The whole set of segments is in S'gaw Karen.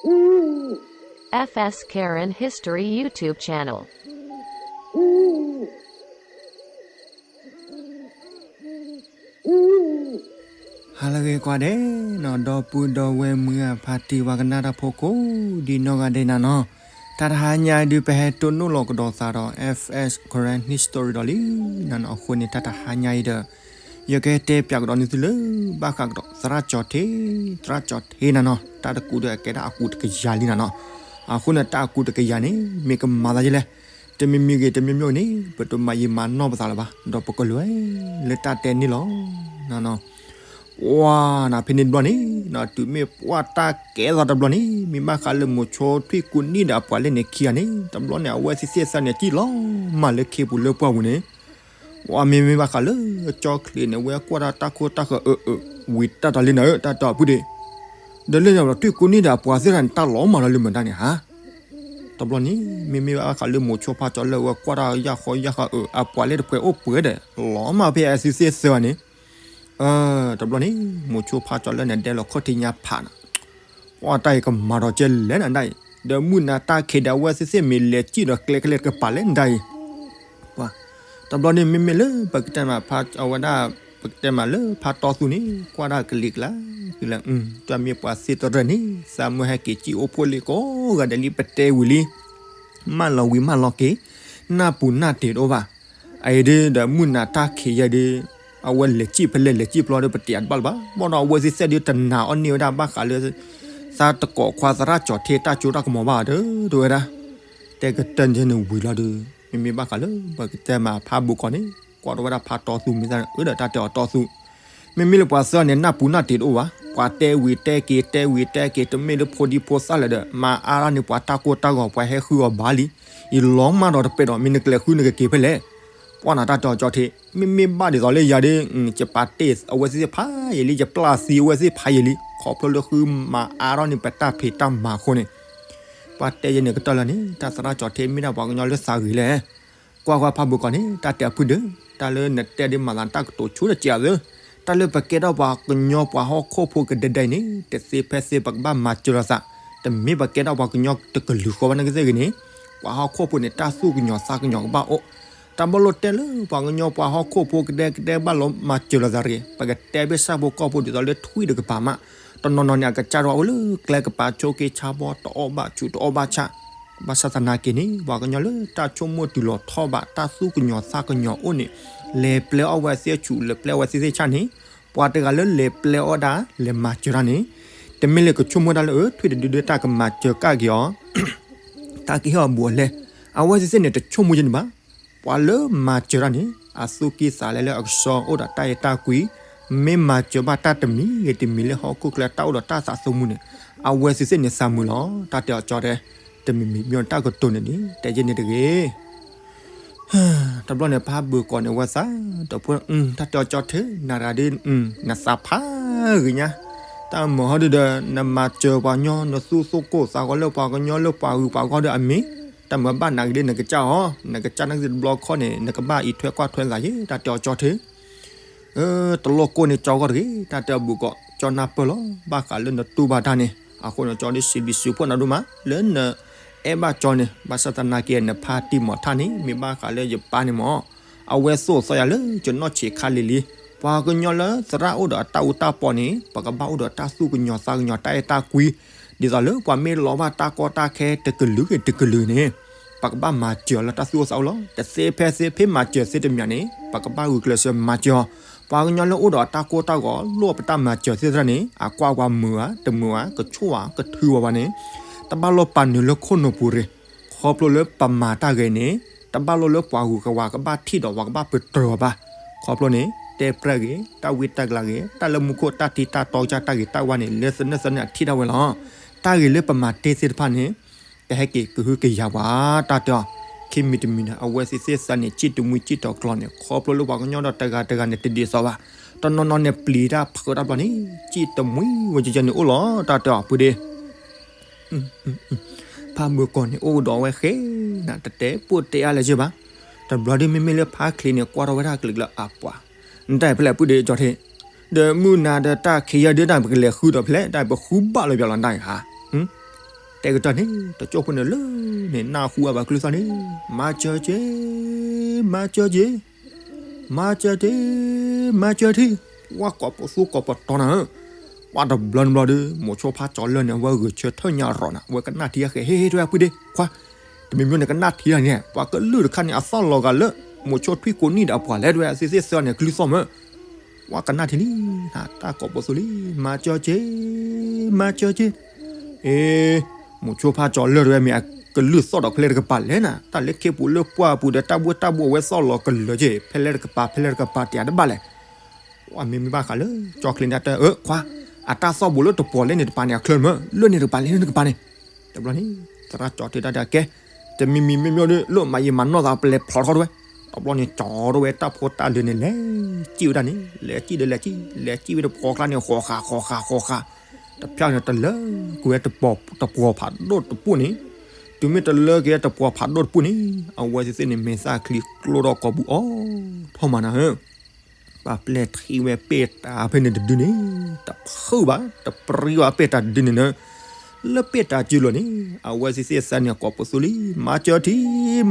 F S Karen History YouTube channel. ဟါလၢအဂ့ၤကိးဂၤဒဲးနီၤ, ဒီပုၢ်ဒီဝဲၢ်မုၢ်အဖါတံၢ်ဝဲကနၣ်တၢ်ဖိကိးဒံနီၢ်ဂၤဒဲးနၤနီၤ, တၢ်တဟါညါအံၤဒုး ပဟဲတိၢ်နီၣ်လီၤကဒီးသးဒီး F S Karen History ဒီးလံနၤနီၤ. အဃိန့ၣ် တၢ်တဟါညါအံၤဒီး ယကတဲပၠးကဒီးန့ၢ်သုလၢ ဘၣ်ဃးကဒီးသရၣ်ကၠီၤထ့, သရၣ်ကၠီၤထ့နၤနီၤ, တၢ်တကူးဒီးအကဲဒၣ်အကူးတကယၤလံနၤနီၤ. အဃိန့ၣ် တၢ်အကူးတကယၤန့ၣ် မ့ၢ်ကမၤသးဒ်လဲၣ်, တမံၤမံၤဂ့ၤ တမံၤမံၤဂ့ၤန့ၣ် ပတမၤယံာ်မၤနီၢ်ပသးလၢၤဘၣ်, ဒီးပကလဲၤလၢတၢ်တဲန့ၣ်လီၤ. ပှၤနၤဖဲန့ၣ်တဘျီန့ၣ်နီၤ, တုၤမ့ၢ်ပှၢ်တၢ်ကဲသးတဘျီန့ၣ် မ့ၢ်ဘၣ်ဃးလၢမိၤဆိထွံၣ်ကူနံၣ်ဒီးအပှၤလဲၣ်န့ၣ်ခံဂၤန့ၣ် တဘျီန့ၣ် အဝဲသ့ၣ်သ့ၣ်သးန့ၣ် စံၣ်လီၤမၢ်လၢခ့ပူၤလၢပှၢ်ပူၤန့ၣ်, ပှၤမ့မ့ၢ်ဘၣ်ဃးလၢကၠီချံးန့ၣ် ဝဲကွၢ်တၢ်တၢ်ခိၣ်တၢ်ဃၢၤအၢအၢ ဝံၤတၢ်တၢ်လံနၤဧၢ တၢ်တဲအီၤဖုဒ့ၣ်, ဒီးလၢန့ၣ်ဒီးထွံၣ်ကူနံၣ်ဒီးအပှၤသ့ၣ်တဖၣ်န့ၣ် တၢ်လီၤမၢ်လီၤလၢမတၤန့ၣ်ဧါ. တဘျီန့ၣ် မ့မ့ၢ်ဘၣ်ဃးလၢမိၤဆိဖါကၠီၤလၢဝဲကွၢ်တၢ်ယၢ်ဃီယၢ်ဃီအၢ အပှၤလၢတပှဲၤအိၣ်ပှဲၤဒီး လီၤမၢ်ဖဲအဝဲသ့ၣ်သ့ၣ်သးန့ၣ်, တဘျီန့ၣ် မိၤဆိဖါကၠီၤလၢန့ၣ် ဒဲလီၤခီၣ်ထံးညါဖးနၤ, ပှၤတၢ်အံၤကမၤဒီးကဲလဲၣ်နၤဒၣ်အံၤ, ဒီးမုၢ်နၤတၢ်ခံးဒီးအဝဲသ့ၣ်သ့ၣ်မ့ၢ်လဲၤစံၣ်ဒီးကျဲကလဲၤတကပၤလဲၣ်နၤဒၣ်အံၤ တဘျီန့ၣ် မ့မ့ၢ်လၢပကတဲမးဖးအဝဲဒၣ် ပကတဲမးလၢဖါတီသူန့ၣ် ကွၢ်ဒၣ်ကလံၤကျါ, တုၤမ့ၢ်ပှၤသ့တရၢၣ်န့ၣ် သးမုၢ်ဟဲက့ၤစံၣ်အိၣ်ဖှိၣ်လံကိးဂၤဒဲးလံ ပတဲဝံၤလံ, မၢလီၤဝံၤမၢလီၤက့ၤ, နၢ်ပူၤနၢ်တ့ၤတအိၣ်ဘၣ်. အအံၤဒ်ဒီးမုၢ်နၤတၢ်ခံးယဲၢ်ဒ် အဝဲလဲၤစံၣ်ဖဲလဲၣ်လဲၤစံၣ်ဖဲလဲၣ်ဒီး ပတ့ၢ်အတဘၣ်လၢၤဘၣ်. ဘၣ်ဒီးအဝဲသ့ၣ်သ့ၣ်ဒ်တနာ်အီၤန့ၢ်ဝဲဒၣ်ဘၣ်ဃးလၢ သးတကိးခွါသရၣ်ကၠီၤထ့တၢ်ကၠိတၢ်ကမီၤဘၣ်ဒီး တဝဲဒၣ် တဲကတၢၢ်န့ၣ်ဝံၤလီၤဒီး မ့မ့ၢ်ဘၣ်ဃးလၢ ပကတဲမးဖးဘိးကီးန့ၣ် ကွၢ်ထီၣ်ဝဲဒၣ်ဖးတီသူမ့ၢ်သၣ်န့ၣ် အၢဒီးတၢ်တဲအီၤတီသူ, မ့မ့ၢ်လၢပှၤသၢဂၤန့ၣ် နၢ်ပူၤနၢ်တ့ၤတအိၣ်ဘၣ်. ပှၤတဲဝံၤတဲက့ၤ တဲဝံၤတဲက့ၤ တမ့ၢ်လၢဖိဒံဖိသၣ်လၢၤဒီး မၤအါထီၣ်န့ၣ် ပှၤတၢ်ကိၢ်တၢ်ဂီၤ ပှၤဟဲဃုအီၤဘၣ်လံ. ယလီၤမၢ်ဒီးတပဲာ်ဒီး မ့ၢ်နကလဲၤဃုနကက့ၤဖဲလဲၣ်. ပှၢ်နၤတၢ်တဲအီၤကၠီထ့, မ့မ့ၢ်ဘၣ်ဒ်သိးလၢယၤဒ် ယပာ်တ့ၢ်အဝဲသ့ၣ်ဖးယံာ်လံ ယပျၢ်သံအဝဲသ့ၣ်ဖးယံာ်လံ ခီဖျိလၢဃုမၤအါထီၣ်န့ၣ် ပတၢ်ဖံးတၢ်မၤအဃိန့ၣ် ပှၤတဲယဲန့ၣ်ကတၢၢ်လၢန့ၣ် တၢ်သရၣ်ကၠီထ့မ့ၢ်ဒၣ်ပှၤကညီလၢသးဂ့ၤလဲၣ်. ကွၢ်ကွၢ်ဖးဘိးကီးန့ၣ် တၢ်တဲအဖုဒၢ, တၢ်လၢနတဲဒ်မၤသးတၢ်ကတိၤဆိတစဲးအသၢ, တၢ်လၢပကဲထီၣ်ပှၤကညီပှၤဟီၣ်ခိၣ်ဖိကဒဲဒဲအံၤန့ၣ် တသ့ဖဲသ့ပကဘၣ်မၤစၢၤလိာ်သး, တမ့ၢ်ပကဲထီၣ်ပှၤကညီတကလုာ်ဃီဘၣ်နာ်က့သ့ၣ်ဂ့ၤန့ၣ်, ပှၤဟီၣ်ခိၣ်ဖိန့ၣ် တၢ်သူၣ်ကညီၤသးကညီၤကဘၣ်အိၣ်. တၢ်ဘၣ်လိာ်တဲလၢပှၤကညီပှၤဟီၣ်ခိၣ်ဖိကဒဲကဒဲဘၣ်လီၤမၤစၢၤလိာ်သးတဂ့ၤ, ပကတဲဖဲဆၣ်ဖိကီၢ်ဖိဒ်သိးလၢထွံၣ်တကပၤမး, တနီၤနီၤန့ၣ် အကစၢ်ဒၣ်အိၣ်လၢကျဲကပၤဆိက့ဆါဘီ တအီၣ်ဘၣ်ဆူးတအီၣ်ဘၣ်ဆၣ်, ဘၣ်ဆၣ်သနာ်က့န့ၣ် ပှၤကညီလၢတၢ်ဆိကမိၣ်တုၤလီၤထီၣ်ဘၣ် တၢ်သူၣ်ကညီၤသးကညီၤအိၣ်န့ၣ်, လဲၤပျဲအီၣ်ဝဲသ့ၣ်ဆူး လဲၤပျဲအီၣ်ဝဲသ့ၣ်သ့ၣ်ဆၣ်န့ၣ်, ပှၤတဂၤလၢလဲၤပျဲအီၣ်ဒၣ် လဲၤမၤစၢၤတၢ်န့ၣ်, တမ့ၢ်လၢကဆိကမိၣ်တၢ်လၢ အၢ ထွံၣ်တဒုဒုတၢ်ကမၤစၢၤကၣ်က့ၤအီၤ တၢ်ကဟ့ၣ်အီၤဘူးအီၤလဲၣ်, အဝဲသ့ၣ်သ့ၣ်န့ၣ် တဆိကမိၣ်ယဲန့ၣ်ဘၣ်. ပှၤလၢမၤစၢၤတၢ်န့ၣ် အသူၣ်ကံၢ်သးလဲလၢအကဆှီအိၣ်ဒီးတၢ်အဲၣ်တၢ်ကွံ, မ့ၢ်မၤစၢၤဘၣ်တၢ်တမံၤဂ့ၤတမံၤလၢဟီၣ်ခိၣ်ချၢတၢ်အိၣ်ဒီးတၢ်သးသမူန့ၣ်, အဝဲသ့ၣ်သ့ၣ်န့ၣ်သးမုာ်လီၤ. တၢ်တဲအီၤကၠီတဲ, တမံၤမံၤမ့ၢ်တၢ်ကတိၤန့ၣ်န့ၣ် တဲယဲန့ၣ်တဂ့ၤ. တဘျီန့ၣ် ဖးဘၢၣ်ကီးန့ၣ် ဝဲသး, ဒီးဖိ, တၢ်တဲအီၤကၠီထ့, နၤတဂၤဒ်, နသးဖးဂ့ၤညါ, တၢ်မၤဟီဒုဒီး နမၤစၢၤပှၤကညီ နသူၣ်သိၣ်ကိၢ်သးဂီၤလၢပှၤကညီလၢပှၤဂုၤပှၤဂီၢ်ဒီးအမ့ၢ်, တၢ်မၤဘၣ်နၤဂ့ၤဒ်နကစၢ်အီၤ, နကစၢ်နာ်က့တဘျီခီန့ၣ် နကဘၣ်အံးထွဲကွၢ်ထွဲသးယဲ, တၢ်တဲအီၤကၠီထ့. တလိၣ်ကိၢ်န့ၣ်ကၠီဂီၢ်တဂ့ၤ, တၢ်တဲအီၤဘၢၣ်ကီး, ကၠီနၢ်ပၢၢ်လီၤ, ဘၣ်ဃးလၢနတူၢ်ဘၣ်တၢ်န့ၣ်, အဃိန့ၣ် ကၠီဒ်စံးဘျုးစံးဖှိၣ်နၤဒိၣ်မး လၢနအဲၣ်ဘၣ်ကၠီန့ၣ်, ဘၣ်ဆၣ်သနာ်က့ နဖါတံၢ်မီၤထၣ်န့ၣ် မ့ၢ်ဘၣ်ဃးလၢယပၢ်န့ၣ်မီၤ, အဝဲသိၣ်သီယၤလၢကနီၢ်ဆံးခါလံၤလံၤ, ပှၤကညီလၢသရၣ်အိၣ်ဒီးအတၢ်အူတၢ်ပီန့ၣ် ပကဘၣ်အိၣ်ဒီးတၢ်သူၣ်ကညီၤသးကညီၤတၢ်အဲၣ်တၢ်ကွံ, ဒ်သိးလၢပှၤမ့ၢ်လီၤဘၣ်တၢ်ကီတၢ်ခဲတကလုာ်ဂ့ၤတကလုာ်န့ၣ်, ပကဘၣ်မၤစၢၤအီၤလၢတၢ်သူၣ်အိၣ်သးအိၣ်လီၤ. တသ့ဖဲသ့ဖဲမၤစၢၤသ့တမံၤန့ၣ် ပကဘၣ်ဂုာ်ကျဲးစၢးမၤစၢၤအီၤ. ပှၤကညီလၢအိၣ်ဒီးအတၢ်ကိၢ်တၢ်ဂီၤ လိၣ်ပတၢ်မၤစၢၤသ့ၣ်တဖၣ်န့ၣ် အကွၢ်ပှၤမုာ်ဧါ တမုာ်ဧါ ကဆိၣ်ဧါ ကထုးဝဲဘၣ်န့ၣ်, တဘၣ်လိၣ်ပာ်နုာ်လၢခိၣ်နူာ်ပူၤရ့ၣ်, ခီဖျိလၢပမၤတၢ်ဂ့ၤန့ၣ် တဘၣ်လိၣ်လၢပှၤဂုၤကဝၤကဘၣ်ထံၣ်ဒီးပှၤကဘၣ်ပတြၢၤအီၤဘၣ်. ခီဖျိန့ၣ် တဲပြဲၢ်ဂ့ၤ တၢ်ဝံတၢ်ကလၤဂ့ၤ တၢ်လၢမူခိၣ်တၢ်ထံတၢ်တီကစၢ်တၢ်ဂ့ၤတၢ်ဝါန့ၣ် လၢသနၢၣ်သနၢၣ်အထံၣ်ဒၣ်ဝဲလီၤ. တၢ်ဂ့ၤလၢပမၤတ့ၢ်သ့ၣ်တဖၣ်န့ၣ် ကဟဲက့ၤကဟုကယာ်ပှၤ တၢ်တဲအီၤ, ခံမံၤတမံၤန့ၣ် အဝဲသ့ၣ်သ့ၣ်သးန့ၣ် စံၣ်တမှံစံၣ်တီၤကျီန့ၣ် ခီဖျိလၢပှၤကညီဒီးတဂၤတဂၤန့ၣ် တဒ်သိးဘၣ်, တနီၤနီၤန့ၣ် ပျံၤတၢ်ဖုးတၢ်ဘျီန့ၣ် စံၣ်တမှံဝဲကကဲန့ၣ်အိၣ်လီၤ တၢ်တဲအီၤ ပုၢ်ဒ့ ဖးဘၢၣ်ကီးန့ၣ် အိၣ်ကဒီးဝဲဃဲနၤ တတဲပိၢ်တဲအါလၢၤဘၣ်. တဘျီဒ်မ့မ့ၢ်လၢဖးချံးန့ၣ် ကွၢ်ထီၣ်ဝဲဒၣ်ကလုာ်ကလုာ်အပှၤ, နတၢ်အံၤဖဲလဲၣ် ပုၢ်ဒ့ကၠီထ့, ဒီးမုၢ်နၤဒီးတၢ်ခံးယဲၢ်ဒုး တၢ်ပကလဲၤဃုဒီးဖဲလဲၣ် တၢ်အံၤပဃုဘၣ်လၢၤဘၣ်လီၤ နတၢ်အံၤဧါ. တဲကတၢၢ်န့ၣ် တကၠိၢ်ဖိန့ၣ်လၢန့ၣ် နၢ်ဟူအဘၣ်ကျုၢ်သီၣ်န့ၣ် မၤစၢၤက့ၤ, မၤစၢၤက့ၤ, မၤစၢၤက့ၤ, မၤစၢၤထံ, ဝဲကိးပသူကိးပတီၤနၤဧၢ, ပှၤတဘျီနဘျီဒီး မိၤဆိဖါကၠီၤလၢၢ်န့ၣ် အဝဲဂဲၤဆၢထၢၣ်ညါရီၤနၤ အဝဲကနၣ်ထံအဃဲၤ ဟ့ၣ်ဟ့ၣ် တဲဝဲဖုဒ့ခွါ, တမံၤမံၤန့ၣ်ကနၣ်ထံလီၤန့ၣ် ပှၤကလုၢ်တခါန့ၣ် အသီၣ်လီၤဂာ်လၢ မိၤဆိထွံၣ်ကိးနံၣ်ဒီးအပှၤလဲၣ် တဲဝဲ သ့ၣ်သ့ၣ်သၢန့ၣ် ကလုၢ်သီၣ်မၢ် ပှၤကနၣ်ထံလံ, တၢ်ကိးပသူလံ, မၤစၢၤက့ၤ, မၤစၢၤက့ၤ, အ့ မိၤဆိဖါကၠီၤလၢၢ်တဲဝဲ မ့ၢ်အကလုၢ်သီၣ်ဒီးဖဲလဲၣ်တကပၤလဲၣ်နၤ, တၢ်လၢခ့ပူၤလၢပှၢ်ပူၤဒီး တၢ်ဘှ့ၣ်တၢ်ဘှီၣ်အဝဲသီၣ်လီၤကလၢာ်က့ၤ ဖဲလဲၣ်တကပၤ ဖဲလဲၣ်တကပၤ တဲတဘၣ်လဲၣ် ပှၤမ့မ့ၢ်ဘၣ်ဃးလၢ ကၠီချ့န့ၣ်တဲ အၢ ခွါ, အတၢ်သီၣ်ဘူးလၢတပှီၤလဲၣ်န့ၣ်တပၤန့ၣ် အချၢမၢ် လၢၢ်န့ၣ်တကပၤလဲၣ် လၢၢ်န့ၣ်တကပၤန့ၣ်, တဘျီန့ၣ် သရၣ်ကၠီၤတဲတၢ်ဒီးကဲ, တမံၤမံၤမ့မ့ၢ်ဒီး လၢၢ်မၤယံာ်မၤနီၢ်သးပလဲၤဖျိးထီၣ်တဝဲ, တဘျီန့ၣ် ကၠီၤထီၣ်ဝဲတၢ်ဖိတၢ်လံၤန့ၣ် လဲၤစံၣ်ဝဲဒၣ်န့ၣ် လဲၤစံၣ်ဒီးလဲၤစံၣ် လဲၤစံၣ်ဝဲတပှီၤကျါန့ၣ် ဃီၤဃာ်ဃီၤဃာ်ဃီၤဃာ်, တဖျၢၣ်န့ၣ် တလၢကွံာ်ဝဲ တပှီၤဖးဒိၣ်တပူၤန့ၣ်, တုၤမ့ၢ်တလၢက့ၤတပှီၤဖးဒိၣ်တပူၤန့ၣ် အဝဲသ့ၣ်န့ၣ် မဲာ်သၣ်ချံကျိထီၣ်ကိာ်ပူၤအီၤထီၣ်မးနၤဧၢ ပှၤပျဲၢ်ထံဝဲပ့ၢ်တၢ်ဖဲန့ၣ်တဒုန့ၣ် တဖုဘၣ် တပြံဘၣ်ပ့ၢ်တၢ်တဒုန့ၣ်နၢ, လၢပ့ၢ်တၢ်စုလိၤန့ၣ် အဝဲသ့ၣ်သ့ၣ်သၢန့ၣ် ကိးပသူလံ, မၤစၢၤထံ,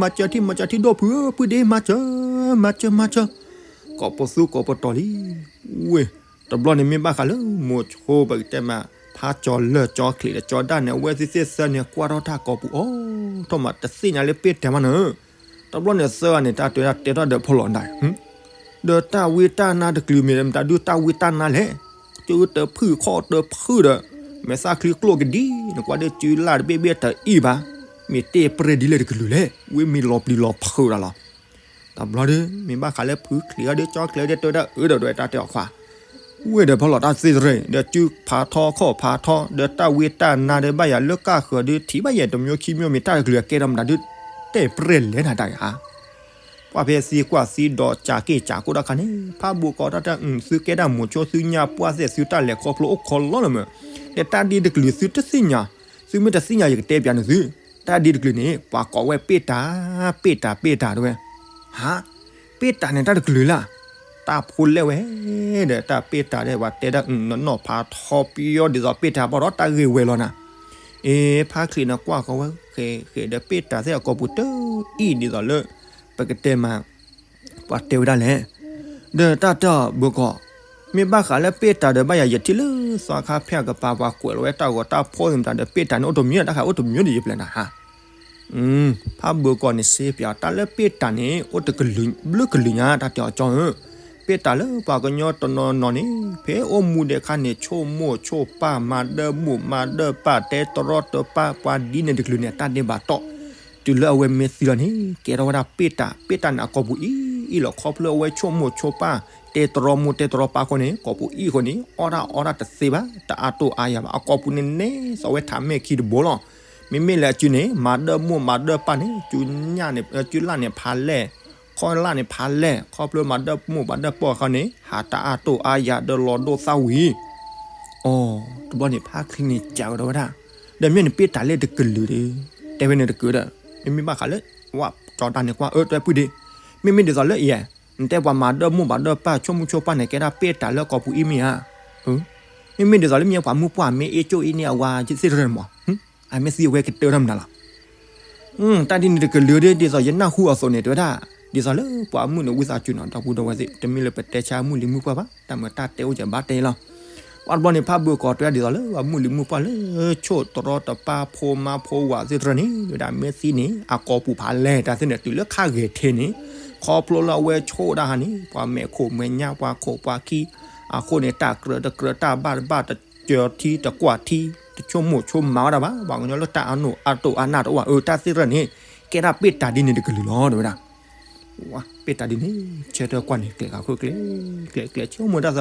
မၤစၢၤထံ မၤစၢၤထံဒိၣ်ဖုဧၢ ဖုဒ့ မၤစၢၤ, မၤစၢၤ မၤစၢၤ, ကိးပသူကိးပတီၤလံ, ဝ့ၢ်, တဘျီန့ၣ်မ့ၢ်ဘၣ်ဃးလၢ မိၤဆိပကတဲမး ဖါကၠီၤလၢၢ်ကၠီချံးဒီးကၠီဒၣ်န့ၣ် အဝဲသ့ၣ်သ့ၣ်သၢန့ၣ် ကွၢ်ထီၣ်တၢ်ကိာ်ပူၤအီၤထီၣ်မး တသ့ၣ်ညါလၢပ့ၢ်တၢ်မးနၢ တဘျီန့ၣ်သၢဂၤန့ၣ် တၢ်တဲဒၣ်တဲထီၣ်ဒီးဖီလီၤဒၣ်, ဒီးတၢ်ဝံတၢ်နါတကလုာ်မ့ၢ်မတၤဒုးတၢ်ဝံတၢ်နါလဲၣ်, စုတဖုၣ်ခီၣ်တဖုၣ်ဒီး မဲာ်သၣ်ချံကျိကဒံ, နကွၢ်ဒုးစုလၢ်တဘ့ၣ်ဘ့ၣ်တအံၣ်ဘၣ်, မ့ၢ်တဲပြဲၢ်ဒ်လဲၣ်တကလုာ်လဲၣ်, ဝံမ့ၢ်လီၤပျံၤလီၤဖုးဒၣ်လီၤ တဘျီဒီး မ့ၢ်ဘၣ်ဃးလၢဖုချံးအီၤဒီးကၠီချံးအီၤဒီးတဲဝဲဒၣ်အၢဒီးဒွဲၣ်တၢ်တဲအီၤခွါ, ဝ့ၢ်ဒီးဖီလီၤတၢ်သ့ၣ်တရံး ဒီးစုဖးထီခီၣ်ဖးထီ ဒီးတၢ်ဝံတၢ်နါဒီးဘၣ်ယၤလၢကၢ်ဃၢၤဒီးထံၣ်ဘၣ်ယဲၢ်တမျိုးခံမျိုးမ့ၢ်တၢ်တကလုာ်အကဲထီၣ်မတၤဒုး တဲပြဲၢ်လဲၣ်နၤတၢ်ဂၤ ကွၢ်ဖဲသံကွၢ်သံဒီးကးက့ၢ်ကးကိၣ်တၢ်ခါန့ၣ် ဖးဘိးကီးတၢ်တၢ်အုး သုကဲဒၣ်မိၤဆိသုညါပှၢ်သဲးသုတၢ်လဲၤခီဖျိအိၣ်ခီလီလီၤမၢ်, ဒီးတၢ်ဒ်တကလုာ်သုတသ့ၣ်ညါ, သုမ့ၢ်တသ့ၣ်ညါယကတဲပျးန့ၣ်သု, တၢ်ဒ်တကလုာ်န့ၣ် ပှၤကိးဝဲပ့ၢ်တၢ်, ပ့ၢ်တၢ် ပ့ၢ်တၢ်တဲဝဲ, ဟါ, ပ့ၢ်တၢ်န့ၣ်တၢ်တကလုာ်လၢ်, တၢ်ဖိလဲၣ်ဝဲ, ဒီးတၢ်ပ့ၢ်တၢ်ဒီးပှၤတဲဒၣ်အုးနီၢ်နီၢ်ဖးထီပယီၤဒ်သိးပ့ၢ်တၢ်ဘၣ်ဒီးတၢ်ဂ့ၢ်ဝဲလီၤနၤ, အ့ ဖးချံးန့ၣ်ကွၢ်ဃီဝဲ ဃဲၤဃဲၤဒီးပ့ၢ်တၢ်သ့ၣ်အကိာ်ပူၤတအံၣ်ဒ်သိးလၢ ပကတဲမး ပှၤတဲဝဲဒၣ်လဲၣ်, ဒီးတၢ်တဲအီၤဘၢကီး, မ့ၢ်ဘၣ်ဃးလၢပ့ၢ်တၢ်ဒီးဘၣ်ယၤယထံၣ်လၢသီခါဖဲအကပၤပှၤကွဲးလီၤဝဲတၢ်ဂီၤတၢ်ဖီၣ်သ့ၣ်မတၤဒီးပ့ၢ်တၢ်န့ၣ်အိၣ်တမံၤတၢ်ဃးအိၣ်တမံၤဒီးယပျဲနၤဟါ, ဖးဘၢကီးန့ၣ်စ့ပၠး တၢ်လၢပ့ၢ်တၢ်န့ၣ် အိၣ်တကလုာ်ဘျုးကလုာ်ညါ တၢ်တဲအီၤကၠီဧၢ, ပ့ၢ်တၢ်လၢပှၤကညီတနီၤနီၤန့ၣ် ဖဲအိၣ်မူဒဲးခါန့ၣ် ဆိကမိၣ်ဆိကပာ် မၤဒၢမူးမၤဒၢပာ် တဲတရီတပါ ပှၤဒ်န့ၣ်တကလုာ်န့ၣ် အတၢ်ဒဲးဘးတီၢ်, တုၤလၢအဝဲမ့ၢ်သံလီၤန့ၣ် ကဲထီၣ်ဝဲဒၣ်ပ့ၢ်တၢ်, ပ့ၢ်တၢ်န့ၣ်အကိာ်ပူၤအံၤအံၤလီၤ ခီဖျိအဝဲဆိကမိၣ်ဆိကပာ် တဲတရီမူးတဲတရီပာ်အဃိန့ၣ် ကိာ်ပူၤအံၤအဃိန့ၣ် အီၣ်တၢ်အီတၢ်တသ့ဘၣ် တအါတိၢ်အါယၤဘၣ် အကိာ်ပူၤန့ၣ်နဲသိးဝဲထးမဲၢ်ခံတဘိလီၤ. မ့မ့ၢ်လၢအစုန့ၣ် မၤဒၢမူးမၤဒၢပာ်န့ၣ် စုညၣ်န့ၣ် စုလၢ်န့ၣ်ဖးလဲၢ်, ခီလၢ်န့ၣ်ဖးလဲၢ် ခီဖျိမၤဒၢမူးမၤဒၢပာ်ဃီန့ၣ် ဟးတအါတိၢ်အါယၤဒီးလီၤဒိၣ်သၣ်ဝံၤ အိ တဘျီန့ၣ် ဖါချံးန့ၣ်စံးဝဲဒၣ်, ဒီးမ့ၢ်နပ့ၢ်တၢ်လၢတကလုာ်ဒီး တဲဝဲန့ၣ်တကလုာ်ဒီး မ့မ့ၢ်ဘၣ်ဃးလၢ ဝဲကၠီတၢ်န့ၣ်ကွၢ်အၢ တဲပုၢ်ဒ့, မ့မ့ၢ်ဒ်သိးလၢအံၤ နတဲပှၤမၤဒၢမူးမၤဒၢပာ် ဆိကမိၣ်ဆိကပာ်န့ၣ် ကဲဒၣ်ပ့ၢ်တၢ်လၢကိာ်ပူၤအံၤမ့ၢ်ဧါ, မ့မ့ၢ်ဒ်သိးလၢမ့ၢ်ပှၤမုၢ်ပှၢ်မ့ၢ်အ့ၣ်ကၠိအ့ၣ်န့ၢ်အဝၤသ့ၣ်တရၢၣ်န့ၣ်မး, အမ့ၢ်သံအဝဲကတၢၢ်တၢ်မနုၤလီၤ တၢ်ဒ်န့ၣ်တကလုာ်ဒီး ဒ်သိးယနၢ်ဟူအသိးန့ၣ် တဲဝဲဒၣ်, ဒ်သိးလၢပှၤမုၣ်န့ၣ် ဝံသးစူၤနီၤ ဒီပုၢ်ဒီဝဲၢ်သ့ၣ် တမ့ၢ်လၢပတဲဆါမုၣ်လံၤမုၣ်ပှၢ်ဘၣ် တၢ်မၤတၢ်တဲအိၣ်ကဘၣ်တဲလီၤ. ပှၤတဘျီန့ၣ် ဖးဘၢကီးတဲဝဲဒ်သိးလၢပှၤမုၣ်လံၤမုၣ်ပှၢ်လၢ ဆိၣ်တရီတပါဖိမါဖိဝၤသ့ၣ်တရၢၣ်န့ၣ် ဝဲဒၣ်မ့ၢ်သံန့ၣ် အကိာ်ပူၤဖးလဲၢ်တၢ်သ့ၣ်န့ၣ် တုၤလၢခါဂဲၤထံးန့ၣ် ခီဖျိလၢအဝဲဆိၣ်ဒၣ်ဟါန့ၣ် ပှၤမဲာ်ခိၣ်မဲာ်ညါ ပှၤခိၣ်ပှၤခံ အဃိန့ၣ် တၢ်ကြၢးတကြၢး တၢ်ဘၣ်တဘၣ် တစၢၤထံတကွၢ်ထံ တဆိကမိၣ်ဆိကမးဝဲဒၣ်ဘၣ် ပှၤကညီလၢတၢ်အါနီၢ်အါတိၢ်အါနၢ်တအိၣ်ဘၣ် အၢ တၢ်သ့ၣ်တဖၣ်န့ၣ် ကဲဒၣ်ပ့ၢ်တၢ်ဒ်န့ၣ်တကလုာ်လီၤ တဲဝဲဒၣ်. ပ့ၢ်တၢ်ဒ်န့ၣ် ဆၢထၢၣ်ကွၢ်န့ၣ် ကျဲၤဃာ်ခိၣ်ကျဲၤ ကျဲၤကျဲၤဆိကမိၣ်တၢ်သး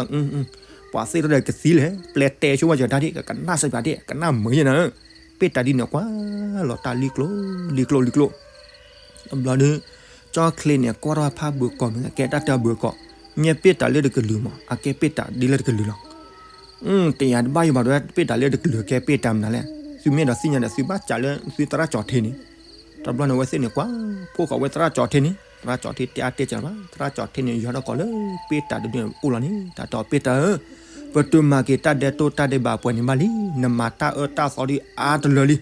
ပှၤသ့ၣ်တဖၣ်ကသံလဲၣ် ပျဲတဲဆိဝဲကၢၤတၢ်ဒ် ကကနၣ်စၢၤပၠးဒ် ကနၣ်မုာ်ယဲၢ်နၤ ပ့ၢ်တၢ်ဒ်န့ၣ်ကွၢ်လီၤတၢ်လံကျိ လံကျိ လံကျိ တဘျီဒီး ကၠီချ့န့ၣ် ကွၢ်ထီၣ်ဖးဘၢကီးမ့ၢ် ကဲတၢ်တၢ်ဘၢကီး မ့ၢ်ပ့ၢ်တၢ်လၢတကလုာ်မး အကဲပ့ၢ်တၢ်ဒ်လၢတကလုာ်လီၤ. တယၤတဘၣ်ယိၣ်ဘၣ်ဒီး ပ့ၢ်တၢ်လၢတကလုာ်ကဲပ့ၢ်တၢ်မနုၤလဲၣ်. သုမ့ၢ်ဒီးသ့ၣ်ညါဒီး သုဘၣ်စံးလၢသုသရၣ်ကၠီထ့န့ၣ်. တဘျီန့ၣ် အဝဲသ့ၣ်န့ၣ် ကွၢ်ဖှိၣ်ဃီၤဝဲသရၣ်ကၠီထ့န့ၣ် သရၣ်ကၠီထ့တဲအါတဲစှၤဘၣ်. သရၣ်ကၠီထ့န့ၣ် ယီၤထီၣ်ကီးလၢပ့ၢ်တၢ်တဒုန့ၣ်အိၣ်လီၤန့ၣ် တၢ်တဲအီၤ ပ့ၢ်တၢ်ဧၢ, ပတုာ်မၤက့ၤတၢ်ဒဲးတိၢ်တၢ်ဒဲးဘးပှဲၤန့ၣ်ဘၣ်လံ. နမၤတၢ်အၢတၢ်သီဒ်အါတလၢလံ.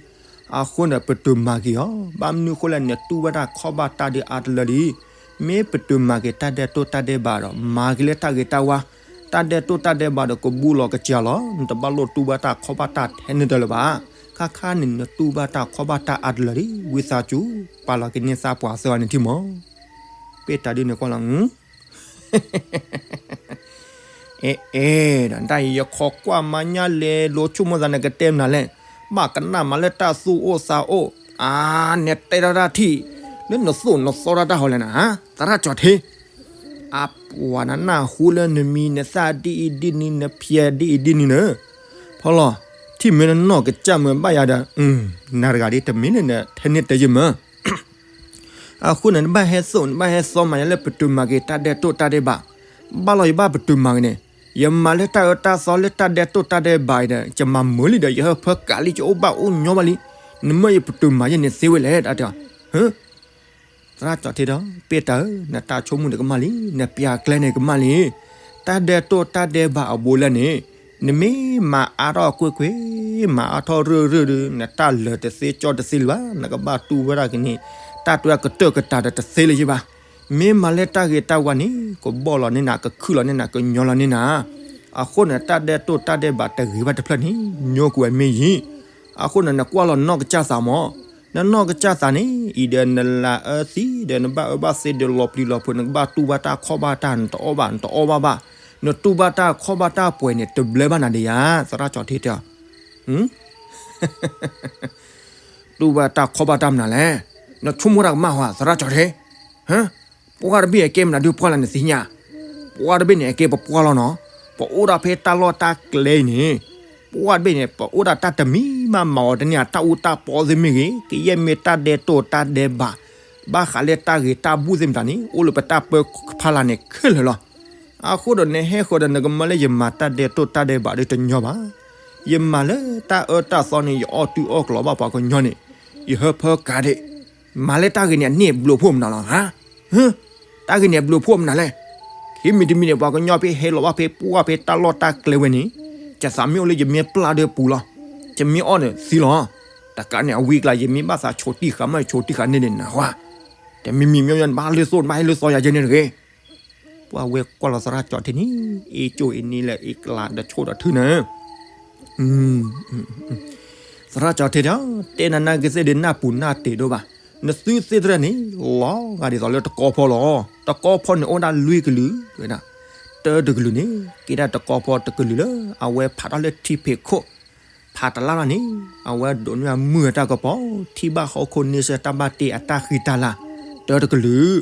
အဃိန့ၣ် ပတုာ်မၤက့ၤအီၤ, ဘၣ်မနုၤအဃိလဲၣ် နတူၢ်ဘၣ်တၢ်ခီၣ်ဘၣ်တၢ်ဒုးအါတလၢလံ. မ့ၢ်ပတုာ်မၤက့ၤတၢ်ဒဲးတိၢ်တၢ်ဒဲးဘးဒီး မၤက့ၤလၢတၢ်ဂ့ၤတၢ်ဝါ, တၢ်ဒဲးတိၢ်တၢ်ဒဲးဘးဒီးကဘူးလီၤကစၢ်လီၤ. နတဘၣ်လိၣ်တူၢ်ဘၣ်တၢ်ခီၣ်ဘၣ်တၢ်ထဲန့ၣ်တလၢၤဘၣ်. ခါခါန့ၣ် နတူၢ်ဘၣ်တၢ်ခီၣ်ဘၣ်တၢ်အါတလၢလံ. ဝံသးစူၤ ပာ်လီၤက့ၤန့ၢ်သးပှၤသၢဂၤန့ၣ်ထံၣ်မး. ပ့ၢ်တၢ်ဒုးန့ၣ်ကွၢ်လီၤ အဲ အဲ ဒီးတၢ်အံၤ ယခီကွၢ်မါညၣ်လဲၤလိၤဆိကမိၣ်သး နကတဲမနုၤလဲၣ်. ဘၣ်ကနၣ်မးလၢတၢ်သူၣ်အိၣ်သးအိၣ်, အါ နတဲဒၣ်တၢ်ထံၣ် လၢနသိၣ်နသီတၢ်တၢ်ဟီလဲၣ်နၤ, သရၣ်ကၠီၤထ့. အပှၤနနၢ်ဟူလၢနမံၤနသၣ် ဒ်အံၤဒ်နံၤ နဖျဲးဒ်အံၤဒ်နံၤန့ၣ်, ဖီလီၤ, ထံၣ်မ့ၢ်နနီၢ်ကစၢ်မုၢ်ဘၣ်ယၤဒီး, နၤတဂၤဒ်တမံၤန့ၣ် နထဲန့ၣ်တဲယမၢ အဃိန့ၣ် နဘၣ်ဟဲသိၣ် နဘၣ်ဟဲသီမးယၤလၢပတုာ်မၤက့ၤတၢ်ဒဲးတိၢ်တၢ်ဒဲးဘး, ဘၣ်လီၤယဘၣ်ပတုာ်မၤက့ၤန့ၣ်, ယမၤလၢတၢ်အၢတၢ်သီလၢတၢ်ဒဲးတိၢ်တၢ်ဒဲးဘးအံၤဒီး ယမၤမုာ်လံဒီး ယဟၢဖၢကးလံ ယအိၣ်ဘၣ်အိၣ်ညီဘၣ်လံ, နမၢယပတုာ်မၤယဲန့ၣ်သ့ဝဲလဲၣ် တၢ်တဲ, သရၣ်ကၠီၤထ့ဒီး ပ့ၢ်တၢ်ဧၢ, နတၢ်ဆိကမိၣ်န့ၣ်ကမၣ်လံ, နပျးကျဲန့ၣ်ကမၣ်လံ, တၢ်ဒဲးတိၢ်တၢ်ဒဲးဘးအဘူးလဲၣ်န့ၣ်, နမ့ၢ်မၤအါထီၣ်ကွ့ၢ်ကွ့ၢ်, မၤအါထီၣ်ရုၢ်ရုၢ်ဒီး နတၢ်လၢာ်တသ့ကၠီတသ့လၢၤဘၣ်, နကဘၣ်တူၢ်ဝဲဒၣ်က့ၤန့ၣ်, တၢ်တွဲကတၢၢ်ကတၢၢ်ဒီးတသ့လၢၤဘၣ်. မ့ၢ်မၤလၢတၢ်ဂ့ၤတၢ်ဝါန့ၣ် ကဘီၣ်လီၤန့ၢ်နၤ, ကခုၣ်လီၤန့ၢ်နၤ, ကညီလီၤန့ၢ်နၤ. အဃိန့ၣ် တၢ်ဒဲးတိၢ်တၢ်ဒဲးဘးတဂ့ၤဘၣ်တဖျၢၣ်န့ၣ် ညိကွံာ်ဝဲမ့ၢ်ယံၤ. အဃိန့ၣ် နကွၢ်လီၤနီၢ်ကစၢ်သးမး, နနီၢ်ကစၢ်သးန့ၣ် အံၤဒီးနလၤအၢသံဒီး နဘၣ်အၢဘၣ်သီဒီး လီၤပျံၤလီၤဖုး, နကဘၣ်တူၢ်ဘၣ်တၢ်ခီၣ်ဘၣ်တၢ်, နတအီၣ်ဘၣ် နတအီဘၣ်ဘၣ်, နတူၢ်ဘၣ်တၢ်ခီၣ်ဘၣ်တၢ်ပှဲၤန့ၣ် တဘျၢဘၣ်နၤဒံးဧါ, သရၣ်ကၠီၤထ့တဲအီၤ. တူၢ်ဘၣ်တၢ်ခီၣ်ဘၣ်တၢ်မနုၤလဲၣ်, နဆိကမိၣ်တၢ်ကမၣ်ဝဲ သရၣ်ကၠီၤထ့. ပှၢ်တဘ့ၣ်အကဲမနုၤဒုးပှၢ်လၢနသ့ၣ်ညါ, ပှၢ်တဘ့ၣ်န့ၣ် အကဲပပှၢ်လီၤနီၤ, ပအိၣ်ဒၣ်ဖဲတၢ်လီၢ်တၢ်ကျဲအံၤန့ၣ်, ပှၢ်တဘ့ၣ်န့ၣ် ပအိၣ်ဒၣ်တၢ်တမံၤမး မၤအီၤတန့ၢ် တၢ်အူတၢ်ပီသ့ၣ်မ့ၢ်ဂ့ၤ, ကယဲၢ်မ့ၢ်တၢ်ဒဲးတိၢ်တၢ်ဒဲးဘး, ဘၣ်ဃးလၢတၢ်ဂ့ၤတၢ်ဘူၣ်သ့ၣ်မတၤန့ၣ် အိၣ်လၢပတၢ်ပၢဖီလာ်န့ၣ်ခဲလၢာ်လီၤ. အဃိဒီးနဟဲဃီၤဒီး နကမၢလၢယမၤတၢ်ဒဲးတိၢ်တၢ်ဒဲးဘးဒီးတညီဘၣ်. ယမၤလၢတၢ်အၢတၢ်သီန့ၣ် ယအီၣ်တုၤအီၣ်ကျီၤဘၣ်ပှၤကညီန့ၣ်, ယဟၢဖၢကးဒံး, မၤလၢတၢ်ဂ့ၤန့ၣ် အန့ၢ်ဘျုးဖှိၣ်မနုၤလီၤဧါ. တၢ်ဂ့ၤန့ၣ် အဘျုးဖှိၣ်မနုၤလဲၣ်. ခံမံၤတမံၤန့ၣ် ပှၤကညီဖဲဟဲလီၤဘၣ်ဖဲပှၢ်ဖဲတၢ်လီၢ်တၢ်ကျဲဝဲန့ၣ်, ယသးမ့ၢ်အိၣ်လၢယမ့ၢ်ပျၢ်ဒီးပူၤလီၤ, ယမ့ၢ်အီၣ်န့ၣ်သံလီၤ. တကးန့ၣ် အဝံကျါ ယမ့ၢ်ဘၣ်သးဆိးတံၢ်ဃာ်မး ယဆိးတံၢ်ဃာ်န့ၣ်န့ၣ်နၢ်ဟူဧါ. တမံၤမံၤမ့ၢ်ညီ နဘၣ်လၢသိၣ် နဘၣ်ဟဲလၢသီယၤယဲန့ၣ်တဂ့ၤ. ပှၢ်ဝဲကွၢ်လီၤသရၣ်ကၠီၤထ့န့ၣ်, အ့ၣ်ကၠိအ့ၣ်န့ၣ်လၢ အ့ၣ်ကျါဒီးဆိၣ်ဒီးထုန့ၣ် သရၣ်ကၠီၤထ့ဒီး တဲနၤနၢ်က့ၤသ့ၣ်ဒီး နၢ်ပူၤနၢ်တ့ၤဒိၣ်ဘၣ်. နသုသ့ၣ်တဖၣ်န့ၣ် လီၤဂာ်ဒ်သိးလၢတကီဖီလီၤ. တကီဖီန့ၣ်အိၣ်ဒၣ်လွံၢ်ကလုာ်ဝဲဒၣ်, တၢတကလုာ်န့ၣ် ကဲဒၣ်တကီဖီတကလုာ်လၢ အဝဲဖးထီၣ်လၢထံဖံးခိၣ်, ဖးတလါလီၤန့ၣ် အဝဲဒိးန့ၢ်အမုၢ်အတၢ်ကပီၤ ထံၣ်ဘၣ်ဟီၣ်ခိၣ်န့ဆၢၣ်တၢ်ဘၣ်တ့အတၢ်ဃံတၢ်လၤ, တၢတကလုာ်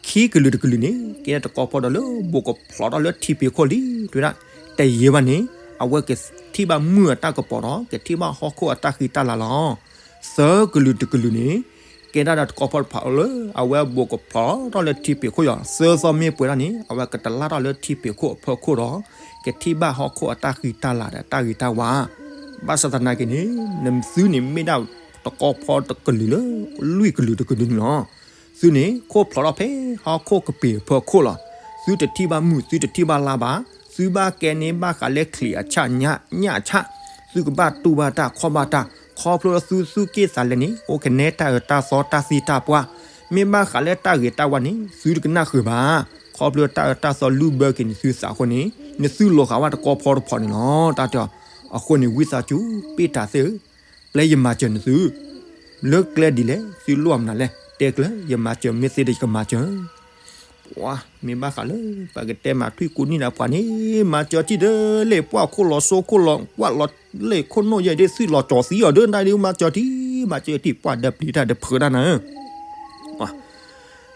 ခံကလုာ်တကလုာ်န့ၣ် ကဲဒၣ်တကီဖီဒီးလၢ ဘိးကဖျိးထီၣ်လၢထံဖံးခိၣ်လံ တဲဝဲဒၣ်. တယံာ်ဘၣ်န့ၣ် အဝဲကထံၣ်ဘၣ်မုၢ်အတၢ်ကပီၤဒီး ကထံၣ်ဘၣ်ဟီၣ်ခိၣ်အတၢ်ဃံတၢ်လၤလီၤ. သၢကလုာ်တကလုာ်န့ၣ် ကဲဒၣ်ဒီးတကီဖီတဖၣ်လၢ အဝဲဘိးကဖျိးထီၣ်လၢထံဖံးခိၣ်ယီၤ, သၢသီမ့ၢ်ပှဲၤထီၣ်န့ၣ် အဝဲကတလါထီၣ်လၢထံဖံးခိၣ်အဖီခိၣ်ဒီး ကထံၣ်ဘၣ်ဟီၣ်ခိၣ်အတၢ်ဃံတၢ်လၤဒီးတၢ်ဂ့ၤတၢ်ဝါ. ဘၣ်ဆၣ်သနာ်က့န့ၣ် နသုန့ၣ်မ့ၢ်ဒၣ်တကီဖီတကလုာ်လၢ လွံၢ်ကလုာ်တကလုာ်န့ၣ်လီၤ. သုန့ၣ် ခိၣ်ဖျိးထီၣ်ဖဲဟီၣ်ခိၣ်ကပ့ၤအဖီခိၣ်လီၤ. သုတထံၣ်ဘၣ်မုၢ် သုတထံၣ်ဘၣ်လါဘၣ်. သုဘၣ်ကဲန့ၢ်ဘၣ်ဃးလၢချံးအဆၣ်ညၣ်အဆၣ်, သုကဘၣ်တူၢ်ဘၣ်တၢ်ခီၣ်ဘၣ်တၢ်, ခီဖျိလၢသုသူၣ်က့ၣ်သးလဲန့ၣ် အိၣ်ကနဲတၢ်အၢတၢ်သီတၢ်သံတၢ်ပှၢ်, မ့ၢ်ဘၣ်ဃးလၢတၢ်ဂ့ၤတၢ်ဝါန့ၣ် သုတကနၣ်ဃုာ်ဘၣ်. ခီဖျိတၢ်အၢတၢ်သီလုၢ်ဘၢက့ၤန့ၣ်သုသးအဃိန့ၣ် နသုလီၤဂာ်ဝဲတကီဖီတဖီန့ၣ်လီၤ. တၢ်တဲအီၤ, အဃိန့ၣ် ဝံသးစူၤ ပ့ၢ်တၢ်သ့ၣ်ဧၢ, ပျဲယမၤစၢၤနသု လၢကျဲဒ်လဲၣ် သုလိၣ်အမနုၤလဲၣ် တဲကျၢၤ ယမၤစၢၤ မ့ၢ်သ့ဒီးယကမၤစၢၤ. ပှၤ မ့ၢ်ဘၣ်ဃးလၢ ပကတဲမၤထွံၣ်ကူနံၣ်ဒီးပှၤန့ၣ် မၤစၢၤထံၣ်ဒီးလ့ၣ်ပှၢ်ခိၣ်လီၤစိခိၣ်လီၤ ကွၢ်လီၤလ့ၣ်ခိၣ်နိၣ်ယဲၢ်ဒ်သုလီၤကၠီၤသံအီၤဒီး တၢ်ဒ်မၤစၢၤထံၣ် မၤစၢၤထံၣ် ပှၢ်ဒီးပျံၤတၢ်ဒီးဖုးတၢ်နၤဧၢ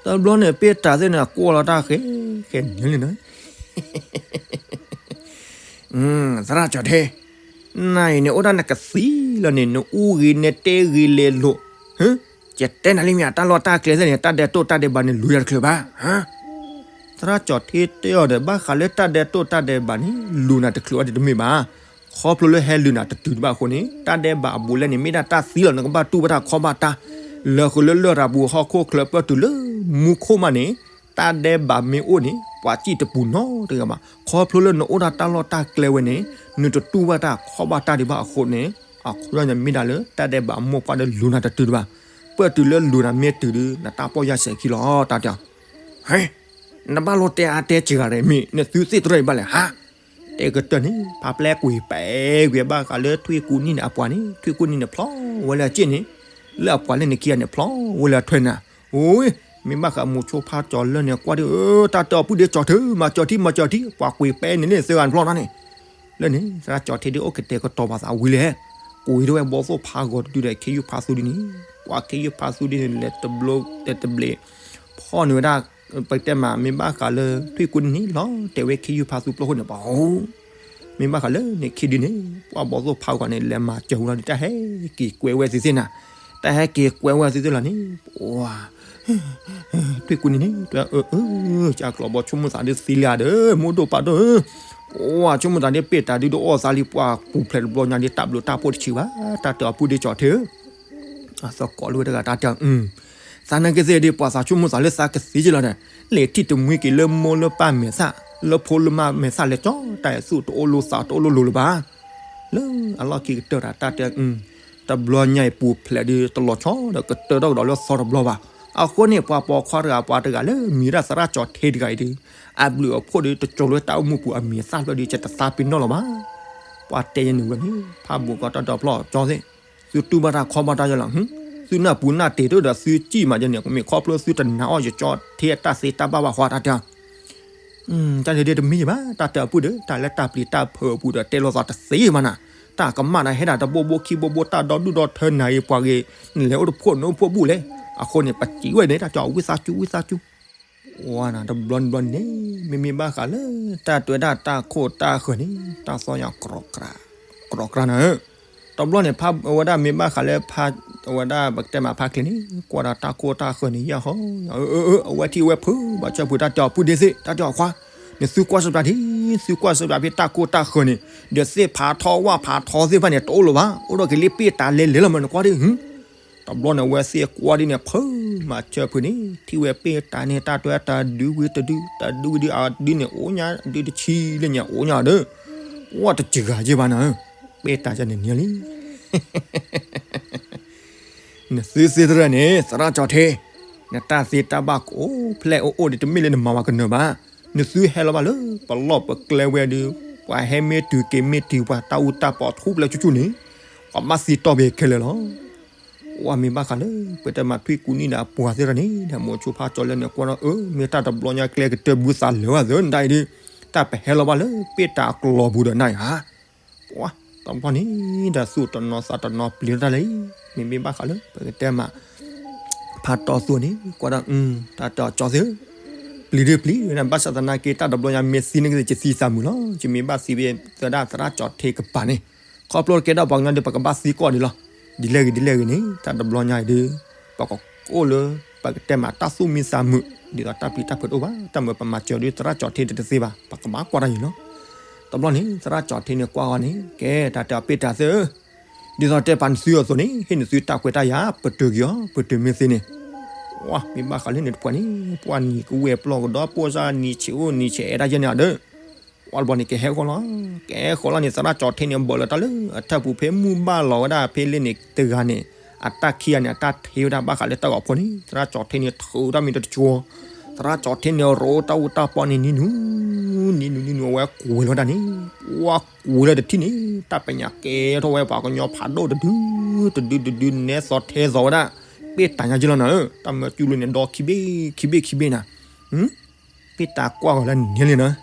တဘျီန့ၣ် ပ့ၢ်တၢ်သ့ၣ်န့ၣ် ကွၢ်လီၤတၢ်ဃဲ ဃဲန့ၣ်လံနၤ သရၣ်ကၠီၤထဲ, နၤအံၤန့ၣ် အိၣ်ဒၣ်နကသံလီၤန့ၣ် နအူဂ့ၤ နတဲဂ့ၤလဲၤလိာ်, ယတဲနၤလံမ့ၢ် တၢ်လီၢ်တၢ်ကျဲသ့ၣ်န့ၣ် တၢ်ဒဲးတိၢ်တၢ်ဒဲးဘးန့ၣ် လူၤယၤတချုးဘၣ်. သရၣ်ကၠီၤထဲတဲအီၤဒီး ဘၣ်ဃးလၢတၢ်ဒဲးတိၢ်တၢ်ဒဲးဘးန့ၣ် လူၤနၤတချုးအီၤဒ်တမ့ၢ်ဘၣ်. ခီဖျိလၢဟဲလူၤနၤတတုၤဘၣ်အဃိန့ၣ် တၢ်ဒဲးဘးအဘူးအလဲန့ၣ် မ့ၢ်ဒၣ်တၢ်သံလီၤ နကဘၣ်တူၢ်ဘၣ်တၢ်ခီၣ်ဘၣ်တၢ်, လၢဃုာ်လၢလရာ်ပူၤဟီၣ်ခိၣ်ချၢပၢၢ်တုၤလၢမူခိၣ်မးန့ၣ် တၢ်ဒဲးဘးမ့ၢ်အိၣ်န့ၣ် ပှၤစံၣ်တပူၤနီတဂၤဘၣ်. ခီဖျိလၢနအိၣ်ဒၣ်တၢ်လီၢ်တၢ်ကျဲဝဲန့ၣ် နတတူၢ်ဘၣ်တၢ်ခီၣ်ဘၣ်တၢ်ဒံးဘၣ်အဃိန့ၣ် အဃိန့ၣ်မ့ၢ်ဒၣ်လၢတၢ်ဒဲးဘးမိၢ်ပှၢ်ဒီးလူၤနၤတတုၤတဘၣ်, ပၢၢ်တုၤလၢလူၤနၤမ့ၢ်တုၤဒီး နတၢ်ပီၢ်ယၢ်စဲးခံလီၤ တၢ်တဲအီၤ. ဟဲ, နဘၣ်လိၣ်တဲအါတဲစှၤဂၤဒီး မ့ၢ်နသုသ့ၣ်တရၢအံၤဘၣ်လဲၣ်ဟါ. တဲကတၢၢ်န့ၣ် ဖးပျဲကွံာ်ပဲာ်ကွံာ်ဘၣ်ဃးလၢထွံၣ်ကူနံၣ်န့ၣ်အပှၤန့ၣ်, ထွံၣ်ကူနံၣ်န့ၣ်ဖျီဝဲလၢအစ့ၣ်န့ၣ်, လၢအပှၤလၢနခံဂၤန့ၣ် ဖျီဝဲလၢအထွဲနၤ. အိ, မ့ၢ်ဘၣ်ဃးမိၤဆိဖါကၠီၤလၢန့ၣ်ကွၢ်ဒီး တၢ်တဲအီၤပုၢ်ဒ့ကၠီၤထၢ မၤကၠီၤထံ မၤကၠီၤထံ ပှၤကွံာ်ပဲာ်န့ၣ်န့ၣ် သၢဂၤန့ၣ်ဖျီနၤန့ၣ်. လၢန့ၣ် သရၣ်ကၠီၤထံဒုးအိၣ်ကတဲာ်ကတီၤပာ်သးဝံၤလဲၣ်. ကွံာ်ဒၣ်ဝဲဘီသိၣ်ဖါဂီၤတဒုဒီးခ့ယုၢ်ဖါသူဒုန့ၣ်, ပှၤခ့ယုၢ်ဖါသူဒုန့ၣ် လဲၤတဘျီတဲတဘျီ ဖီၣ်န့ၢ်ဝဲဒၣ် ပကတဲမး မ့ၢ်ဘၣ်ဃးလၢထွံၣ်ကူနံၣ်န့ၣ် လီၤတဲာ်ဝဲခ့ယုၢ်ဖါသူပျိခိၣ်န့ၣ် ပှၤအိၣ် မ့ၢ်ဘၣ်ဃးလၢန့ၣ်ခ့ဒုန့ၣ် ပှၤဘီသိၣ်ဖါဂီၤန့ၣ် လဲၤမၤစၢၤဝံၤလီၤဒီး တၢ်ဟဲက့ၤကွဲဝဲသ့ၣ်သ့ၣ်နၤ, တၢ်ဟဲက့ၤကွဲဝဲသ့ၣ်သ့ၣ်လီၤန့ၣ် ပှၤ ထွံၣ်ကူနံၣ်န့ၣ် တၢ်အၢ အၢ ကၢ်ကျီၤဘီဆိကမိၣ်သးဒ်သံလၢအဒၢ မိၢ်ဒိၣ်ပၢ်ဒိၣ်ဧၢ, ပှၤဆိကမိၣ်သးဒ်ပ့ၢ်တၢ်ဒုးဒီးအီၣ်သးလံ ပှၤပူၤဖျဲးတဘျီညါဒ် တၢ်ဘျုးတၢ်ဖှိၣ်တဆံးဘၣ် တၢ်တဲအီၤပုၢ်ဒ့ကၠီၤထၢဧၢ. အသကိးလၢဝဲတဂၤတၢ်တဲအီၤ သးနာ်က့သ့ၣ်ဒ် ပှၤသးဆိကမိၣ်သးလၢသးကသံက့လီၤဒီး လဲၤထံၣ်တမှံက့ၤလၢမိၢ်လၢပၢ်မဲာ်သၣ် လၢဖိလၢမါမဲာ်သၣ်လဲၤကၠီ တၢ်အဲၣ်သူၣ်တအိၣ်လိာ်သးတအိၣ်လိာ်လိၤလၢၤဘၣ်. လၢအလီၢ်ခံကတၢၢ်တၢ်တဲအီၤ တဘျီညါအံၤပူၤဖျဲးဒ်တလီၤဆီဒီးကတၢၢ်ထီၣ်ကဒီးလၢသီတဘျီဘၣ်. အဃိန့ၣ် ပှၤပိာ်ခွါတဂၤပှၤတဂၤလၢမံၤဒၣ်သရၣ်ကၠီၤထံတဂၤအံၤဒီး အဘျုးအဖှိၣ်ဒီးတကၠိၤလၢတၢ်အိၣ်မူပူၤအမံၤအသၣ်ဖျၢၣ်ဒီး ကတသးပ့ၤနီၣ်လီၤဘၣ်. ပှၤတဲယဲန့ၣ်ဝဲန့ၣ် ဖးဘူးကီတၢ်ဒီဖျီၣ်ကၠီသ့ၣ် သုတူၢ်ဘၣ်တၢ်ခီဘၣ်တၢ်ယဲလီၤ. သုနၢ်ပူၤနၢ်တ့ၤတအိၣ်ဒီးသုစံၣ်မးယဲန့ၣ် မ့ၢ်ခီဖျိသုတနာ်အီၣ်ယကၠီထံအတၢ်သ့တၢ်ဘၣ်ဘၣ်ဃီတၢ်တဲအီၤ တၢ်န့ၣ်ဒ်တမ့ၢ်ယဘၣ် တၢ်တဲအီၤပုၢ်ဒီး တၢ်လၢတၢ်ပျံၤတၢ်ဖုးအပူၤဒီးတဲလိာ်သးတသ့ဘၣ်နၤ, တၢ်ကမၣ်နၤဟဲဒၣ်တဘိဘိခံဘိဘိ တၢ်ဒီဒူၣ်ဒီထၢနၤအံၤပှၤဂ့ၤ နလဲၤအိၣ်တဖှိၣ်နအိၣ်ဖှိၣ်ဘူၣ်လဲၣ်. အဃိန့ၣ် ပစံးဝဲန့ၣ် တၢ်တဲအီၤဝံသးစူၤ ဝံသးစူၤ ဝါနၤ တဘျီနဘျီန့ၣ် မ့မ့ၢ်ဘၣ်ဃးလၢ တၢ်တဲဝဲဒၣ်တၢ်ခိၣ်တၢ်ဃၢၤန့ၣ် တၢ်သီၣ်ညါ ကြီကြၢ်နၤဧၢ. တဘျီန့ၣ် ဖးဝဲဒၣ်မ့ၢ်ဘၣ်ဃးလၢ ဖးဝဲဒၣ်ပကတဲမးဖးချ့န့ၣ် ကွၢ်ဒီးတၢ်ခိၣ်တၢ်ဃၢၤန့ၣ် ယဲၢ်ဟီ အၢ အၢ အၢ အဝဲထံၣ်ဝဲဖုးဘၣ်ဆၢဖုး တၢ်တဲအီၤပုၢ်ဒ့သ့ၣ် တၢ်တဲအီၤခွါ နသုကွၢ်စၢၤပျးဒ် သုကွၢ်စၢၤပျးဖဲတၢ်ခိၣ်တၢ်ဃၢၤန့ၣ် ဒီးသ့ၣ်ဖးထီဝၣ်ဖးထီသ့ၣ်တဖၣ်န့ၣ် တအိၣ်လၢၤဘၣ် အိၣ်ဒီးက့ၤလၢပ့ၢ်တၢ်လဲၤလဲၤလီၤမး နကွၢ်ဒ် တဘျီန့ၣ် အဝဲသ့ၣ်ကွၢ်ဒ်န့ၣ် ဖုးမးဆၢဖုးန့ၣ် ထံၣ်ဝဲပ့ၢ်တၢ်န့ၣ် တၢ်တဲတၢ်ဒုးဝံၤတဒု တၢ်ဒုးဝံၤဒုး အဒုးန့ၣ် အိၣ်ညါဒုးတဆံလၢညါ အိၣ်ညါဒီး ဝဲတစှၤဂၤယဲၢ်ဘၣ်နၤဧၢ, ပ့ၢ်တၢ်ယဲၢ်န့ၣ်န့ၣ်လံ နသုသ့တရၢၢ်န့ၣ် သရၣ်ကၠီၤထံ နတၢ်သ့တၢ်ဘၣ်ကအိၣ်ဖျဲၣ်အိၣ်အိၣ်ဒီး တမ့ၢ်လၢနမၤဝဲကနၢၤဘၣ်. နသုဟဲလီၤဘၣ်လၢ ပလီၢ်ပကျဲဝဲဒီး ပှၤဟဲမ့ၢ်တုၤက့ၤမ့ၢ်တုၤ ပှၤတၢ်အူတၢ်ပီထူပျဲၢ်ဆူၣ်ဆူၣ်န့ၣ် ပှၤဘၣ်သံတီၢ်ဘ့ၣ်ခဲလၢာ်လီၤ. အိၣ်မ့ၢ်ဘၣ်ဃးလၢ ပတဲမးထွံၣ်ကူနံၣ်ဒီးအပှၤသ့ၣ်တဖၣ်န့ၣ် ဒီးမိၤဆိဖးကၠီၤလၢန့ၣ် ကွၢ်ဒီး အၢ မ့ၢ်တၢ်တဘျီညါကျဲကတၢၢ်ဘုသးလၢာ်ဝဲသ့ၣ်နတၢ်အံၤဒီး တၢ်ပဟဲလီၤဘၣ်လၢ ပ့ၢ်တၢ်အကျိၤပူၤဒီးနၤအံၤဧါ ပှၤတဘျီန့ၣ် ဒီးသူၣ်တနီၤသးတနီၤပျံၤတၢ်လၢ မ့မ့ၢ်ဘၣ်ဃးလၢ ပကတဲမး ဖးတီသိၣ်န့ၣ် ကွၢ်ဒၣ် တၢ်တဲအီၤကၠီသ့ၣ်ဧၢ, ပျံၤဒုးပျံၤဝဲဒၣ် ဘၣ်ဆၣ်သနာ်က့ တၢ်တဘျီညါမ့ၢ်သံန့ၣ်က့ၤ ယသံသးမုာ်လီၤ. ယမ့ၢ်ဘၣ်သံဝဲသရၣ် သရၣ်ကၠီၤထံကပၤန့ၣ် ခီဖျိကဲဒၣ်ပှၤကညီဒီး ပကဘၣ်သံကီၢ်ဒံးလီၤ. ဒ်လဲၣ်ဂ့ၤဒ်လဲၣ်ဂ့ၤန့ၣ် တၢ်တဘျီညါအံၤဒီး ပကအိၣ်လၢ ပကတဲမးတၢ်သူၣ်မံသးမုာ် ဒ်သိးတၢ်ပျံၤတၢ်ဖုးတအိၣ်ဘၣ် တၢ်မၢပမၤစၢၤဒ်သရၣ်ကၠီၤထံတသ့ဘၣ် ပကဘၣ်ကွၢ်တၢ်ယံၤလီၤ. တဘျီန့ၣ် သရၣ်ကၠီၤထံန့ၣ်ကွၢ်အီၤန့ၣ် ကဲ တၢ်တဲအီၤပ့ၢ်တၢ်သ့ၣ်ဧၢ, ဒ်သိးတဲပာ်နသုအသိးန့ၣ် ဟ့ၣ်နသုတၢ်ခွဲးတၢ်ယာ် ပတုာ်က့ၤအီၤ ပတုာ်မ့ၢ်သ့န့ၣ် ဝါ မ့ၢ်ဘၣ်ဃးလၢန့ၣ်တပှၤန့ၣ် ပှၤနံၤကဝဲၢ်ပျီၢ်ကဒီး ပိၢ်စၢ်နံၤဆံးအိၣ်နံၤဆံး အဲၣ်ဒၣ်ယဲၢ်န့ၣ်ဒီး ဝါတဘျီန့ၣ် ကဟဲဃီလီၤ ကဟဲဃီလီၤန့ၣ် သရၣ်ကၠီၤထံန့ၣ် ဘၢၣ်လီၤတၢ်လၢအထၢၣ်ပူၤ ဖဲမုၢ်ဘၣ်လီၤဝဲဒၣ်ဖဲလၢန့ၣ်တဂၤန့ၣ် အတၢ်ခံဂၤန့ၣ် အတၢ်ထံၣ်ဝဲဒၣ်ဘၣ်ဃးလၢတၢ်ဂီၤဖိန့ၣ် သရၣ်ကၠီၤထံန့ၣ် ထုးတၢ်မံၤတကၠိ သရၣ်ကၠီၤထံန့ၣ် ရိးတၢ်အူတၢ်ပီန့ၣ် နံၤနူၤ နံၤနူၤ နံၤနူၤ အဝဲကွံာ်လီၤဝဲဒၣ်န့ၣ် ဝါကွံာ်လီၤတထံၣ်န့ၣ် တၢ်ပညးကဲထီၣ်ဝဲပှၤကညီဖးဒိၣ်တဒု တဒုတဒု နဲသိးထဲသိးဝဲဒၣ် ပ့ၢ်တၢ်ညါက့လီၤနၤဧၢ တၢ်မၢကၠူလူန့ၣ် ဒီခံဘ့ၣ်ခံဘ့ၣ်ခံဘ့ၣ်နၤ ပ့ၢ်တၢ်ကွၢ်ဂီၤလၢနံၤလံနၤ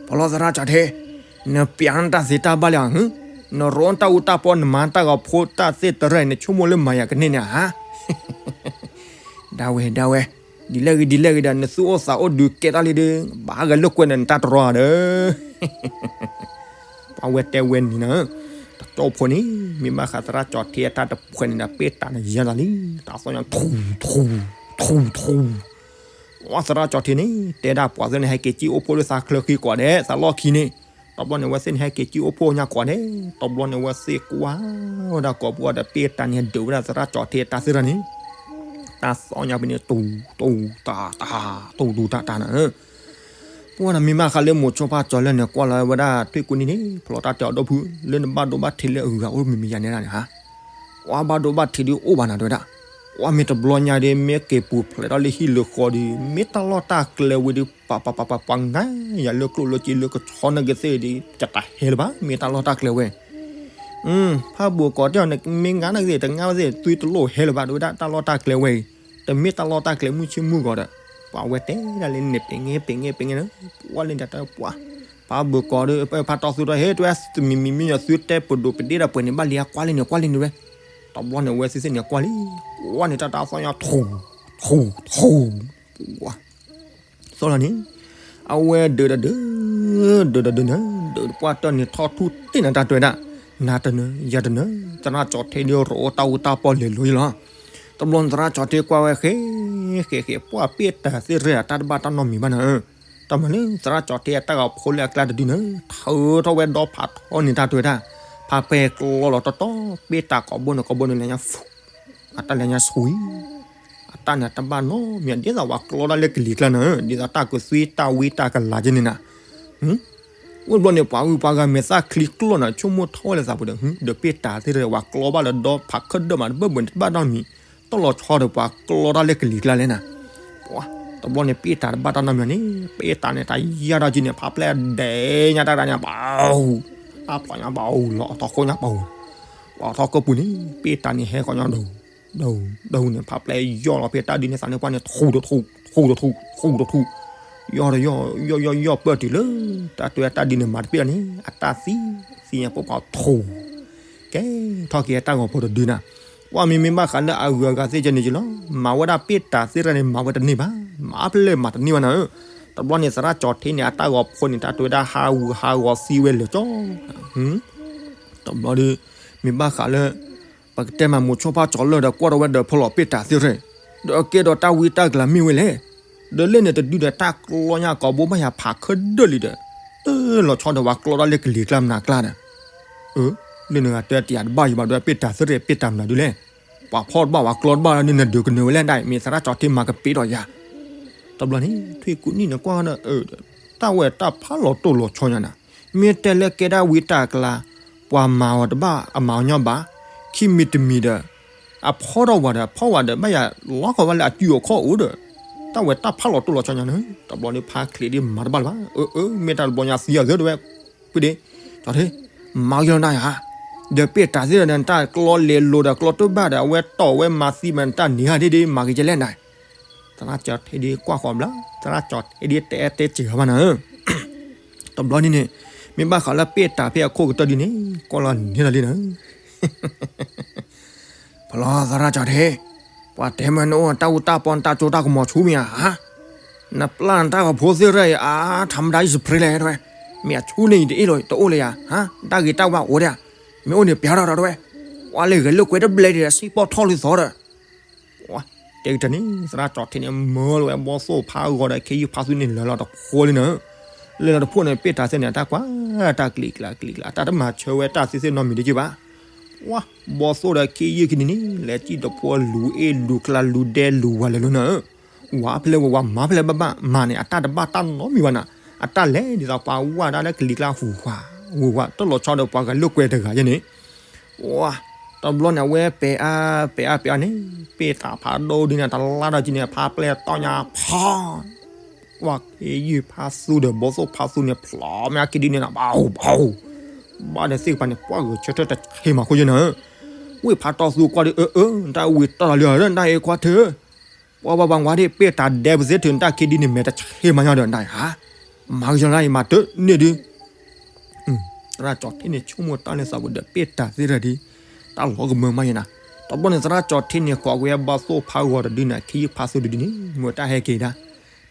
ပလီၢ်သရၣ်ကၠီၤထံ နပျးနတၢ်သ့တၢ်ဘၣ်လံဧါ နရိးတၢ်အူတၢ်ပီ နမၤတၢ်ဂီၤဖိတၢ်သ့ၣ်တရၢၣ် နဆိကမိၣ်လၢမၤယၤကန့ၢ်န့ၣ်ဧါ ဒၣ်ဝဲ ဒၣ်ဝဲ ဒ်လဲၣ်ဂ့ၤ ဒ်လဲၣ်ဂ့ၤဒီး နသုအိၣ်သးအိၣ်ဒုးကဲတၢ်လံဒီး ဘၣ်ဂဲၤလိာ်ကွဲနၤ နတၢ်တရီဧါဒီး ပှၤဝဲတဲဝဲန့ၣ်နၤ တကၠိဖိန့ၣ် မ့ၢ်ဘၣ်ဃးသရၣ်ကၠီၤထံအတၢ်တဖှဲးန့ၣ်ဒီး ပ့ၢ်တၢ်န့ၣ်ယဲၢ်လီၤလံ တၢ်သီၣ်ညါ ထူ ထူ ထူ ထူ ဝဲသရၣ်ကၠီၤထံန့ၣ် တဲဒၣ်ပှၤသ့ၣ်န့ၣ် ဟဲက့ၤကံၣ်အိၣ်ဖှိၣ်လၢသးချၢဃံကွၢ်ဒဲး သးလီၢ်ခံန့ၣ် တဘျီန့ၣ် အဝဲသ့ၣ်န့ၣ် ဟဲက့ၤကံၣ်အိၣ်ဖှိၣ်ညါကွၢ်ဒဲး တဘျီန့ၣ် အဝဲသ့ၣ်ကွၢ်ဝဲဒၣ်ကိာ်ပူၤဒီး ပ့ၢ်တၢ်န့ၣ်ဒုးဝဲဒၣ်သရၣ်ကၠီၤထံအတၢ်သ့ၣ်တဖၣ်န့ၣ် တၢ်သီၣ်ညါဖဲန့ၣ် တူၢ်တူၢ်တၢ်တၢ် တူၢ်တူၢ်တၢ်တၢ်နၤဧၢ ပ ပှၢ်နမ့ၢ်ဘၣ်ဃးလၢမိၤဆိဖးကၠီၤလၢန့ၣ် ကွၢ်လီၤဝဲဒၣ်ထွံၣ်ကူၣ်နံၣ်န့ၣ် ဖျိးတၢ်တဲအီၤဒီပုၢ် လၢနဘၣ်ဒိဘၣ်ထံးလၢအဂၤအိၣ်မံၤမံၤယၤန့ၣ်ဒၣ်န့ၣ်ဧါ, ကွၢ်ဘၣ်ဒိဘၣ်ထံးဒုးအိၣ်ဘၣ်နၤတဲဝဲဒၣ်, ကွၢ်မ့ၢ်တဘျီညါဒီး မ့ၢ်က့ၤပူၤဖျဲးထီၣ်လၢဟံၣ်လၢဃီဒီး မ့ၢ်တၢ်လီၢ်တၢ်ကျဲဝဲဒီး ပှၤပှၤပှၤပှၤပှၤငါယၤလၢကျိၣ်လၢစ့လၢကဆီနၢ်ကသ့ၣ်ဒီး ကတၢ်ဟဲလၢၤဘၣ် မ့ၢ်တၢ်လီၢ်တၢ်ကျဲဝဲ ဖးဘိၣ်ကီးတဲအီၤန့ၣ် မ့ၢ်ငါနၢ်ကသ့ၣ် တငါဝဲသ့ၣ် သုတလိၣ်ဟဲလၢၤဘၣ် တဲဝဲဒၣ် တၢ်လီၢ်တၢ်ကျဲဝဲအံၤ တမ့ၢ်တၢ်လီၢ်တၢ်ကျဲမုၢ်ဆ့ၣ်မုၢ်ဂီၤဒီး ပှၤဝဲတဲဒၣ်လၢန့ၣ် ပ့ၤငဲပ့ၤငဲပ့ၤငဲလၢ ပှၢ်လၢန့ၣ်တၢ်ပှၢ် ဖးဘိၣ်ကီးဒီး ဖးတီသူဒီး ဟဲ တဲဝဲ တမံၤမံၤမံၤညီ သုတဲပဒိၣ်ပဒ့ဒီးပှဲၤန့ၣ်ဘၣ်လံ ကွၢ်လၢန့ၣ် ကွၢ်လၢန့ၣ်ဝဲ တဘျီန့ၣ် အဝဲသ့ၣ်သ့ၣ်န့ၣ် ကွၢ်လံ ကွၢ်န့ၣ်တၢ်တၢ်သီၣ်ညါ ထူၣ် ထူၣ် ထူၣ် ပှၢ် သီၣ်လီၤန့ၣ် အဝဲဒုးဒီးဒုး ဒုးဒီးဒုးန့ၣ် ဒုးတပှၢ်တၢၢ်န့ၣ် ထီၣ်ထူၣ်တ့ၢ်နၤတၢ်တဲဝဲဒၣ် နၤတနၢၤ ယၤတနၢၤ သရၣ်ကၠီၤထ့ဒီး ရိၣ်အိၣ်တၢ်အူတၢ်ပီၣ်လဲၤလိၤယလီၤ တဘျီန့ၣ် သရၣ်ကၠီၤထ့ကွၢ်ဝဲဃဲ ဃဲ ဃဲ ပှၢ်ပ့ၢ်တၢ်သ့ၣ်ရဲၣ် အတၢ်တဘၣ်တၢ်နီတမံၤဘၣ်နၤဧၢ, တၢ်မၤလၢသရၣ်ကၠီၤထ့အတၢ်ဂီၤဖိလၢအကျါတဒုန့ၣ် ထုးထီၣ်ဝဲဒီဖးထီန့ၣ်တၢ်တဲဝဲဒၣ်, ဖးပဲကျီလီၤတီတီ ပ့ၢ်တၢ်ကိးဘိန့ၣ်ကိးဘိန့ၣ် လဲၤညါ အတၢ်လဲၤညါဆူၣ် အတၢ်န့ၣ်တဘၣ်နီတမံၤ ဒ်သိးပှၤကျီတၢ်လၢကလံၤကျါနၤဧၢ, ဒ်သိးတၢ်ကသွံတၢ်ဝံတၢ်ကလၤက့န့ၣ်နၤ, ဝံၤဘျီန့ၣ် ပှၤဂုၤပှၤဂၤမဲာ်သၣ်ချံကျီၢ်နၤ ဆိကမိၣ်ထီၣ်ဝဲလၢသးပူၤဒီး ဒီးပ့ၢ်တၢ်သ့ၣ်ရဲၣ် ပှၤကျီဘၣ်လၢဒီဖးခၢၣ်ဒၢၣ်မး တဘၣ်ဘၣ်န့ၣ်တဘၣ်နီတမံၤ, တၢ်လီၤဆီဒီးပှၤကျီတၢ်လၢကလံၤကျါလဲၣ်နၤ, ပှၤ တဘျီန့ၣ် ပ့ၢ်တၢ်တဘၣ်တၢ်နီတမံၤန့ၣ် ပ့ၢ်တၢ်န့ၣ် တၢ်ယၢ်ဒီးက့န့ၣ် ဖးပျဲၢ်ဒဲးညါတၢ်တၢ်န့ၣ် ပှၤ တၢ်ဖျိးညါပှၤ လီၤအီၣ်ထီၣ်ခိၣ်ညါပှၤ ပှၤထီၣ်ကၢၢ်ပူၤန့ၣ် ပ့ၢ်တၢ်န့ၣ်ဟဲဃီညါဒီး ဒီး ဒီးန့ၣ် ဖးပျဲၢ်ယီၢ်လီၤဖဲတၢ်ဒုန့ၣ်သးန့ၣ်ပှၢ်န့ၣ် ထူၣ်တထူၣ် ထူၣ်တထူၣ် ထူၣ်တထူၣ်, ယီၢ်ဒီးယီၢ် ယီၢ်ယီၢ်ယီၢ်ပၢၢ်တုၤလၢ တၢ်တဲတၢ်ဒုန့ၣ်မၤတပ့ၢ်အီၤန့ၣ် အတၢ်သံ သံညါပိၢ်ပှၤထူၣ် ကဲထီၣ်က့ၤတၢ်ဂီၤဖိတဒုနၤ, ပှၢ်မ့မ့ၢ်ဘၣ်ဃးလၢအဂုၤအဂၤသ့ၣ်ကဲန့ၣ်က့လီၤ, မၤဝဲဒၣ်ပ့ၢ်တၢ်သ့ၣ်တဖၣ်န့ၣ် မၤဝဲတန့ၢ်ဘၣ်, မၤဖဲလဲၣ်မၤတန့ၢ်ဘၣ်နၤဧၢ, တဘျီန့ၣ် သရၣ်ကၠီၤထ့န့ၣ် အတၢ်ဂီၤဖိန့ၣ် တၢ်တဲဝဲဒၣ်ဟးဂူာ်ဟးဂီၤသံဝဲလၢာ်ကၠီ တဘျီဒီး မ့ၢ်ဘၣ်ဃးလၢ ပကတဲမၤမိၤဆိဖးကၠီၤလၢာ်ဒီး ကွၢ်ထီၣ်ဝဲဒီးဖီလီၤပ့ၢ်တၢ်သ့ၣ်တဖၣ်, ဒီးအကဲဒီးတၢ်ဝံတၢ်ကလၤမ့ၢ်ဝဲလဲၣ်, ဒီးလၢန့ၣ်တဒုဒီး တၢ်ကျီညါကိးဘိဘၣ်ယၤဖးခၢၣ်ဒၢၣ်လံဒီး တၢ်လီၤဆီဒီးပှၤကျီတၢ်လၢကလံၤကျါမနၤကျါဒီး, အၢ လၢနဂၤတဲတယၤတဘၣ်ယဘၣ်ဒီး ပ့ၢ်တၢ်သ့ၣ်တဖၣ် ပ့ၢ်တၢ်မနုၤဒုလဲၣ်, ပှၤဖီၣ်တဘၣ်ပှၤကျီတဘၣ်ဒီး နဒုးကနၢၤဝဲလဲၣ်ဒၣ်အံၤ မ့ၢ်သရၣ်ကၠီၤထ့မၤကပ့းဒီးယၤ တဘျီန့ၣ် ထွံၣ်ကူၣ်နံၣ်န့ၣ်ကွၢ်ဒီး တၢ်ဝဲတၢ်ဖးလီၤတိၢ်လီၤဆီညါနၤ, မ့ၢ်တဲလၢကဲဒၣ်ဝံတၢ်ကျါ ပှၤမၤအီၤတဘၣ်အမၤအီၤညီဘၣ်, ခံမံၤတမံၤဒီး အဖီၣ်ထီၣ်ဝဲဒီး ဖီၣ်ဝဲဒီး ဘၣ်ယၤလီၤခီဝဲလၢအစုအခီၣ်အိၣ်ဒီး တၢ်ဝဲတၢ်ဖးလီၤတိၢ်လီၤဆီညါန့ၣ် တဘျီန့ၣ် ဖါချံးဒ်မၤတဘၣ်လၢၤဘၣ်, အၢ အၢ မ့ၢ်တၢ်တဘျီညါသံအီၤသ့တဲဝဲ, ဖုဒ့ ကၠီၤထ့ မၤကယီၤနၤယၤ, ဒီးပ့ၢ်တၢ်သ့ၣ်ဒီး နတၢ်ကျီလဲၤလိၤဒီးကျီတဘၣ်ဒီး အဝဲတီၢ်ဝဲမၤသံမး နတၢ်နံၤဟးဒ့ဒ့ မၤက့ၤကလဲၣ်နၤ သရၣ်ကၠီၤထ့ဒ်ကွၢ်ဃီၤဘျါ, သရၣ်ကၠီၤထ့ဒ်တဲတဲစ့ၤဂၤဘၣ်နၤဧၢ, တဘျီန့ၣ်န့ၣ် မ့ၢ်ဘၣ်ဃးလၢပ့ၢ်တၢ်ဖဲအခိၣ်ကတၢၢ်ဒ်န့ၣ် ကွၢ်လီၤန့ၢ်လီၤလံနၤဧၢ, ဖလီသရၣ်ကၠီၤထ့, ပှၤတဲမၢနအိၣ်တၢ်အူတၢ်ပီ နတၢ်ကၠိတၢ်ကမီၤဆူမ့ၢ်ဧါ, နပျၢ်နတၢ်ဂီၤဖိသ့ၣ်ရဲၣ်အံၤ အါ ထးမတၤ ယစပရ့လဲၣ်တဲဝဲ, မ့ၢ်အဆူန့ၣ်ယတအ့ၣ်လိာ် တအိၣ်လၢယၤ, တၢ်ဂ့ၤတၢ်ဝါအိၣ်ဒၣ်, မ့ၢ်အိၣ်န့ၣ်ပျဲထီၣ်ဒီးတဲဝဲ, ကွၢ်လၢဂဲၤလိာ်ကွဲတဘျဲၣ်ဒံးဒီး စံၣ်ပီၣ်ထီၣ်လံသီဒီး တဲကတၢၢ်န့ၣ် သရၣ်ကၠီၤထ့န့ၣ် မၢလီၤဝဲဘီသိၣ်ဖးဂီၤဒီး ခ့ယုၢ်ဖးသူန့ၣ်လၢလီၤတဖိလံနၤဧၢ, လၢလီၤတဖိန့ၣ် ပ့ၢ်တၢ်သ့ၣ်န့ၣ် တၢ်ကွၢ် တၢ်ကျံၤကျါကျံၤကျါ တၢ်တမၤဆၢဝဲတၢ်သ့သ့ၣ်နီတမံၤတက့ၢ်ဘၣ်, ဝါ ဘီသိၣ်ဒီးခ့ယုၢ်ခံန့ၣ်န့ၣ် လဲၤစံၣ်တဖိလူၤအ့ၣ်လူၤကျါလူၤဒဲလူၤဝၤလဲၤလီၤနၤဧၢ, ဝၤဖဲလဲၣ်ဝဲဝၤမၤဖဲလဲၣ်ဘၣ်ဘၣ် မၤန့ၣ် အတၢ်တဘၣ်တၢ်နီတမံၤဘၣ်နၤ, အတၢ်လဲၤဒ်သိးပှၤဝဲဒၣ်လၢကလံၤကျါဟူးဝး ဟူးဝး တၢ်လီၤဆီဒီးပှၤဂဲၤလိာ်ကွဲတဂၤယဲန့ၣ် ဝါ တဘျီန့ၣ် အဝဲပဲာ်အါ ပဲာ်အါ ပဲာ်အါန့ၣ် ပ့ၢ်တၢ်ဖးဒိၣ်ဒ်န့ၣ် တလါဒီးက့န့ၣ် ဖးပျဲၢ်တီၢ်ညါဖီ ဝါခ့ယုၢ်ဖးသူဒီး ဘီသိၣ်ဖးသူန့ၣ် ဖျိးမ့ၢ်အခံဒ်န့ၣ်နၤ ဘၣ်အိၣ်ဘၣ်အိၣ်, ဘၣ်ဒီးသ့ၣ်ကပၤန့ၣ် ပှၢ်ဂဲၤဆၢထၢၣ်တဆ့မၤခိၣ်ယဲနၤဧၢ, ဝ့ၢ်ဖးတီသူကွၢ်ဒီး အၢ အၢ တၢ်ဝံၤတီၢ်လီၤလံဧၢ နတၢ်အ့ခွါထၢ ပှၤဘၣ်ပှၤဝါဒ် ပ့ၢ်တၢ်ဒဲးပသ့ထုး နတၢ်ခံဒ်န့ၣ် မဲာ်တဆ့မၤညီဒီးနတၢ်ဧါ, မၤကယီၤလၢအံၤမၤတၢ်န့ၣ်ဒုး သရၣ်ကၠီၤထ့န့ၣ် ဆိကမိၣ်တၢ်န့ၣ်သးပူၤဒီး ပ့ၢ်တၢ်သ့ၣ်တဖၣ်ဒ် တၢ်လီၤကမၢမးယဲနၤ, တဘျီန့ၣ် သရၣ်ကၠီၤထ့န့ၣ် ကိးက့ၤဘီသိၣ်ဖးဂီၤတဒုန့ၣ် ခ့ယုၢ်ဖးသူတဒုန့ၣ် မ့ၢ်တၢ်ဟဲက့ၤဒၣ်,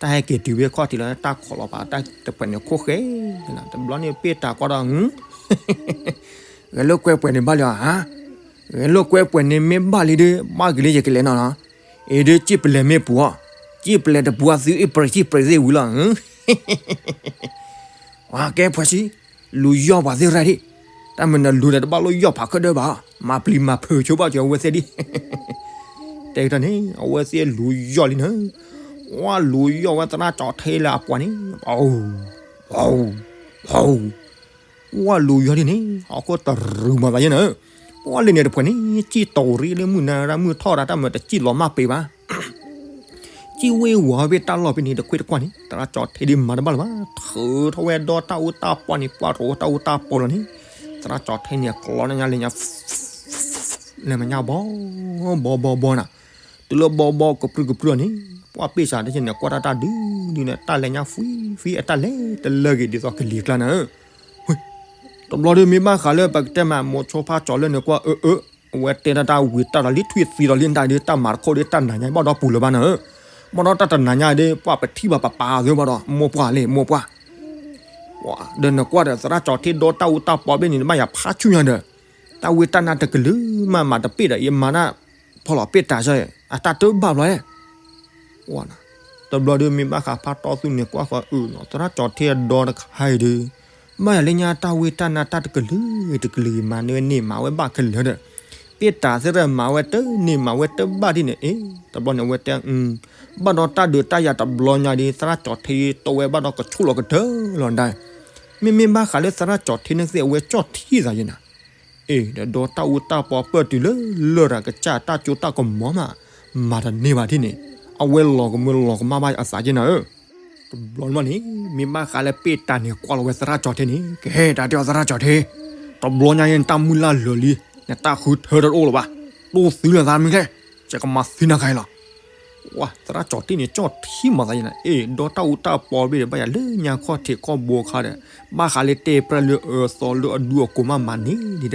တၢ်ဟဲက့ၤတုၤဝဲခီၣ်ထံးလီၤ တၢ်ခိးလီၤပာ်တၢ်တဖျၢၣ်န့ၣ်ခိၣ်ဃဲ, တဘျီန့ၣ် ပ့ၢ်တၢ်ကွၢ်ဒီး ဂဲၤလိာ်ကွဲပှဲၤန့ၣ်ဘၣ်လံဧါ, ဂဲၤလိာ်ကွဲပှဲၤန့ၣ်မ့ၢ်ဘၣ်လံဒီး ဘၣ်က့ၤလၢယကလဲၤနီၤလီၤ, အံၤဒ်စံၣ်ပလဲၣ်မ့ၢ်ပူၤအီၤ, စံၣ်ပလဲၣ်တပူၤအသုအ့ၣ်ပြ့းစံၣ်ပြ့းသ့ၣ်ဝံၤလီၤ ပှၤကဲဖှဲးဆံ, လူၤယီၢ်ပှၤသ့ၣ်တဖၣ်ဒံး, တၢ်မနုၤလူၤဒီးတဘၣ်လိၣ်ယီၢ်ဖးခၢၣ်ဒၢၣ်ဘၣ်, မၤပျံၤမၤဖုးဆိဘၣ်က့ၤအဝဲသ့ၣ်ဒံး, တဲကတၢၢ်န့ၣ် အဝဲသ့ၣ်လူၤယီၢ်လံနၤ, ပ ပှၤလူၤယီၢ်ဝဲသရၣ်ကၠီၤထ့လၢအပှၤန့ၣ်, ပှၤလူၤယီၢ်ဒ်န့ၣ် ဟီၣ်ခိၣ်တရူးမၤသးယဲၢ်နၤ, ပှၤလၢန့ၣ်တဖှဲးန့ၣ် စံၣ်တိၤရံလၢမုၢ်နၤရၢ်မုၢ်ထီၣ်ရၢ်တၢ်မၤတစံၣ်လီၤမၢ်ပ့ၤဘၣ် စံၣ်ဝ့ၢ်ဝီၤဖဲတၢ်လီၢ်ဖဲန့ၣ်တခွ့ၣ်တကွၢ်န့ၣ် သရၣ်ကၠီၤထ့ဒ်မၤတဘၣ်လၢၤဘၣ်, ထုးထီၣ်ဝဲဒီတၢ်အူတၢ်ပီန့ၣ် ပှၤရိးတၢ်အူတၢ်ပီလီၤန့ၣ်, သရၣ်ကၠီၤထ့န့ၣ် ကျီန့ၢ်ညါလဲၤညါ လဲၤမၤညါဘီ ဘီဘီဘီနၤ, တုၤလၢဘီဘီကပြုၢ်ကပြုၢ်န့ၣ် ပှၤပ့ၢ်စးတက့ၢ်န့ၣ် ကွၢ်တၢ်တၢ်ဒုဒုန့ၣ် တၢ်လဲၤညါဖှံဖှံ အတၢ်လဲၤတလၢဂ့ၤဒ်သိးကလံၤကျါနၤဧၢ, တဘျီဒီးမ့ၢ်ဘၣ်ဃးလၢပကတဲမး မိၤဆိဖးကၠီၤလၢန့ၣ်ကွၢ်အၢအၢ, အဝဲတဲတၢ်တၢ်ဝံၤတၢ်ဒီးလံထွံၣ်သံဒီးလံတၢ်ဒုး တၢ်မၤတခီဒီးတၢ်နၤညါဘၣ်ဒီးပူၤလၢၤဘၣ်နၤဧၢ, ဘၣ်ဒီးတၢ်တနၤညါဒီး ပှၤပထံၣ်ဘၣ်ပပာ်သ့ဘၣ်ဒီး မိၢ်ပှၢ်လံ မိၢ်ပှၢ် ဒီးနကွၢ်ဒီးသရၣ်ကၠီၤထ့ဒီတၢ်အူတၢ်ပီဘ့ၣ်န့ၣ် ဘၣ်ယၤဖးဆူၣ်ညါဒီး တၢ်ဝံတၢ်နါတကလုာ်မးမၤတပ့ၢ်ဒီး ယမၤနၢ်ဖီလီၤပ့ၢ်တၢ်ဆၢ အတၢ်တဘၣ်ဘျီလဲၣ်, တဘျီဒီးမ့ၢ်ဘၣ်ဃးဖးတီသူန့ၣ် ကွၢ်ဃီအုနီၤ သရၣ်ကၠီၤထ့အဒီတခါအံၤဒီး ဘၣ်ယၤလၢညါတၢ်ဝံတၢ်နါတၢ်တကလုာ်တကလုာ်မၤန့ၢ်ဝဲန့ၢ်မၤဝဲဘၣ်ခဲလၢာ်ဒီး ပ့ၢ်တၢ်သ့ၣ်ဒီးမၤဝဲတန့ၢ်မၤဝဲတဘၣ်ဒ်န့ၣ်အ့, တဘျီန့ၣ်အဝဲတဲ ဘၣ်ဒီးတၢ်ဒုးတၢ်ယၤတဘျီညါဒီး သရၣ်ကၠီၤထ့တိဝဲဘၣ်ဒီးကဆူၣ်လီၤကတၢၢ်လီၤဒၣ်, မ့မ့ၢ်ဘၣ်ဃးလၢသရၣ်ကၠီၤထ့န့ၣ်သ့ၣ်အဝဲကၠီၣ်ထံသးယဲၢ်နၤ, အ့ ဒီးဒီတၢ်အူတၢ်ပီပၢၢ်တုၤလၢလၢၢ်တၢ်ကစၢ်တၢ်ကၠိတၢ်ကမီၤမး မၤတန့ၢ်ဘၣ်ဒ်န့ၣ်, အဝဲလီၤကမၢလီၤကမၣ်ဘၣ်အသးယဲၢ်နၤဧၢ တဘျီန့ၣ် မ့ၢ်ဘၣ်ဃးလၢပ့ၢ်တၢ်န့ၣ်ကွၢ်လီၤဝဲသရၣ်ကၠီၤထ့န့ၣ် ကဟဲတၢ်တဲအီၤသရၣ်ကၠီၤထ့, တဘျီညါအံၤနတၢ်မုၢ်လၢ်လၢာ်လံ, နတၢ်ဃုထၢတအိၣ်လၢၤဘၣ်, တိၢ်သံလၢသးမ့ၢ်ကျဲ, ယကမၤသံနၤခါအံၤလီၤ. ဝဲ သရၣ်ကၠီၤထ့န့ၣ် ကၠီၣ်ထံမၤသးယဲၢ်နၤ, အ့ ဒီတၢ်အူတၢ်ပီဘ့ၣ်ဒီး ဘၣ်ယၤလၢညါခီၣ်ထံးခီၣ်ဘိခါဒီး ဘၣ်ဃးလၢတဲပြၢလၢအၢသီလၢအဒူအကိးမးမၤန့ၢ်ဒံးဒီး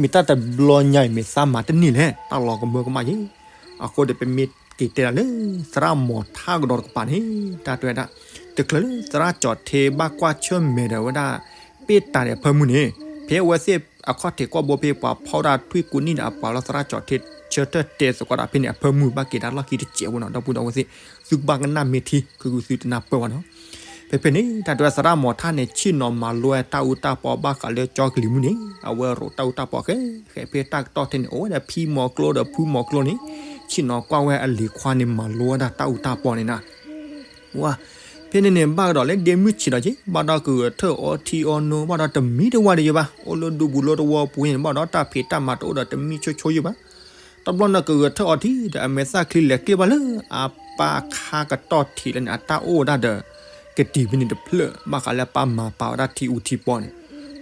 မ့ၢ်တၢ်တဘျီညါအံၤ မ့ၢ်သးမၤတန့ၢ်လဲၣ် တၢ်လီၤကမၢကမၣ်ယဲၢ်. အဃိဒီး ပမ့ၢ်က့ၤတဲဒၣ်လၢ သရၣ်မီၤထါကဒီးတကပၤန့ၣ် တၢ်တဲဝဲဒၣ် တချုးလၢသရၣ်ကၠီၤထ့ဘၣ်ကွၢ်ဆၢၣ်မဲာ်ဒီးဝဲဒၣ် ပ့ၢ်တၢ်ဒီးအဖၢမုၢ်န့ၣ် ဖဲအဝဲသ့ၣ်အခီၣ်ထံးခီၣ်ဘိဖဲ ပှၤဖီဝဲဒၣ်ထွံၣ်ကူနံၣ်ဒီးအပှၤလီၤ သရၣ်ကၠီၤထ့ဆၢထၢၣ်တဲသကိးဒၣ်ဖဲန့ၣ် အဖၢမုၢ်ဘၣ်က့ၤတၢ်လီၢ်ခံတစဲးဖိနီၤ ဒီပုၢ်ဒီဝဲၢ်သ့ၣ် သုကဘၣ်ကနၣ်မ့ၢ်ထံ ခုခုသုတနၢ်ပၢၢ်ဘၣ်နီၤ. ဖဲဖဲန့ၣ် တၢ်တဲဝဲသရၣ်မီၤထါန့ၣ် ဆ့ၣ်နီၤမၤလိဝဲတၢ်အူတၢ်ပီဘၣ်ဃးလၢကၠီကလံၤမုၢ်န့ၣ် အဝဲရိးတၢ်အူတၢ်ပီဃဲ ဃဲဖဲတၢ်ကတီၢ်ထဲန့ၣ် အိၣ်ဝဲဒၣ်ဖံမီၤကျိဒီးဖုမီၤကျိန့ၣ် ဆ့ၣ်နီၤကွၢ်ဝဲအလံၤခွါန့ၣ် မၤလိဝဲဒၣ်တၢ်အူတၢ်ပီန့ၣ်နၤ ဝဲ ဖဲန့ၣ်န့ၣ် ဘၣ်ကဒီးလၢဒ့မုၢ်ဆံးဒီးက့ၤ ဘၣ်ဒီးကဂဲၤထၢၣ်အီထံအီနိ ဘၣ်ဒီးတမံတဝါဒံးယဲၢ်ဘၣ် အိၣ်လၢဒူပူၤလၢတဝီပူၤန့ၣ် ဘၣ်ဒီးတၢ်ဖံးတၢ်မၤတအိၣ်ဒီးတမံဆိဆိယဲၢ်ဘၣ်. တဘျီန့ၣ်ကဂဲၤထၢၣ်အီထံဒီး အမဲာ်သၣ်ချံလဲၤကျ့ဘၣ်လၢ အပၢ်ခါကတီၢ်ထံးလၢန့ၣ် အတၢ်အိၣ်ဝဲဒၣ်ဒီး ကတံၤဖဲန့ၣ်တဖျၢၣ် ဘၣ်ဃးလၢပၢ်မၤပာ်ဝဲဒၣ်ထံအူထံပီန့ၣ်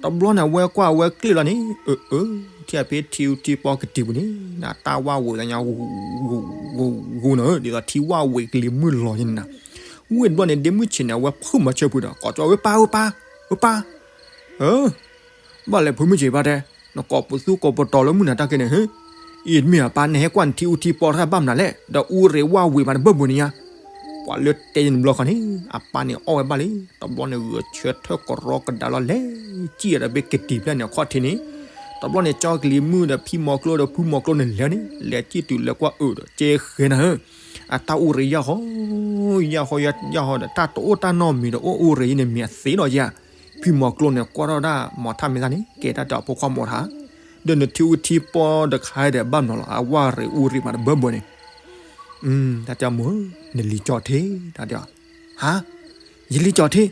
တဘျီန့ၣ် အဝဲကွၢ်အဝဲကျ့လီၤန့ၣ် အၢ အၢ ထံၣ်ဖဲထံအူထံပီကတံၤပူၤန့ၣ် နတၢ်ဝၣ်ဝံၤသးညါ ဂူၤဂူၤဂူၤဂူၤနီၤ ဒ်သိးထံဝၣ်ဝံၤကလံၤမုၢ်လီၤယဲၢ်နၤ. ဝံၤတဘျီန့ၣ် ဒ့မုၢ်ဆံးန့ၣ် အဝဲဖုၣ်မၤဆၢဖုးဒီး ကိးကၠီဝဲပၢ်ဝဲပၢ် ဝဲပၢ် ဘၣ်လဲၣ်ဖုမုၢ်ဆံးဘၣ်တဲ နကိးပသူကိးပတီၤလၢမုၢ်နၤတၢ်က့န့ၣ် အံၤတမ့ၢ်အပၢ် နဟဲကွၢ်နထံအူထံပီတခါဘၣ်မနုၤလဲၣ် ဒီးအူရ့းဝၣ်ဝံၤမးတဘၢၣ်ဘၢၣ်န့ၣ်ညါ. ပှၤလၢတဲယဲၢ်တဘျီဃီန့ၣ် အပၢ်န့ၣ်အီၣ်ဝဲဘၣ်လံ တဘျီန့ၣ် ဂဲၤဆၢထၢၣ်ကရီကဒါလီၤ လဲၤစံၣ်ဒီးဖဲကတံၤဖျၢၣ်န့ၣ်အခီၣ်ထံးန့ၣ် တဘျီန့ၣ် ကၠီကလံၤမုၢ်ဒီးဖံမီၤကျိဒီးဖုမီၤကျိန့ၣ်လဲၤန့ၣ် လဲၤစံၣ်တုၤလဲၤကွၢ်အၢဒီး ကဲဃဲနၤဧၢ အတၢ်အိၣ်ရ့းယၢ်ဃီ ယၢ်ဃီယၢ်ဃီဒီး တၢ်တအိၣ်တၢ်နီတမံၤဒီး အိၣ်အိၣ်ရ့းယဲၢ်န့ၣ် မ့ၢ်အသ့လီၤယဲၢ်. ဖံမီၤကျိန့ၣ် ကွၢ်ထီၣ်ဒၣ်မီၤထါမ့ၢ်သးန့ၣ် ကဲတၢ်တဲအီၤဖိခွါမီၤထါ ဒီးနထံအူထံပီတခါဒီး ဘၣ်မနုၤလီၤ အဝၣ်ရ့းအူရ့းမးတဘၢၣ်ဘၢၣ်န့ၣ် တၢ်တဲမ့ၢ် နလံၤကၠီၤထ့ တၢ်တဲအီၤ ဟါ ယလံၤကၠီၤထ့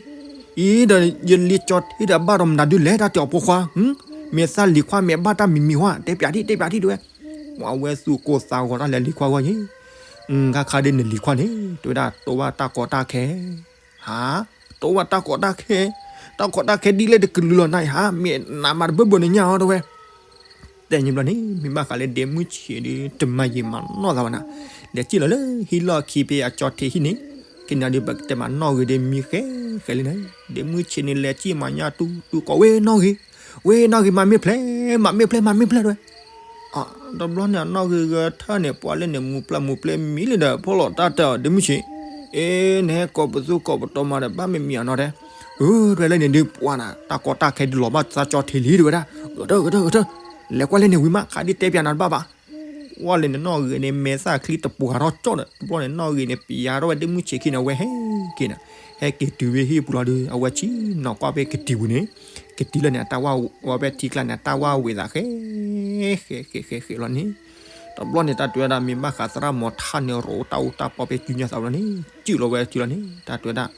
အံၤဒီး ယလံၤကၠီၤထ့ဒီး ဘၣ်ဒီးမနုၤဒုလဲၣ် တၢ်တဲအီၤဖိခွါ မ့ၢ်သးလံၤခွါမ့ၢ်ဘၣ်တၢ်မံၤမံၤဝဲ တဲပျးထံၣ် တဲပျးထံၣ်တဲဝဲ အဝဲသူၣ်ကိၢ်သးဂီၤတၢ်လၢလံၤခွါဂီၢ်ယဲၢ် ခါခါဒ်နလံၤခွါန့ၣ် တဲဝဲဒၣ်တိၢ်ဘၣ်တၢ်ကီတၢ်ခဲ ဟါ တိၢ်ဘၣ်တၢ်ကီတၢ်ခဲ တၢ်ကီတၢ်ခဲဒ်လဲၣ်တကလုာ်လီၤနၤအံၤဟါ မ့ၢ်နးမးတဘၢၣ်ဘၢၣ်န့ၣ်ညါအီၤတဲဝဲ တဲညါဘျီန့ၣ် မ့ၢ်ဘၣ်ဃးလၢဒ့မုၢ်ဆံးဒီး တမၤယံာ်မၤနီၢ်သးဘၣ်နၤ လဲၤစံၣ်လီၤလၢဟံၣ်လီၢ်ခံဖဲအကၠီၤထ့ဟံၣ်န့ၣ် ခဲနၤဒုးပကတဲမးနီၢ်ဂ့ၤဒ်မံဃဲဃဲလံနၤ ဒ့မုၢ်ဆံးန့ၣ်လဲၤစံၣ်မၤညၣ်တူတူကိးဝဲနီၢ်ဂ့ၤ ဝဲနီၢ်ဂ့ၤ မၤမ့ၢ်ဖျဲး မၤမ့ၢ်ဖျဲး မၤမ့ၢ်ဖျဲးတဲဝဲ တဘျီန့ၣ် အနီၢ်ဂ့ၤဂဲၤထၢၣ်န့ၣ် ပှၤလၢန့ၣ် မူၤပျၢ်မူၤပျဲမံၤလံဒီး ဖီၣ်လီၤတၢ်တဲအီၤ ဒ့မုၢ်ဆံး အ့ နဟဲကိးပသူကိးပတီၤမးဒီး ဘၣ်မ့ၢ်မံၤအနီၢ်တဲ အၢ တဲဝဲလၢန့ၣ်ဒုး ပှၤနၤ တၢ်ကီတၢ်ခဲဒုးလီၤဘၣ်သးကၠီၤထ့လံတဲဝဲဒၣ် ဂဲၤထၢၣ် ဂဲၤထၢၣ် ဂဲၤထၢၣ် လဲၤကွၢ်လၢန့ၣ်ဝံၤမး ခးဒ်တဲပျးနၤတဘၣ်ဘၣ် ဝဲလဲၤန့ၣ် နီၢ်ဂ့ၤန့ၣ် မဲာ်သၣ်ချံတပှၤထီၣ်ကၠီၣ်ဒီး တဘျီန့ၣ် နီၢ်ဂ့ၤန့ၣ် ပျးထီၣ်ဝဲဒ့မုၢ်ဆံးခံန့ၣ် အဝဲဟဲက့ၤနၤ ဟဲက့ၤတုၤဖဲဟံၣ်ပူၤလီၤဒီး အဝဲဆံၣ်နီၤကွၢ်ဖဲကတံၤပူၤန့ၣ် ကတံၤလၢန့ၣ် အတၢ်ဝၣ်ဝဲဖဲထံကျါန့ၣ် အတၢ်ဝၣ်ဝံၤသးဃဲ ဃဲ ဃဲ ဃဲ ဃဲလီၤန့ၣ် တဘျီန့ၣ် တၢ်တဲဝဲဒၣ် မ့ၢ်ဘၣ်ဃးသရၣ်မီၤထၣ်န့ၣ် ရိးတၢ်အူတၢ်ပီဖဲစုညါသးဘျီန့ၣ် စုၣ်လီၤဝဲစုလီၤန့ၣ် တၢ်တဲဝဲဒၣ်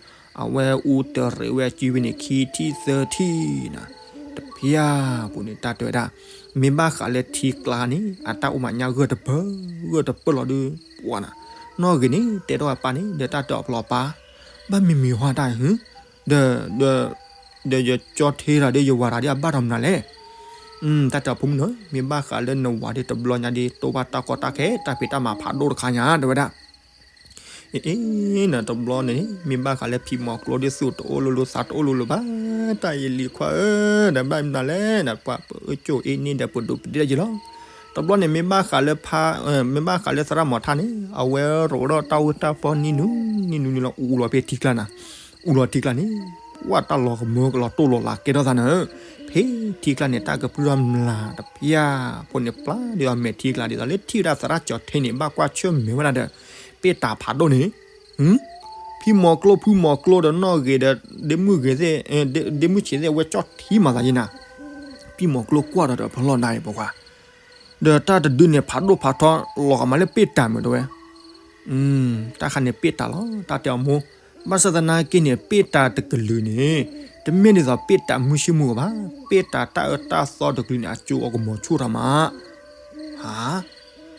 အဝဲအူတရံးဝဲစုဝံၤန့ၣ် ခံထံၣ်သၢထံၣ်နၤ, တဖၣ်ပူၤန့ၣ် တၢ်တဲဝဲဒၣ် မ့ၢ်ဘၣ်ဃးလၢထံကျါန့ၣ် အတၢ်အိၣ်မးညါဂၢၢ်တပၢၢ် ဂၢၢ်တပၢၢ်လီၤဒုး ပှၤနၤ, နီၢ်ဂ့ၤန့ၣ် တဲထီၣ်အပၢ်န့ၣ် ဒီးတၢ်တဲအီၤပျီပၢ် ဘၣ်မံၤမံၤဟါတၢ်ဟ ဒီး ဒီးယကၠီထ့တၢ်ဒီးယဝၤတၢ်ဒီးအဘၣ်ထီၣ်မနုၤလဲၣ်. တၢ်တဲအီၤဖိမုၣ်နီၤ မ့ၢ်ဘၣ်ဃးလၢနဝၤဒီးတဘျီညါဒီး တိၢ်ဘၣ်တၢ်ကီတၢ်ခဲ တၢ်ဖံးတၢ်မၤဖးဒိၣ်တခါညါ တဲဝဲဒၣ် အ့ နတဘျီန့ၣ် မ့ၢ်ဘၣ်ဃးလၢဖံမီၤကျိဒီးသူၣ်တအိၣ်လိၤလိၤသးတအိၣ်လိၤလိၤဘၣ် တၢ်ယလံၤခွါဧၢ, ဒီးဘၣ်မနုၤလဲၣ် ပှၤပအၢကၠိၣ်အ့န့ၣ်ဒီးပဒိးပဒ့ဒၣ်ယလီၤ. တဘျီန့ၣ် မ့ၢ်ဘၣ်ဃးလၢဖါ မ့ၢ်ဘၣ်ဃးလၢသရၣ်မီၤထၣ်န့ၣ် အဝဲရိးဒီးတၢ်အူတၢ်ပီနံၤနူၤ နံၤနူၤနံၤလီၤ အူလီၤဖဲထံကျါနၤ, အူလီၤထံကျါန့ၣ် ပှၤတၢ်လီၤကမၢကလီၤတိၢ်လီၤလးကဲထီၣ်သးနၤ, ဖဲထံကျါန့ၣ် တၢ်ကပြုၢ်ထီၣ်မျးတဖၣ် ဖိန့ၣ်ပျၢ်ဒီးအမဲာ်ထံကျါဒ်သိးလၢထံၣ်ဝဲဒၣ်သရၣ်ကၠီၤထ့န့ၣ် ဘၣ်ကွၢ်ဆၢၣ်မဲာ်ဝဲဒၣ်ဒီး ပ့ၢ်တၢ်ဖးဒိၣ်န့ၣ် ဖံမီၤကျိ ဖုမီၤကျိဒီးနီၢ်ဂ့ၤဒီး ဒ့မုၣ်ဂ့ၤသ့ၣ် ဒ့မုၣ်ဆံးသ့ၣ်ဝဲကၠီထံမၤသးယဲနၤ, ဖံမီၤကျိကွၢ်ဒီးဒီးဖီလီၢ်နၤအံၤပိာ်ခွါ, ဒီးတၢ်တဒုန့ၣ်ဖးဒိၣ်ဖးထီလီၤဂာ်မးလၢပ့ၢ်တၢ်မုာ်တဲဝဲ, တၢ်ခါန့ၣ်ပ့ၢ်တၢ်လီၤ တၢ်တဲအီၤမိၢ်, ဘၣ်ဆၣ်သနာ်က့န့ၣ် ပ့ၢ်တၢ်တကလုာ်န့ၣ် တမ့ၢ်ဒ်သိးပ့ၢ်တၢ်မုၢ်ဆ့ၣ်မုၢ်ဂီၤဘၣ်, ပ့ၢ်တၢ်တၢ်အၢတၢ်သီတကလုာ်န့ၣ် အကၠိအကမီၤဆူၣ်ထီၣ်မး ဟါ,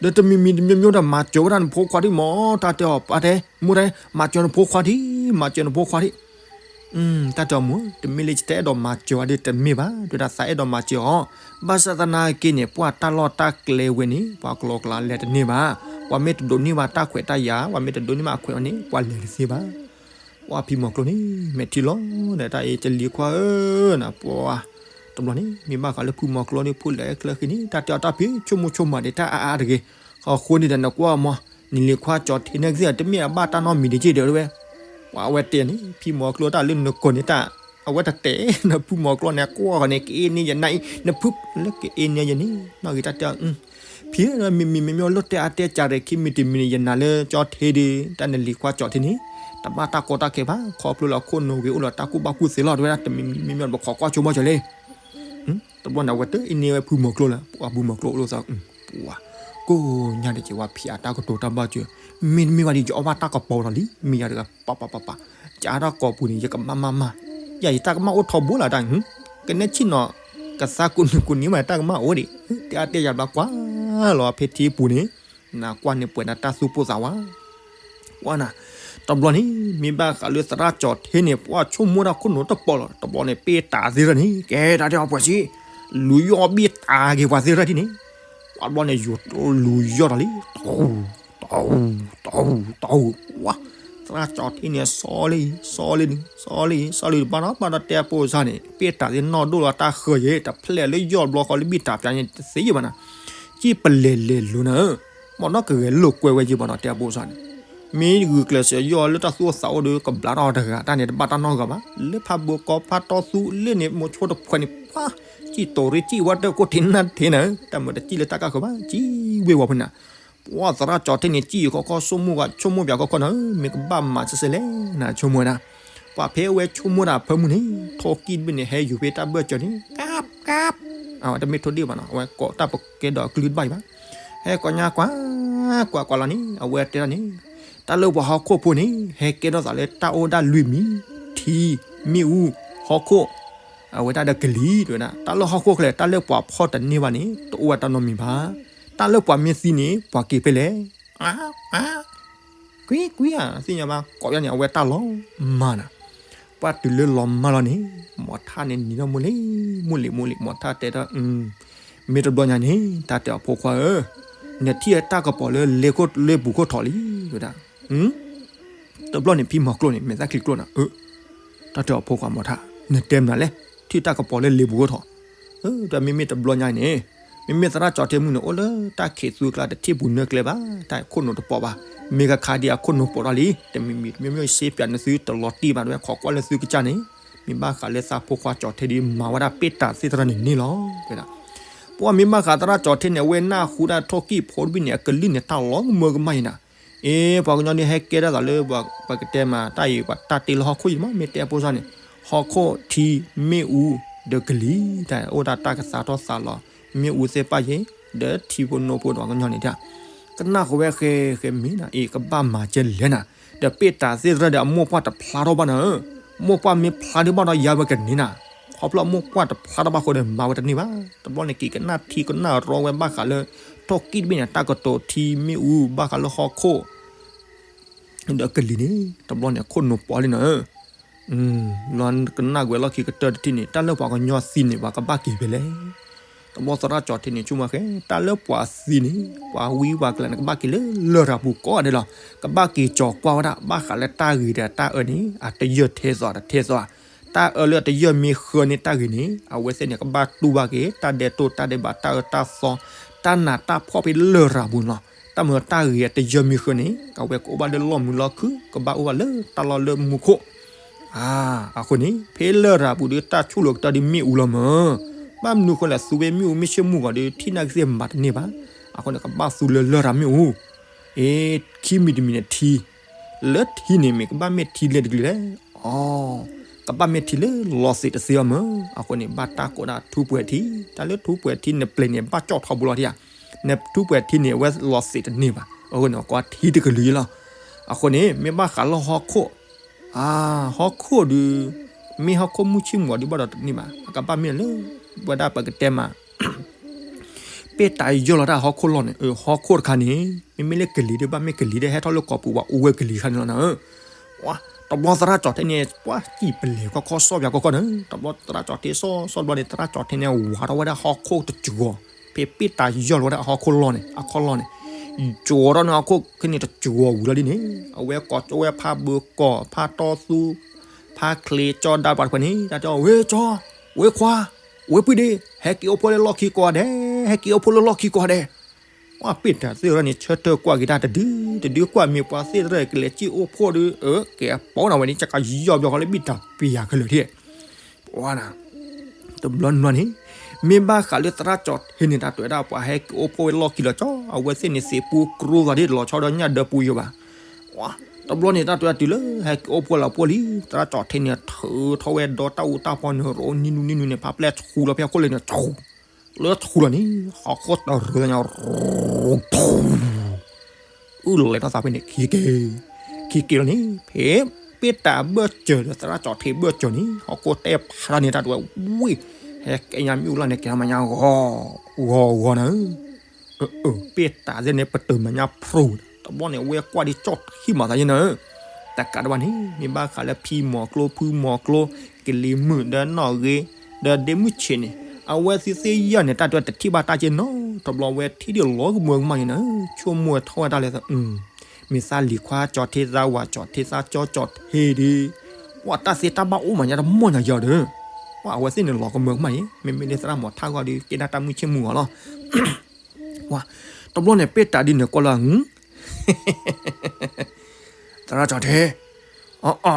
ဒီးတမံၤမံၤတမံၤမံၤဒီး မၤစၢၤဝဲဒၣ်နဖိခွါဒံးမး, တၢ်တဲအီၤပၢ်တဲ, မိၢ်တဲ, မၤစၢၤနဖိခွါဒံး, မၤစၢၤနဖိခွါဒံး, တၢ်တဲအီၤမိၢ်, တမ့ၢ်လၢယတအဲၣ်ဒိးမၤစၢၤအီၤဒံးတမ့ၢ်ဘၣ်, တဲဝဲဒၣ်သးအဲၣ်ဒိးမၤစၢၤအီၤ, ဘၣ်ဆၣ်သနာ်က့န့ၣ် ပှၤတၢ်လီၢ်တၢ်ကျဲဝဲန့ၣ် ပှၤကလီကလီလဲၤတန့ၢ်ဘၣ်, ပှၤမ့ၢ်တဒိးန့ၢ်ဘၣ်တၢ်ခွဲးတၢ်ယာ်, ပှၤမ့ၢ်တဒိးန့ၢ်ဘၣ်အခွဲးအီၤန့ၣ် ပှၤလဲၤတသ့ဘၣ် ပှၤဖံမီၤကျိန့ၣ် မဲာ်ထံလီၤဒီးတၢ်အံၤ ယလံၤခွါဧၢ, နပှၤ, တဘျီန့ၣ် မ့ၢ်ဘၣ်ဃးလၢဖုမီၤကျိန့ၣ် ဖိလဲၤချၢဃံန့ၣ် တၢ်တဲအီၤတၢ်ဖံး ဆိကမိၣ်ဆိကမးဒံးတၢ်အါအါတဂ့ၤ, အဃိန့ၣ်ဒီး နကွၢ်မး, နလံၤခွါကၠီၤထ့န့ၣ်ကသ့ၣ် တမ့ၢ်အဘၣ်တၢ်နီတမံၤဒံးက့ဒီးဝဲ, ပှၤအဝဲတဲန့ၣ် ဖံမီၤကျိတၢ်လၢနကိးန့ၣ်တၢ်, အဝဲတတဲ နဖုမီၤကျိန့ၣ် ကွၢ်ဃီန့ၣ် ကအ့န့ၢ်ယနၤအံၤ နဖုလၢကအ့န့ၢ်ယန့ၣ် နီၢ်ဂ့ၤတၢ်တဲအီၤ ဖံဧၢ မံၤမံၤမ့မ့ၢ်လၢတဲအါတဲကၢ်ရ့ၣ်ခံမံၤတမံၤန့ၣ် ယနာ်လၢကၠီၤထ့ဒီး တၢ်နလံၤခွါကၠီၤထ့န့ၣ် တဘၣ်တၢ်ကီတၢ်ခဲဘၣ် ခီဖျိလၢခိၣ်နူာ်ဂ့ၤအိၣ်လီၤတၢ်ကူၣ်ဘၣ်ကူၣ်သ့လီၤ တဲဝဲဒၣ် တမံၤမံၤမ့မ့ၢ်ပခိးကွၢ်ဆိကမိၣ်ကၠီၤလံ တဘျီန့ၣ် အဝဲတအ့န့ၢ်ဝဲဖုမီၤကျိလၢ ပှၤဖုမီၤကျိအိၣ်လၢသး ပှၤ ကိးညါတက့ၢ် ဝဲဖံးအတၢ်ကတိၤတၢ်ဘၣ်စၢၤ မ့တမ့ၢ်ဘၣ်ဒီး ယအီၣ်ဘၣ်တၢ်ကပီၤလီၤလံ မ့ၢ်ယၤတဂၤ ပပပပ ယအါတၢ်ကိာ်ပူၤန့ၣ် ယကမၣ်မၣ်မၣ် ယၤယတၢ်ကမၣ်အိၣ်ထီဘိလၢတၢ် ကနဲၣ်ဆ့ၣ်နီၤ ကသါကူနံၤကူနံၤမး တၢ်ကမၣ်အိၣ်ဒံး တဲအါတဲယၤဘျီကွၢ်လီၤဖဲထံပူၤန့ၣ် နကွၢ်န့ၣ်ပှဲၤဒီးတၢ်သူၣ်ပိၢ်သးဝး ကွၢ်နၤ တဘျီန့ၣ် မ့ၢ်ဘၣ်ဃးလၢသရၣ်ကၠီၤထ့န့ၣ် ပှၤဆိကမိၣ်တၢ်ခိၣ်နူာ်တပီၤလီၤ တဘျီန့ၣ် ပ့ၢ်တၢ်သ့ၣ်ရၢ်န့ၣ် ကဲတၢ်တဲအီၤပှဲၤစ့ လူၤယီၣ်ဘ့ၣ်တၢ်က့ၤပှၤသ့ၣ်ရၢ်ဒ်န့ၣ် ပှၤတဘျီန့ၣ် လူၤယီၣ်ထီၣ်လံ တီၢ် တီၢ် တီၢ် ဝါ သရၣ်ကၠီၤထ့န့ၣ် စီလၢအံၤ စီလၢအံၤ စီလၢအံၤ စီလၢအံၤ ဘၣ်ဒီးဘၣ်ဒီးတဲအဖိစၢ်န့ၣ် ပ့ၢ်တၢ်သ့ၣ်နီၣ်ဒိၣ်လီၤတၢ်ဃၢၤယဲ တဖျဲၣ်လၢယီၣ်ဘျီဃီလၢဘ့ၣ်တၢ်ပၠးန့ၣ် တသ့ယဲဘၣ်နၤ ကံၣ်ပလဲၤလဲၤလိၤနၤ မ့ၢ်နီၢ်ကဂဲၤလိာ်ကွဲဝဲယဲဘၣ်ဒီးတဲအဖိစၢ်န့ၣ် မ့ၢ်ဂုာ်ကျဲးစၢးယီၣ်လၢတၢ်သူၣ်အိၣ်သးအိၣ်ဒီး ကဘျါထီၣ်တဂၤ တၢ်န့ၣ်တဘၣ်တၢ်နီတဂၤဘၣ် လၢဖးဘိကီဖးတီသူလ့ၣ်န့ၣ် မိၤဆိတဖှဲးန့ၣ် ပှၤ ကံၣ်တိၤရ့ကံၣ်ဝဲတၢ်ကိၢ်ထံးနၢ်ထံးနၤ တၢ်မုာ်တကံၣ်လၢတၢ်ကၢ်ဃၢၤဘၣ် ကံၣ်ဝ့ၤဝီၤဖဲနၤ ပှၤသရၣ်ကၠီၤထ့န့ၣ် ကံၣ်အံၤခီခီဆိကမိၣ်ဂ့ၤ ဆိကမိၣ်ပၠးခီခီနၤ မ့ၢ်ကဘၣ်မၤစဲစဲလဲၣ်နၤ ဆိကမိၣ်ဝဲဒၣ် ပှၤဖဲအဝဲဆိကမိၣ်တၢ်အဖၢမုၢ်န့ၣ် ထိၣ်ကံၣ်တဘ့ၣ်န့ၣ် ဟဲယူၤဖဲတၢ်ဘၢၣ်စၢၤန့ၣ် ကပ် ကပ် အဝဲတမ့ၢ်ထိၣ်ဒ့ၣ်ဘၣ်နီၤ အဝဲကိးတၢ်ပကဲဒီးအကလုၢ်တဘၣ်အံၤဘၣ် ဟဲကိးညါကွၢ် ကွၢ်ကွၢ်လီၤန့ၣ် အဝဲတဲဒၣ်န့ၣ် တၢ်လၢပှၤဟီၣ်ခိၣ်ဖိန့ၣ် ဟဲကဲထီၣ်သးလၢတၢ်အိၣ်ဒၣ်လွံၢ်မံၤ ထံ မ့ၣ်အူ ဟီၣ်ခိၣ် အဝဲဒၣ်ဒီးကလံၤ တဲဝဲဒၣ် တၢ်လၢဟီၣ်ခိၣ်ချၢ တၢ်လၢပှၤဖီၣ်တန့ၢ်ဘၣ်န့ၣ် တအိၣ်ဝဲတၢ်နီတမံၤဘၣ် တၢ်လၢပှၤမ့ၢ်သံန့ၣ် ပှၤက့ၤဖဲလဲၣ် ကွံ ကွံဧါ သ့ၣ်ညါဘၣ် ကိးယါန့ၣ် အဝဲတၢ်လီၤမၢ်နၤ ပှၤတုၤလၢလီၤမၢ်လီၤန့ၣ် မီၤထၣ်န့ၣ်နံၤထီၣ်မိၢ်လံ မိၢ်လံ မိၢ်လံ မီၤထၣ်တဲဒၣ် မ့ၢ်တဘျီညါန့ၣ် တၢ်တဲအဖိခွါဧၢ, နထံၣ်တၢ်ကပီၤလၢလ့ခိၣ်လ့ပူၤခိၣ်ထီၣ်လံ တဲဝဲဒၣ်, တဘျီန့ၣ်ဖံမီၤကျိန့ၣ် မဲာ်သၣ်ချံကျိနၤ, တၢ်တဲအဖိခွါမီၤထၣ် နတဲမနုၤလဲၣ်, ထံၣ်တၢ်ကပီၤလၢလ့ပူၤခိၣ်ထီၣ်, ဒီးမ့မ့ၢ်တဘျီညါန့ၣ်, မ့မ့ၢ်သရၣ်ကၠီၤထ့မုၣ်န့ၣ် အိၣ်လၢတၢ်ခံးသူကျါ တထံၣ်ပူၤနၢကျဲဘၣ်, တၢ်ခိၣ်နူာ်တပိာ်ဘၣ်, မ့ၢ်ကခါဒံးအခိၣ်နူာ်ပိာ်ထီၣ်လံ, တမံၤမံၤ မ့မ့ၢ်စ့ပၠးနသုတလီၤတံၢ်ဘၣ် တဲဝဲ ခိးကွၢ်လၢသုကစၢ်န့ၣ်, မ့ၢ်ဘၣ်ဃးလၢသးဖိခွါကၠီၤထ့ဒ်မၤဝဲဒၣ် ပ့ၢ်တၢ်သ့ၣ်တဖၣ်န့ၣ်န့ၣ်လီၤ, တဲဝဲဒၣ်, ပှၤမ့ၢ်ဘၣ်ဃးသရၣ်ကၠီၤထ့န့ၣ် အဝဲနၢ်ဟူဒၣ်ထိၣ်ကံၢ်ဖိတဘ့ၣ်န့ၣ် အကလုၢ်န့ၣ် တၢ်လီၤကမၢကမၣ်အံၤနၤ, အ့ ပှၤကညီဒ်ဟဲကဲဒၣ်သးလၢ ပကတဲမး တၢ်အံၤ ပှၤတၢ်တ့လၢဟီၣ်ခိၣ်အံၤမး မ့ၢ်တဲအဖိစၢ်န့ၣ်, ဟီၣ်ခိၣ်ထံမ့ၣ်အူ ဒီးကလံၤ တၢ်အိၣ်ဒၣ်တၢ်ကသးထီၣ်သးလီၤ, မ့ၣ်အူသ့ၣ်တဖၣ်ယဲၢ် ဒီးထံဖိနိဖိဒီးကညီန့ၣ်တၢ် ကနၣ်ဃီဝဲဃဲဃဲမ့ၢ်နၤအံၤ ကဘၣ်မၤကဲလဲၣ်နၤ, ဒီးပ့ၢ်တၢ်သ့ၣ်သရၣ်ဒီးအမိၢ်ပှၢ်တဖျါထီၣ်ဘၣ်နၤဧၢ, မိၢ်ပှၢ်မ့ၢ်ဖျါဒုးဘၣ်ဒီးယၤဝဲကန့ၢ်နၤ, ခီဖျိမိၢ်ပှၢ်တဖျါထီၣ်ဘၣ်ဃိဒီး မၤဝဲတန့ၢ်ဘၣ်, တဘျီန့ၣ်က့ၤကနၣ်ထံကနၣ်ရီဝဲဘၣ်ဃးလၢ ထီၣ်ကံၣ်တဘ့ၣ်န့ၣ် တၢ်ကတိၤထံမ့ၣ်အူ ဘၣ်ဃးလၢဟီၣ်ခိၣ် ဒီးကလံၤန့ၣ် တဘျီန့ၣ် အခိၣ်နူာ်ပီလံနၤဧၢ, လၢကနၣ်ကွံာ်လီၢ်ခံကတၢၢ်တထံၣ်န့ၣ် တၢ်လၢပှၤကညီသံန့ၣ် ပှၤကဘၣ်က့ၤဖဲလဲၣ်, တဘျီသရၣ်ကၠီၤထံန့ၣ် ဆိကမိၣ်ဃဲ တၢ်လၢပှၤသံန့ၣ် ပှၤဝံပှၤကလၤန့ၣ် ကဘၣ်က့ၤလၢလရာ်ပူၤကိးဂၤဒဲးလီၤ, ကဘၣ်က့ၤကၠီၤကွၢ်ဝဲဒၣ် ဘၣ်ဃးလၢတၢ်ဂ့ၤဒီးတၢ်အၢန့ၣ် အတယၢၢ်ထဲသိးတထဲသိး, တၢ်အၢလၢအတယၢၢ်မ့ၢ်ဃၢန့ၢ်တၢ်ဂ့ၤန့ၣ် အဝဲသ့ၣ်န့ၣ် ကဘၣ်တူၢ်ဘၣ်က့ၤ တၢ်ဒဲးတိၢ်တၢ်ဒဲးဘး တၢ်အၢတၢ်သီ တၢ်နးတၢ်ဖှီၣ်ဖဲလရာ်ပူၤန့ၣ်လီၤ, တၢ်မ့ၢ်တၢ်ဂ့ၤအတယၢၢ်မ့ၢ်ဃၢန့ၣ် အဝဲကအိၣ်ဘၣ်လၢလီၢ်မုာ်လီၢ်ခုၣ် ကဘၣ်အိၣ်ဘၣ်လၢတၢ်လီၢ်လၢမူခိၣ်, အဃိန့ၣ် ဖဲလရာ်ပူၤဒီး တၢ်ဆိၣ်လီၤကတၢၢ်ဒီးမ့ၣ်အူလီၤမၢ်, ဘၣ်မနုၤဃိလဲၣ် သူဝဲမ့ၣ်အူမ့ၢ်ဆ့ၣ်မူၢ်ဂီၤဒီး ထံၣ်နာ်က့သ့ၣ်မၤတန့ၢ်ဘၣ်, အဃိန့ၣ် ကဘၣ်သူလၢလရာ်မ့ၣ်အူ အ့ ခံမံၤတမံၤန့ၣ်ထံ, လၢထံန့ၣ်မ့ၢ်ကဘၣ်မ့ၢ်ထံလဲၣ်တကလုာ်လဲၣ်, အ ကဘၣ်မ့ၢ်ထံလၢလီၤသ့းတသ့အီၤမၢ်, အဃိန့ၣ် ဘၣ်တၢ်ကိးဒၣ်ထူပှဲၤထံ, တၢ်လၢထူပှဲၤထံနပျဲၤန့ၣ် ဘၣ်ကၠီၣ်ထီဘိလီၤဒံးဧါ, နထူပှဲၤထံန့ၣ် အဝဲလီၤသ့းတန့ၢ်ဘၣ်, အဃိန့ၣ် ကိးထံတကလုာ်လီၤ, အဃိန့ၣ် မ့ၢ်ဘၣ်ဃးလၢဟီၣ်ခိၣ် အ ဟီၣ်ခိၣ်ဒီး မ့ၢ်ဟီၣ်ခိၣ်မုၢ်ဆ့ၣ်မူၢ်အီၤဒုးဘၣ်ဒီးတန့ၢ်ဘၣ်, အကဘၣ်မ့ၢ်လၢ ဝဲဒၣ်ပကတဲမး ပ့ၢ်တၢ်ယီၢ်လီၤတၢ်ဟီၣ်ခိၣ်လီၢ်န့ၣ်, ဟီၣ်ခိၣ်တခါန့ၣ် မ့မ့ၢ်လၢကလံၤဒုးဘၣ်မ့ၢ်ကလံၤဒုးဟဲထီၣ်လၢကီၢ်ပူၤဘၣ်အိၣ်ဝဲကလံၤတခါန့ၣ်လီၤနၤဧၢ, တဘျီသရၣ်ကၠီၤထဲန့ၣ် ပှၤစံၣ်ပလဲၤခီခီစီၣ်ပၠးခီခီန့ၣ်, တဘျီသရၣ်ကၠီၤထဲစီစီတဘျီန့ၣ် သရၣ်ကၠီၤထဲန့ၣ် ဝးထီၣ်ဝဲဒၣ်ဟီၣ်ခိၣ်တစှီၤ, ဖဲပ့ၢ်တၢ်ယီၢ်လီၤဝဲဒၣ်ဟီၣ်ခိၣ်လီၢ်န့ၣ် အခီၣ်လီၢ်န့ၣ် ကၠီၤထီၣ်န့ၣ်ဟီၣ်ခိၣ်ခဲန့ၣ်တစှီၤဝံၤလီၤဒ်န့ၣ်, အဝဲကိးကၠီဝဲဖးဘၢကီၢ် ဖးတီသူ ဖးချ့ကၠီဒါပှၤတဖၣ်န့ၣ် တၢ်တဲအီၤ ဝဲကၠီ, ဝဲခွါ, ဝဲပုၢ်ဒ့, ဟဲက့ၤအိၣ်ဖှိၣ်လၢလီၢ်ခံကိးဂၤဒဲး, ဟဲက့ၤအိၣ်ဖှိၣ်လၢလီၢ်ခံကိးဂၤဒဲး, ပှၤပ့ၢ်တၢ်သ့ၣ်ရၣ်န့ၣ် ဆၢထၢၣ်ကွၢ်က့ၤတၢ်တဒု, တဒုကွၢ်မ့ၢ်ပှၤသ့ၣ်ရၣ်ကလဲၤက့ၤအိၣ်ဖှိၣ်ဒီး အကဲအပိနၤဝဲန့ၣ် ကယီၢ်ဘျီဃီလၢဘံၣ်တၢ်ပယၤခဲလၢာ်ထံၣ် ပှၤနၤ, တဘျီနွံန့ၣ် မ့ၢ်ဘၣ်ဃးလၢသရၣ်ကၠီၤထဲန့ၣ် တၢ်တဲဝဲဒၣ်ပှၤဟဲက့ၤအိၣ်ဖှိၣ်ဝဲလီၢ်ခံလီၤကၠီ, အဝဲသ့ၣ်န့ၣ် သ့ၣ်ပူၤကျိသးဒ်တလီၤဆီဒီးညၣ်ဒၢပူၤယိာ်ဘၣ်. တဘျီန့ၣ် တၢ်တဲဝဲတုၤလၢဟဲက့ၤအိၣ်ဖှိၣ်လီၤဖှိၣ်လံ, သရၣ်ကၠီၤထဲန့ၣ် ထုးထီၣ်ဝဲဒီတၢ်အူတၢ်ပီန့ၣ် ရိနံနူနံနူန့ၣ် ဖးပျဲၢ်ဆူလီၤဖဲအခိၣ်လၢန့ၣ် ဆူ လၢဆူလီၤန့ၣ် ဟီၣ်ခိၣ်တရၢညါ အုၣ်လဲၤထီၣ်သးဖဲန့ၣ် ခံက့ၤ, ခံက့ၤလီၤန့ၣ် ဖဲ ပ့ၢ်တၢ်ဘၢၣ်စၢၤဒီးသရၣ်ကၠီၤထဲဘၢၣ်စၢၤန့ၣ် ဟီၣ်ခိၣ်တဲဖးန့ၣ် တၢ်တဲဝဲဝံၤ ဟဲကဲညါမ့ၣ်အူလီၢ်န့ၣ် ကဲထီၣ်မးညါဂီၤဂီၤဂီၤနၤဧၢ, ပ့ၢ်တၢ်သ့ၣ်န့ၣ် ပတုာ်မဲာ်ညါဖျိ, တဘျီန့ၣ် အဝဲကွၢ်ဒ်ကၠီၣ်ထံမးသးယဲနၤဧၢ, တကးဒံးဘၣ်န့ၣ် မ့ၢ်ဘၣ်ဃးလၢဖံမီၤကျိ ဖုမီၤကျိ ကလံၤမုၢ်ဒီးနီၣ်ဂ့ၤ ဒီးဒ့မုၢ်ဆ့းန့ၣ် အဝဲသ့ၣ်သ့ၣ်ညါန့ၣ် တၢ်တဲဝဲတထံၣ်ဘၣ်တၢ်က့နီတဘျီ အဝဲထံၣ်ဒ်လီၤကမၢကမၣ်န့ၣ်နၤဧၢ, ဆိကမိၣ်ဝဲထီၣ်ဝဲဒၣ်လဲာ် မ့ၢ်သးလံၤခွါကၠီၤထဲ သးဝၤကၠီၤထဲ သးကၠီကၠီၤထဲဒီး ပှၤတၢ်သ့တၢ်ဘၣ်အိၣ်မးညါတမီၢ်ညါယၤဒီး ပှၤအဝဲသ့ၣ်န့ၣ်လီၤကမၢကမၣ်အံၤ မ့မ့ၢ်လၢသရၣ်မီၤထါဂီၢ်ဒီး ကဲဒၣ်တၢ်မုၢ်ဆ့ၣ်မုၢ်ဂီၤလီၤ. တဘျီန့ၣ် ပ့ၢ်တၢ်ဒ်န့ၣ်ကွၢ်လၢ သရၣ်ကၠီၤထဲ, အ အ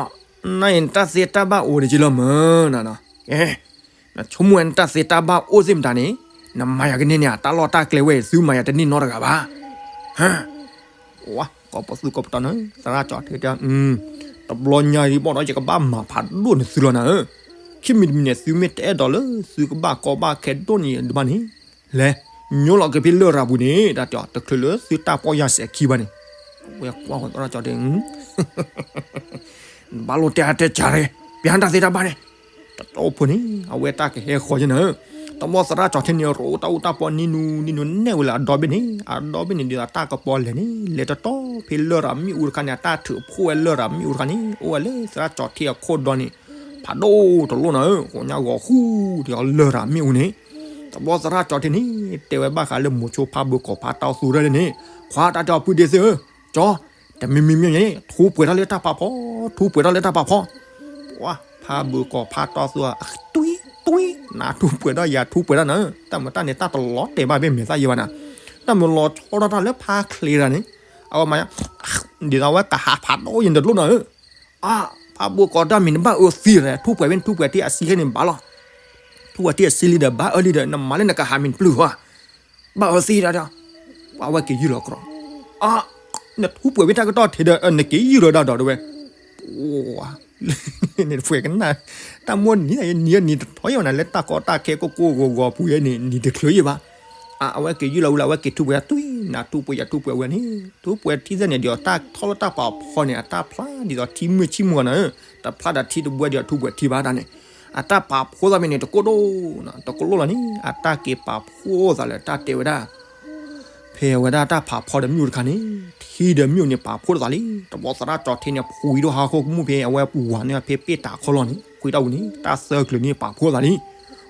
နအံၤနတၢ်သ့တၢ်ဘၣ်အိၣ်န့ၣ်က့လီၤမၢ်နၤ, ကဲ နဆိကမိၣ်ဝဲနတၢ်သ့တၢ်ဘၣ်အိၣ်သ့ၣ်မတၤန့ၣ် နမၤယၤကန့ၢ်န့ၣ် တၢ်လီၢ်တၢ်ကျဲဝဲအံၤ သုမၤယၤတန့ၢ်နီတဂၤဘၣ်. ဟါ ဝါ ကိးပသူကိးပတီၢ်န့ၣ် သရၣ်ကၠီၤထဲတဲ တဘျီညါအံၤဘၣ်ဒီး ယကဘၣ်မၤဖးဒိၣ်န့ၢ်သုလီၤနၤဧၢ, ခံမံၤတမံၤန့ၣ် သုမ့ၢ်တအဲၣ်ဒိးလၢ သုကဘၣ်ကီဘၣ်ခဲဒိၣ်န့ၢ်ယၤဒံးဘၣ်န့ၣ် လဲၤ ညိလီၤက့ၤဖဲလရာ်ပူၤန့ၣ် တၢ်တဲအီၤ တချုးလၢသုတၢ်ပီၢ်ယၢ်စဲးခံဘၣ်န့ၣ်, ဝဲကွၢ်ဃီၤသရၣ်ကၠီၤထဲ ဘၣ်လိာ်တဲအါတဲကၢ်ရဲ ပျၢ်တၢ်သ့တၢ်ဘၣ်န့ၣ်, တတီဖိန့ၣ် အဝဲတၢ်ကဟဲဃီၤယဲနၤဧၢ, တဘျီသရၣ်ကၠီၤထဲန့ၣ် ရိတၢ်အူတၢ်ပီၢ်နံၤနူၤ နံၤနူၤနဲၣ်ဝဲလၢအဒီဘ့ၣ်န့ၣ်, အဒီဘ့ၣ်န့ၣ် ဒ်သိးတၢ်ကပီၤလဲၣ်န့ၣ် လဲၤတတီၤဖဲလရာ်မ့ၣ်အူတခါန့ၣ် အတၢ်ထုးဖှိၣ်ဝဲလရာ်မ့ၣ်အူတခါန့ၣ် အိၣ်ဝဲလၢသရၣ်ကၠီၤထဲအခိၣ်ဒီန့ၣ် ဖးဒိၣ်တလိၣ်နၤဧၢ, ကိးညါဂီၤဃူ ဒ်သိးလရာ်မ့ၣ်အူန့ၣ်, တဘျီသရၣ်ကၠီၤထဲန့ၣ် တဲဝဲဘၣ်ဃးလၢမိၤဆိဖးဘၢကီၢ်ဖးတီသူရဲန့ၣ်, ခွါတၢ်တဲအီၤပုၢ်ဒ့သ့ၣ်ဧၢ, ကၠီ တမံၤမံၤမံၤန့ၣ် ထူပှဲၤထီၣ်လၢတၢ်ဖးဖီ, ထူပှဲၤထီၣ်လၢတၢ်ဖးဖီ, ပှၤဖးဘၢကီၢ်ဖးတီသူ တွံ တွံ နထူပှဲၤထီၣ်ယၤထူပှဲၤထီၣ်နၤ, တၢ်မတၢ်န့ၣ် တၢ်တလီၤတဲာ်ဘၣ်ဖဲမဲာ်သၣ်ယဲဘၣ်နၤ, တၢ်မ့ၢ်လီၤဆီထီၣ်တၢ်လၢဖးချ့တၢ်န့ၣ်, အဝဲမၤ ဒ်သိးဝဲကဟးဖးဒိၣ်ယဲတလိၣ်နၤဧၢ, အါ ဖးဘၢကီၢ်တၢ်မံၤနဘၣ်အၢသံလဲၣ်, ထူပှဲၤဖဲနထူပှဲၤထံအဆံခဲန့ၣ်ဘၣ်လီၤ, ထူပှဲၤထံအဆံလံဒီးဘၣ်အၢလံဒီး နမၤလၢနကဟးမံၤတပျုၢ်ဧါ ဘၣ်အၢသံဒၣ်ဒီး, ပှၤဝဲက့ၤယုၢ်လီၤကြီ, အါ နထူပှဲၤဖဲတၢ်ကတီၢ်ထဲဒီး နက့ၤယုၢ်လီၤဒၣ်ဒီးတဝဲ, ပှၤ နပှဲၤကနၣ်, တၢ်မိၣ်နံၤနံၤနံၤတထီယဲၢ်ဝဲနၤ လၢတၢ်ကီတၢ်ခဲကိၢ်ကိၢ်ဂီၤဂီၤပူၤယဲန့ၣ် နံၤတချုးယဲၢ်ဘၣ်, အဝဲက့ၤယုၢ်လီၤဝံၤလီၤ အဝဲက့ၤထူးပှဲၤယၤတွံၢ်နၤ ထူးပှဲၤယၤ ထူးပှဲၤဝဲန့ၣ် ထူးပှဲၤထံသ့ၣ်န့ၣ် ဒ်သိးတၢ်ထီၣ်လၢတၢ်ပာ်ဖှိၣ်န့ၣ် အတၢ်ဖျါဒ်သိးထံမုၢ်ဆံမုၢ်ဂီၤနၤဧၢ, တဖျါဒီးထံတဘိဒီးထူးပှဲၤထံဘၣ်တၢ်န့ၣ်, အတၢ်ပာ်ဖှိၣ်သးဖဲန့ၣ် တကိၢ်ဒိၣ်, တကိၢ်လိၣ်လီၤန့ၣ် အတၢ်က့ၤပာ်ဖှိၣ်သးလၢတၢ်တဲဝဲဒၣ် ဖဲဝဲဒၣ်တၢ်ဖးဖီဒီးမၠိၣ်တခါန့ၣ် ထံဒီးမၠိၣ်န့ၣ်ပာ်ဖှိၣ်သးလံ, တဘျီသရၣ်ကၠီၤထ့န့ၣ် ဖှံဒိၣ်ဟးဃိကမူၣ်ဖဲအဝဲပူၤဝၤန့ၣ် ဖဲပ့ၣ်တၤခီၣ်လီၢ်န့ၣ် ဖှံတၢ်ဝံၤန့ၣ် တၢ်သၢကလုာ်န့ၣ်ပာ်ဖှိၣ်သးလံ,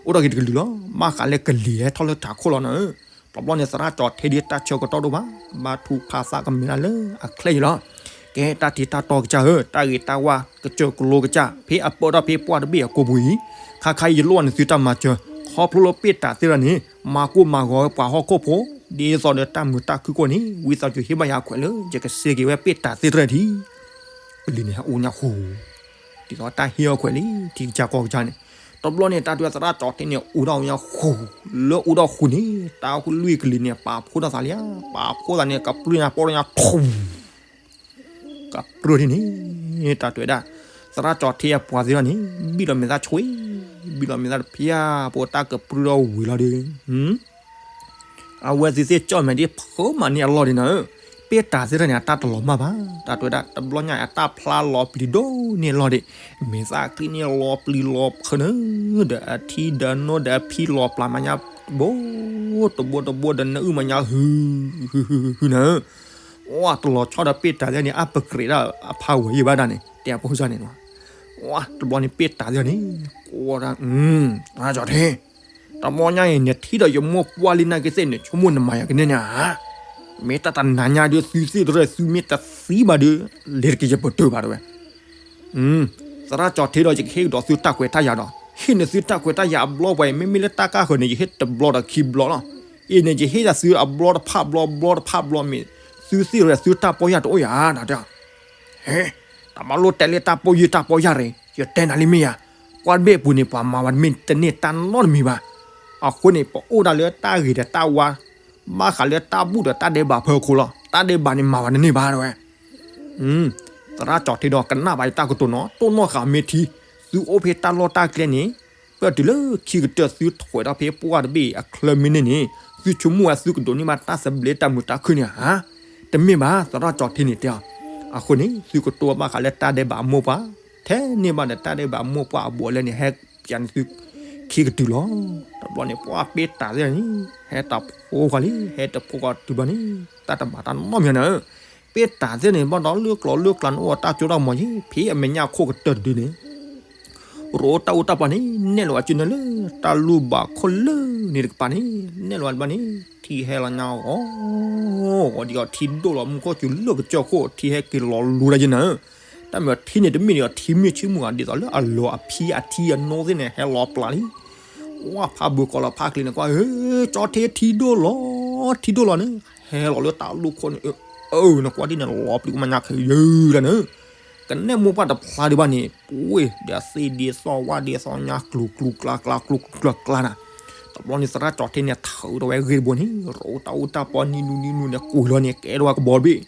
အိၣ်ဒီးက့ၤတကလုာ်လီၤ, ဘၣ်ဃးလၢကလံၤဟဲထီၣ်လၢတၤခီၣ်လီၢ်နၤဧၢ, တဘျီန့ၣ်သရၣ်ကၠီၤထ့ဒ်တၢ်ဆၢကတီၢ်ဒိၣ်ဘၣ်, ဘါထုကဖၣ်သးကမဲာ်လၢအချဲယံၤလီၤ, ကဲတၢ်ထံတၢ်တီကစၢ်ဧၢ, တၢ်ဂ့ၤတၢ်ဝါကစၢၢ်ကလိကစၢ် ဖဲအပၢၢ်ထီၣ်ဖဲပှၢ်တဘ့ၣ်အကိာ်ပူၤအံၤ, ခါခါအံၤယလိၣ်ဘၣ်နသုတၢ်မၤစၢၤ, ခီဖျိလၢပ့ၣ်တၤသ့ၣ်တဖၣ်န့ၣ် မၤကိၢ်မၤဂီၤဝဲပှၤဟီၣ်ခိၣ်ဖိ, ဒ်သိးဒီးတၢ်မုာ်တၢ်ခုၣ်ကိၣ်န့ၣ် ဝံသးစူၤဟ့ၣ်ဘၣ်ယၤခွဲးလၢ ယကစ့က့ၤဝဲပ့ၣ်တၤသ့ၣ်တဖၣ်ထံ ကလံၤန့ၣ်ဟဲအိၣ်ညါဃူ, ဒ်သိးတၢ်ဟ့ၣ်အီၤခွဲးလံ ထံကစၢ်ကီၢ်ကစၢ်န့ၣ်, တဘျီန့ၣ် တၢ်တဲသရၣ်ကၠီၤထ့န့ၣ် အိၣ်ဒီးညါဃူ, လၢအိၣ်ဒီးဃူန့ၣ် တၢ်လွံၢ်ကလံၤန့ၣ် ပာ်ဖှိၣ်ထီၣ်သးလံဧါ, ပာ်ဖှိၣ်သးန့ၣ် ကပြုၢ်ညါပီၢ်ညါထူ ကပြုၢ်ထံန့ၣ်, တၢ်တဲဝဲဒၣ်, သရၣ်ကၠီၤထ့အပှၤသ့ၣ်တဖၣ်န့ၣ် ဘံၣ်လီၤမဲာ်သၣ်ဆှံ, ဘံၣ်လီၤမဲာ်သၣ်တဖျၢၣ် ပတၢ်ကပြုၢ်ထီၣ်ဝံၤလီၤဒီး အဝဲသ့ၣ်သ့ၣ်ကၠီၣ်မဲာ်ဒ်ဖုမၤန့ၢ်အလီၢ်ဒ်နၤဧၢ, ပ့ၣ်တၤသ့ၣ်တဖၣ်န့ၣ် အတၢ်တလီၤမၢ်ဘၣ်, တၢ်တဲဝဲဒၣ် တဘျီညါအတၢ်ဖျါလီၤပျံၤဒိၣ်န့ၢ်အလီၢ်ဒံး, မဲာ်သၣ်ချံန့ၣ်လီၤပျံၤလီၤဖုးနၤဧၢ, ဒီးအထံဒီးနိဒီးအဖံလီၤပျၢ်မၤညါ ဘိတဘိတဘိဒီးနအုၣ်မၤညါ ဟု ဟု ဟု ဟု ဟု နၤဧၢ, ဝဲတလီၤဆီဒီးပ့ၣ်တၤသ့ၣ်န့ၣ် အပကြ့းဒၣ်အဖးဝဲယံၤဘၣ်ဒၣ်န့ၣ် တဲအဖိစၢ်န့ၣ်လီၤ, ဝဲတဘျီန့ၣ်ပ့ၣ်တၤသ့ၣ်န့ၣ် ကိးဒၣ် သရၣ်ကၠီၤထ့ တဘျီညါအံၤ နထံၣ်ဒီးယမိၢ်ပှၢ်လံနာ်က့သ့ၣ် နဆိကမိၣ်နမၤယၤကန့ၢ်န့ၣ်ဧါ, မ့ၢ်တၢ်တနၤညါဒီးသုသ့ၣ်တရၢၣ် သုမ့ၢ်တသံဘၣ်ဒီး လဲၤတက့ၤယပတုာ်ဘၣ်တဲဝဲ, သရၣ်ကၠီၤထ့ဒီး ယကဟ့ၣ်ကဒီးသုတၢ်ခွဲးတၢ်ယာ်ဒီး ဟ့ၣ်န့ၢ်သုတၢ်ခွဲးတၢ်ယာ်အဘျီပှၤအံၤ မ့မ့ၢ်လၢတၢ်ကၢ်ဃၢၤန့ၣ် ယဟ့ၣ်တဘျီဒီးခံဘျီလီၤ, အံၤန့ၣ် ယဟ့ၣ်ဒၣ်သုအဘျီတဖၣ်ဘျီ ဘျီတဖၣ်ဘျီမ့ၢ် သုသ့ၣ်တရၢၣ် သုတၢ်ပီၢ်ယၢ်တအိၣ်ယၤနတဲ ဟဲ, တၢ်မၤလိတဲလၢတၢ်ပီၢ်ယၢ်တၢ်ပီၢ်ယၢ်ရ့ၣ် ယတဲနၤလံမ့ၢ်ယၤ, ကွၢ်တဘ့ၣ်အပူၤန့ၣ် ပှၤမၤဝဲတမ့ၢ်တန့ၢ်တၢ်နီတမံၤဘၣ်, အဃိန့ၣ် ပအိၣ်ဒၣ်လၢတၢ်ဂ့ၤဒီးတၢ်ဝါ, ဘၣ်ဃးလၢတၢ်ဘူၣ်ဒီးတၢ်ဒဲးဘးဖၢခိၣ်လီၤ, တၢ်ဒဲးဘးန့ၣ်မၤဝဲတန့ၢ်ဘၣ်တဲဝဲ, သရၣ်ကၠီၤထ့ဒီး ကနၣ်ဘၣ်ယတၢ်ကတိၤနီၤ တိၢ်နီၣ်ဃာ်မ့ၢ်ထံ, သုအိၣ်ဖဲတၢ်လီၢ်တၢ်ကျဲန့ၣ် ပၢၢ်တုၤလၢခံကတၢၢ် သုထွဲးထီၣ်ဖဲပှၢ်တဘ့ၣ်အချၢမ့ၢ်န့ၢ်န့ၣ် သုဆိကမိၣ်ဝဲသုကဒိးန့ၢ်ဘၣ်တၢ်သဘျ့တၢ်မုာ်တၢ်ခုၣ်န့ၣ်ဧါ, တမ့ၢ်ဘၣ် သရၣ်ကၠီၤထ့န့ၣ်တဲအီၤ, အဃိန့ၣ် သုကတိၤဘၣ်ဃးလၢတၢ်ဒဲးဘးအမိၢ်ပှၢ်, ထဲန့ၢ်ဘၣ်ဒီးတၢ်ဒဲးဘးအမိၢ်ပှၢ်အဘူးအလဲန့ၣ် ဟဲပျးန့ၢ်သုခံကတုၤလီၤ, တဘျီန့ၣ် ပှၢ်ပ့ၣ်တၤသ့ၣ်န့ၣ် ဟဲတၢ်ဖိခွါလံ ဟဲတၢ်ဖိခွါတုၤဘျီန့ၣ် တၢ်တဘၣ်တၢ်နီတမံၤနၤဧၢ ပ့ၣ်တၤသ့ၣ်န့ၣ် ဘၣ်ဒီးလၢကျိၤလၢကျါန့ၣ် အိၣ်တၢ်စိတၢ်ကမီၤယံၤ ဖဲအမဲာ်ညါခိၣ်ကတၢၢ်တဒုန့ၣ် ရိတၢ်အူတၢ်ပီန့ၣ် နဲၣ်လီၤအစုန့ၣ်လၢ တၢ်လူၢ်ဘၣ်ခိၣ်လၢန့ၣ်တကပၤန့ၣ် နဲၣ်လီၤတဘျီန့ၣ် ထံဟဲလီၤညါအီၤ အီၤဒ်အီၤထံဒိၣ်လီၤ မူခိၣ်စူၤလၢကစၢၢ်ခိၣ် ထံဟဲက့ၤလီၤလူၤဒၣ်ယဲနၤဧၢ တၢ်မ့ၢ်အီၤထံန့ၣ် တမ့ၢ်ဒ်အီၤထံမ့ၢ်ဆ့မုၢ်ဂၤ ဒ်သိးလၢအလီၤအဖံအထံအနိသ့ၣ်န့ၣ် ဟဲလီၤပျၢ်လံ ဝဲဖးဘုးကီးလီၤဖးကျ့ၤန့ၣ်ကွၢ် ဟ့ ကၠီထ့ထံဒိၣ်လီၤ ထံဒိၣ်လီၤန့ၣ် ဟဲလီၤလၢတၢ်လူၢ်ခိၣ်န့ၣ် အၢ နကွၢ်ဒ်န့ၣ် လီၤပျံၤကမၤညါခဲယုၢ်လၢန့ၣ် ကနဲၣ်မိၢ်ပှၢ်တဖျါဒံးဘၣ်န့ၣ် ပှ့ၤဒီးသ့ၣ်ဒ့သီၣ်ဝၣ်ဒ့သီၣ်ညါ ကျူၤကျူၤကျါကျါ ကျူၤကျူၤကျါကျါနၤ တဘျီန့ၣ် သရၣ်ကၠီၤထ့န့ၣ် ထုးထီၣ်ဝဲဂ့ၢ်တဘိန့ၣ် ရိတၢ်အူတၢ်ပီနံၤနူနံၤနူန့ၣ် ကွံာ်လီၤန့ၣ် ကဲထီၣ်ဝဲကဘီတဘ့ၣ်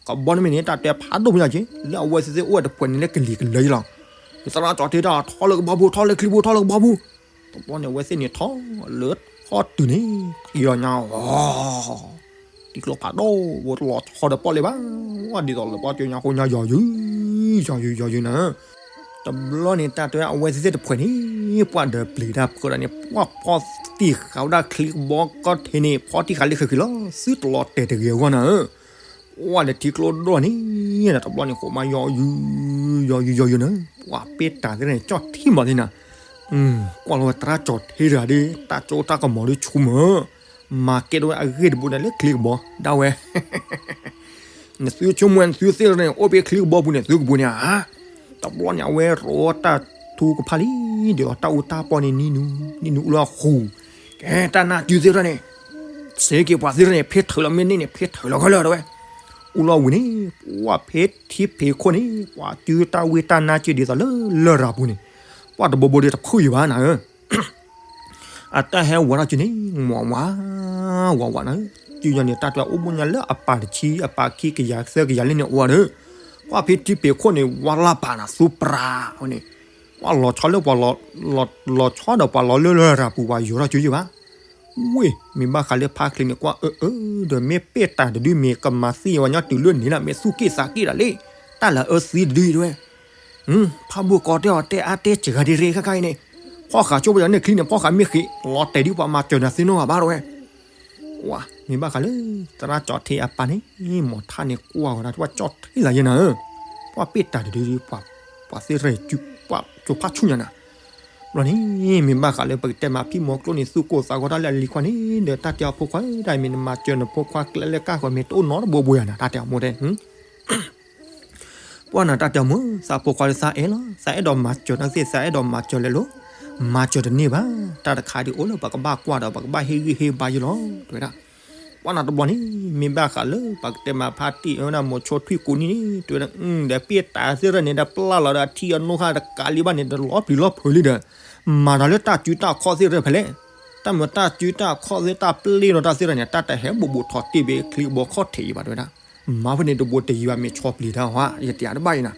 ကဘီန့ၣ်မ့ၢ်န့ၣ် တၢ်တဲဖးဒိၣ်မးယၤက့ၤ လၢအဝဲသ့ၣ်သ့ၣ်အိၣ်ဝဲတပှဲၤန့ၣ်လၢကလံၤကလၢာ်ယံၤလီၤ သရၣ်ကၠီၤထ့တၢ် ထီၣ်လၢကဘီပူၤ ထီၣ်လၢချံပူၤ ထီၣ်လၢကဘီပူၤ တဘျီန့ၣ် အဝဲသ့ၣ်န့ၣ်ထီၣ်လၢထီၣ်တုၤန့ၣ် ထံလီၤညါအီၤ ထံကျိဖးဒိၣ် ဝဲလီၤဆီဒီးပီၣ်လဲၣ်ဘၣ် ဝဲဒ်သိးလၢပှၢ်ကၠိညါဃိညါယီၤယုာ် ယီၤယုာ်ယီၤယုာ်နၤ တဘျီန့ၣ် တၢ်တဲအဝဲသ့ၣ်သ့ၣ်တပှဲၤန့ၣ် ပှၢ်ဒီးပျံၤတၢ်ဖုးဒၣ်န့ၣ် ပှၢ်ဖီတံၢ်ဃာ်ဝဲဒၣ်ချံကဘီကီၢ်ထံးန့ၣ် ဖီတံၢ်ဃာ်လၢဃဲၤဃဲၤလီၤ သုတလီၤတဲာ်တဂ့ၤအဂီၢ်နၤဧၢ ပှၢ်ဒီးထံကျိဒိၣ်န့ၣ် တဘျီန့ၣ် ဃိမးယီၤယုာ် ယီၤယုာ်ယီၤယုာ်နၤ ပှၢ်ပ့ၣ်တၤသ့ၣ်တဖၣ်န့ၣ် ကၠီၣ်ထံမးသ့ၣ်နၤ ကွၢ်လီၤဝဲသရၣ်ကၠီၤထ့တဂၤဒီး တၢ်စိတၢ်ကမီၤဒီးဆိကမိၣ် မၤကဲထီၣ်ဝဲအဂ့ၢ်တဘိန့ၣ်လၢချံကဘီ ဒၣ်ဝဲ နသုဆိကမိၣ် နသုသ့ၣ်န့ၣ် အိၣ်ဖဲချံကဘီပူၤန့ၣ် သုကပူၤန့ၣ်ဧါ တဘျီန့ၣ် အဝဲရိတၢ်ထူကဖၣ်လံ ဒီးတၢ်အူတၢ်ပီန့ၣ် နံၤနူနံၤနူအူလီၤဃူ ကဲတၢ်နါစုသ့ၣ်တဖၣ်န့ၣ် စ့က့ၤပှၤသ့ၣ်တဖၣ်န့ၣ် ဖ့ထုးလီၤမ့ၢ်န့ၢ်န့ၣ် ဖ့ထုးလီၤခဲလၢာ်တဝဲ အူလီၤဝံၤန့ၣ် ပှၢ်ဖဲထံဖံးခိၣ်န့ၣ် ပှၢ်စုတၢ်ဝံတၢ်နါစုဒ်သိးလၢလရာ်ပူၤန့ၣ် ပှၢ်တဘိဘိဒီးတဖုၣ်ယံၤဘၣ်နၤဧၢ အတၢ်ဟဲဝးထီၣ်စုန့ၣ် ဝးဝး ဝးဝးနၤဧၢ စုညါန့ၣ် တၢ်တဲအိၣ်ဘိညါလၢအပၢ်တဆံ အပၢ်ခံကယၤ သၢကယၤလၢန့ၣ်အိၣ်ဒီး ပှၢ်ဖဲထံဖံးခိၣ်န့ၣ် ဝါလၢပၢ်နၤ သူပြးဝဲန့ၣ် ပှၢ်လီၤဆီလၢပှၤ လီၤဆီဒီးပှၤလီၤလၢလရာ်ပူၤ ပှၤယိၤထီၣ်စုယံၤဘၣ် ဝ့ၢ် မ့ၢ်ဘၣ်ဃးလၢဖါချ့န့ၣ် ကွၢ်အၢအၢဒီး မ့ၢ်ပဲာ်တၢ်တဒု မ့ၢ်ကမၤသံဝဲညီတုၤလၢန့ၣ်လီၤ, မ့ၢ်သူၣ်က့ၣ်သးက့ၣ်ဒၣ်လံ, တၢ်လၢအၢသံတဒုတဲဝဲ. ဖါဘိၣ်ကီးတဲအီၤ တဲအါတဲစှၤဒံးရ့ခါခါအံၤန့ၣ်, ဖီၣ်ဃာ်ဆိပယီၤန့ၣ်ချံန့ၣ် ဖီၣ်ဃာ်မ့ၢ်ဃ့ၢ် လီၤတဲာ်ဒ်ပှၤမၤစၢၤနၤသ့နီၣ်ဂၤဘၣ်တဲဝဲ. ဝါ မ့ၢ်ဘၣ်ဃးလၢ သရၣ်ကၠီၣ်ထ့အပၢ်န့ၣ် မိၢ်ထါန့ၣ်ကွၢ်ဝဲဒၣ် ပှၤကၠီၣ်ထ့လၢယဲနၤဧၢ, ပှၤပဲာ်တၢ်တဒုဒု ပှၤသ့ၣ်ရဲၣ် ပှၤကၠိဖးဆူၣ်ညါနၤ. ဘျီန့ၣ် မ့ၢ်ဘၣ်ဃးလၢပကတဲမး ဖံးမိၢ်ကျိန့ၣ် သူၣ်ကိၢ်သးဂီၤတၢ်လၢအလံၤခွါန့ၣ်ဒီး တၢ်တဲအီၤဖိခွါ တၢ်မ့ၢ်နမၤစၢၤနဖိခွါကျဲလၢကၢ်ဃီၤ မ့ၢ်တအိၣ်နီတဘိဘိယၤနၤ တၢ်တဲအီၤမိၢ်တဲ ပှၢ်နၤတၢ်တဲအီၤမိၢ် သးဖိခွါလၢသးအဲၣ်လီၤ, သးအဲၣ်ဒိးမၤစၢၤနၤသ့ၣ် သးအဲၣ်ဒိးမၤစၢၤလဲၤလိၤ, မၤစၢၤတန့ၢ်ဘၣ်, တၢ်တခါဒ်အိၣ်လၢပကဘၣ်ကွၢ်ဒီး ပကဘၣ်ဟ့ၣ်ဂံၢ်ဟ့ၣ်ဘါယဲလီၤ တဲဝဲဒၣ်. ပှၢ်နၤတဘျီန့ၣ် မ့ၢ်ဘၣ်ဃးလၢပကတဲမးဖါတံၢ်အၢနၤ မိၤဆိထွံၣ်ကူနံန့ၣ် တဲဝဲဒၣ် ဒီးပ့ၢ်တၢ်သ့ၣ်ရၢၣ်န့ၣ် ဒီးပျၢ်လီၤဒီးအထံအနိဃၣ်တကးလံဘၣ်န့ၣ် ဒီးလီၤပျံၤလီၤဖုးလံဒီး မၤတၢ်လၢတၢ်စုတၢ်ခီၣ်သ့ၣ်ရၢၣ်ဖဲလဲၣ်, တၢ်မၤတၢ်စုတၢ်ခီၣ်သ့ၣ် တၢ်ပျ့ၤလီၤတၢ်သ့ၣ်ရၢၣ်န့ၣ် တၢ်တဟဲဘူးဘူးထီၣ်တ့ၢ်ဘၣ်ချံဘီခီၣ်ထံးယံၤဘၣ်တဲဝဲဒၣ်. မၤဖဲန့ၣ်တဘိတယံၤဘၣ် မ့ၢ်ဆီပျံၤတၢ်ဟါ ယတဲတဘၣ်အံၤနၤ.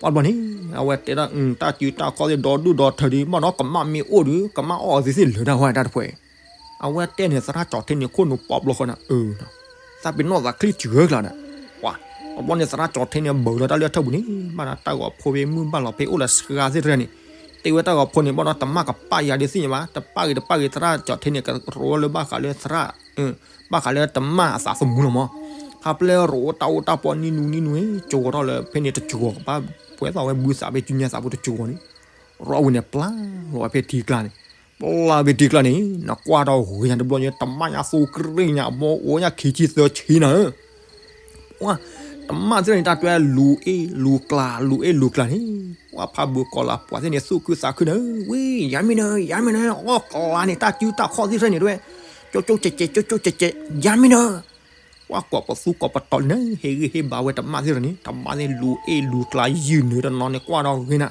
ပှၢ်တဘျီန့ၣ် အဝဲတဲဒၣ် တၢ်စုတၢ်ခီၣ်သ့ၣ်ဒီဒူၣ်ဒီထၢဒံး ဘၣ်ဒီးကမၣ်မ့ၢ်အိၣ်ဒီး ကမၣ်အီၣ်အီၤသ့ၣ်သ့ၣ်လၢာ်တၢ်ဟါတၢ်တဖှဲး အဝဲတဲန့ၣ် သရၣ်ကၠီၣ်ထ့န့ၣ် ခိၣ်နူာ်ပီးဘျီဃီနၤ အၢ သးပ့ၤနီၣ်သးချံစှၤကျါဒီး ပှၢ် တဘျီန့ၣ် သရၣ်ကၠီၣ်ထ့န့ၣ် ဘၢၣ်လီၤတၢ်လၢထၢၣ်ပူၤန့ၣ် ဘၣ်ဒီးတၢ်ဂီၤဖိဖဲမုၢ်ဘၣ်လီၤဖဲအိၣ်လၢစှၤသ့ၣ်တဖၣ်န့ၣ် တဲဝဲတၢ်ဂီၤဖိန့ၣ် ဘၣ်ဒီးတမၣ်ကပာ်ယၤဒ်သ့ၣ်ညါဘၣ် တပာ်ဂ့ၤတပာ်ဂ့ၤ သရၣ်ကၠီၣ်ထ့န့ၣ် ကရိလၢဘၣ်ဃးလၢသရၣ် ဘၣ်ဃးလၢတမၣ်အသးသမူလီၤမး ဟးပျဲရိအိၣ်တၢ်အိၣ်တၢ်ပီနံၤနူနံၤနူၤ ကၠီၤဂီၤထီၣ်လၢဖဲန့ၣ်တကၠီၤကဘၣ် ပှဲၤသီၣ်ဝဲဘုသးဖဲစုညါသးဖိတကၠီၤဂီၤန့ၣ် ရိအဝဲန့ၣ်ပျၢ်လီၤဝဲဖဲထံကျါန့ၣ် ပျၢ်ဖဲထံကျါန့ၣ် နကွၢ်ဒီးဂ့ၤညါတဘျီညါ တမၣ်ညါသိကရံၣ်ညါ အဘီအိၣ်ညါခံဆံသၢဆံနၤဧၢ ပှၢ် တမၣ်သ့ၣ်န့ၣ် တၢ်တွဲလူၤအ့ၣ်လူၤကျါ လူၤအ့ၣ်လူၤကျါန့ၣ် ပှၢ်ဖးဘၢၣ်ကီးလၢပှၤသ့ၣ်န့ၣ် သူၣ်ခုသးခုနၤဧၢ ဝံ ယၤမ့ၢ်နၤ ယၤမ့ၢ်နၤ အီၣ်ကျါန့ၣ် တၢ်စုတၢ်ခီၣ်သ့ၣ်တဖၣ်န့ၣ်တဲဝဲ ကၠိကၠိကဲးကဲး ကၠိကၠိကဲးကဲး ယၤမ့ၢ်နၤ ပှၢ်ကိးပသူကိးပတီၤလံနၤ ဟ့ၣ်ဂံၢ်ဟ့ၣ်ဘါဝဲတမၣ်သ့ၣ်တဖၣ်န့ၣ် တမၣ်သ့ၣ်လူၤအ့ၣ်လူၤကျါယုၢ်နုာ်တနီၤန့ၣ် ကွၢ်ဒီးဂ့ၤနၤ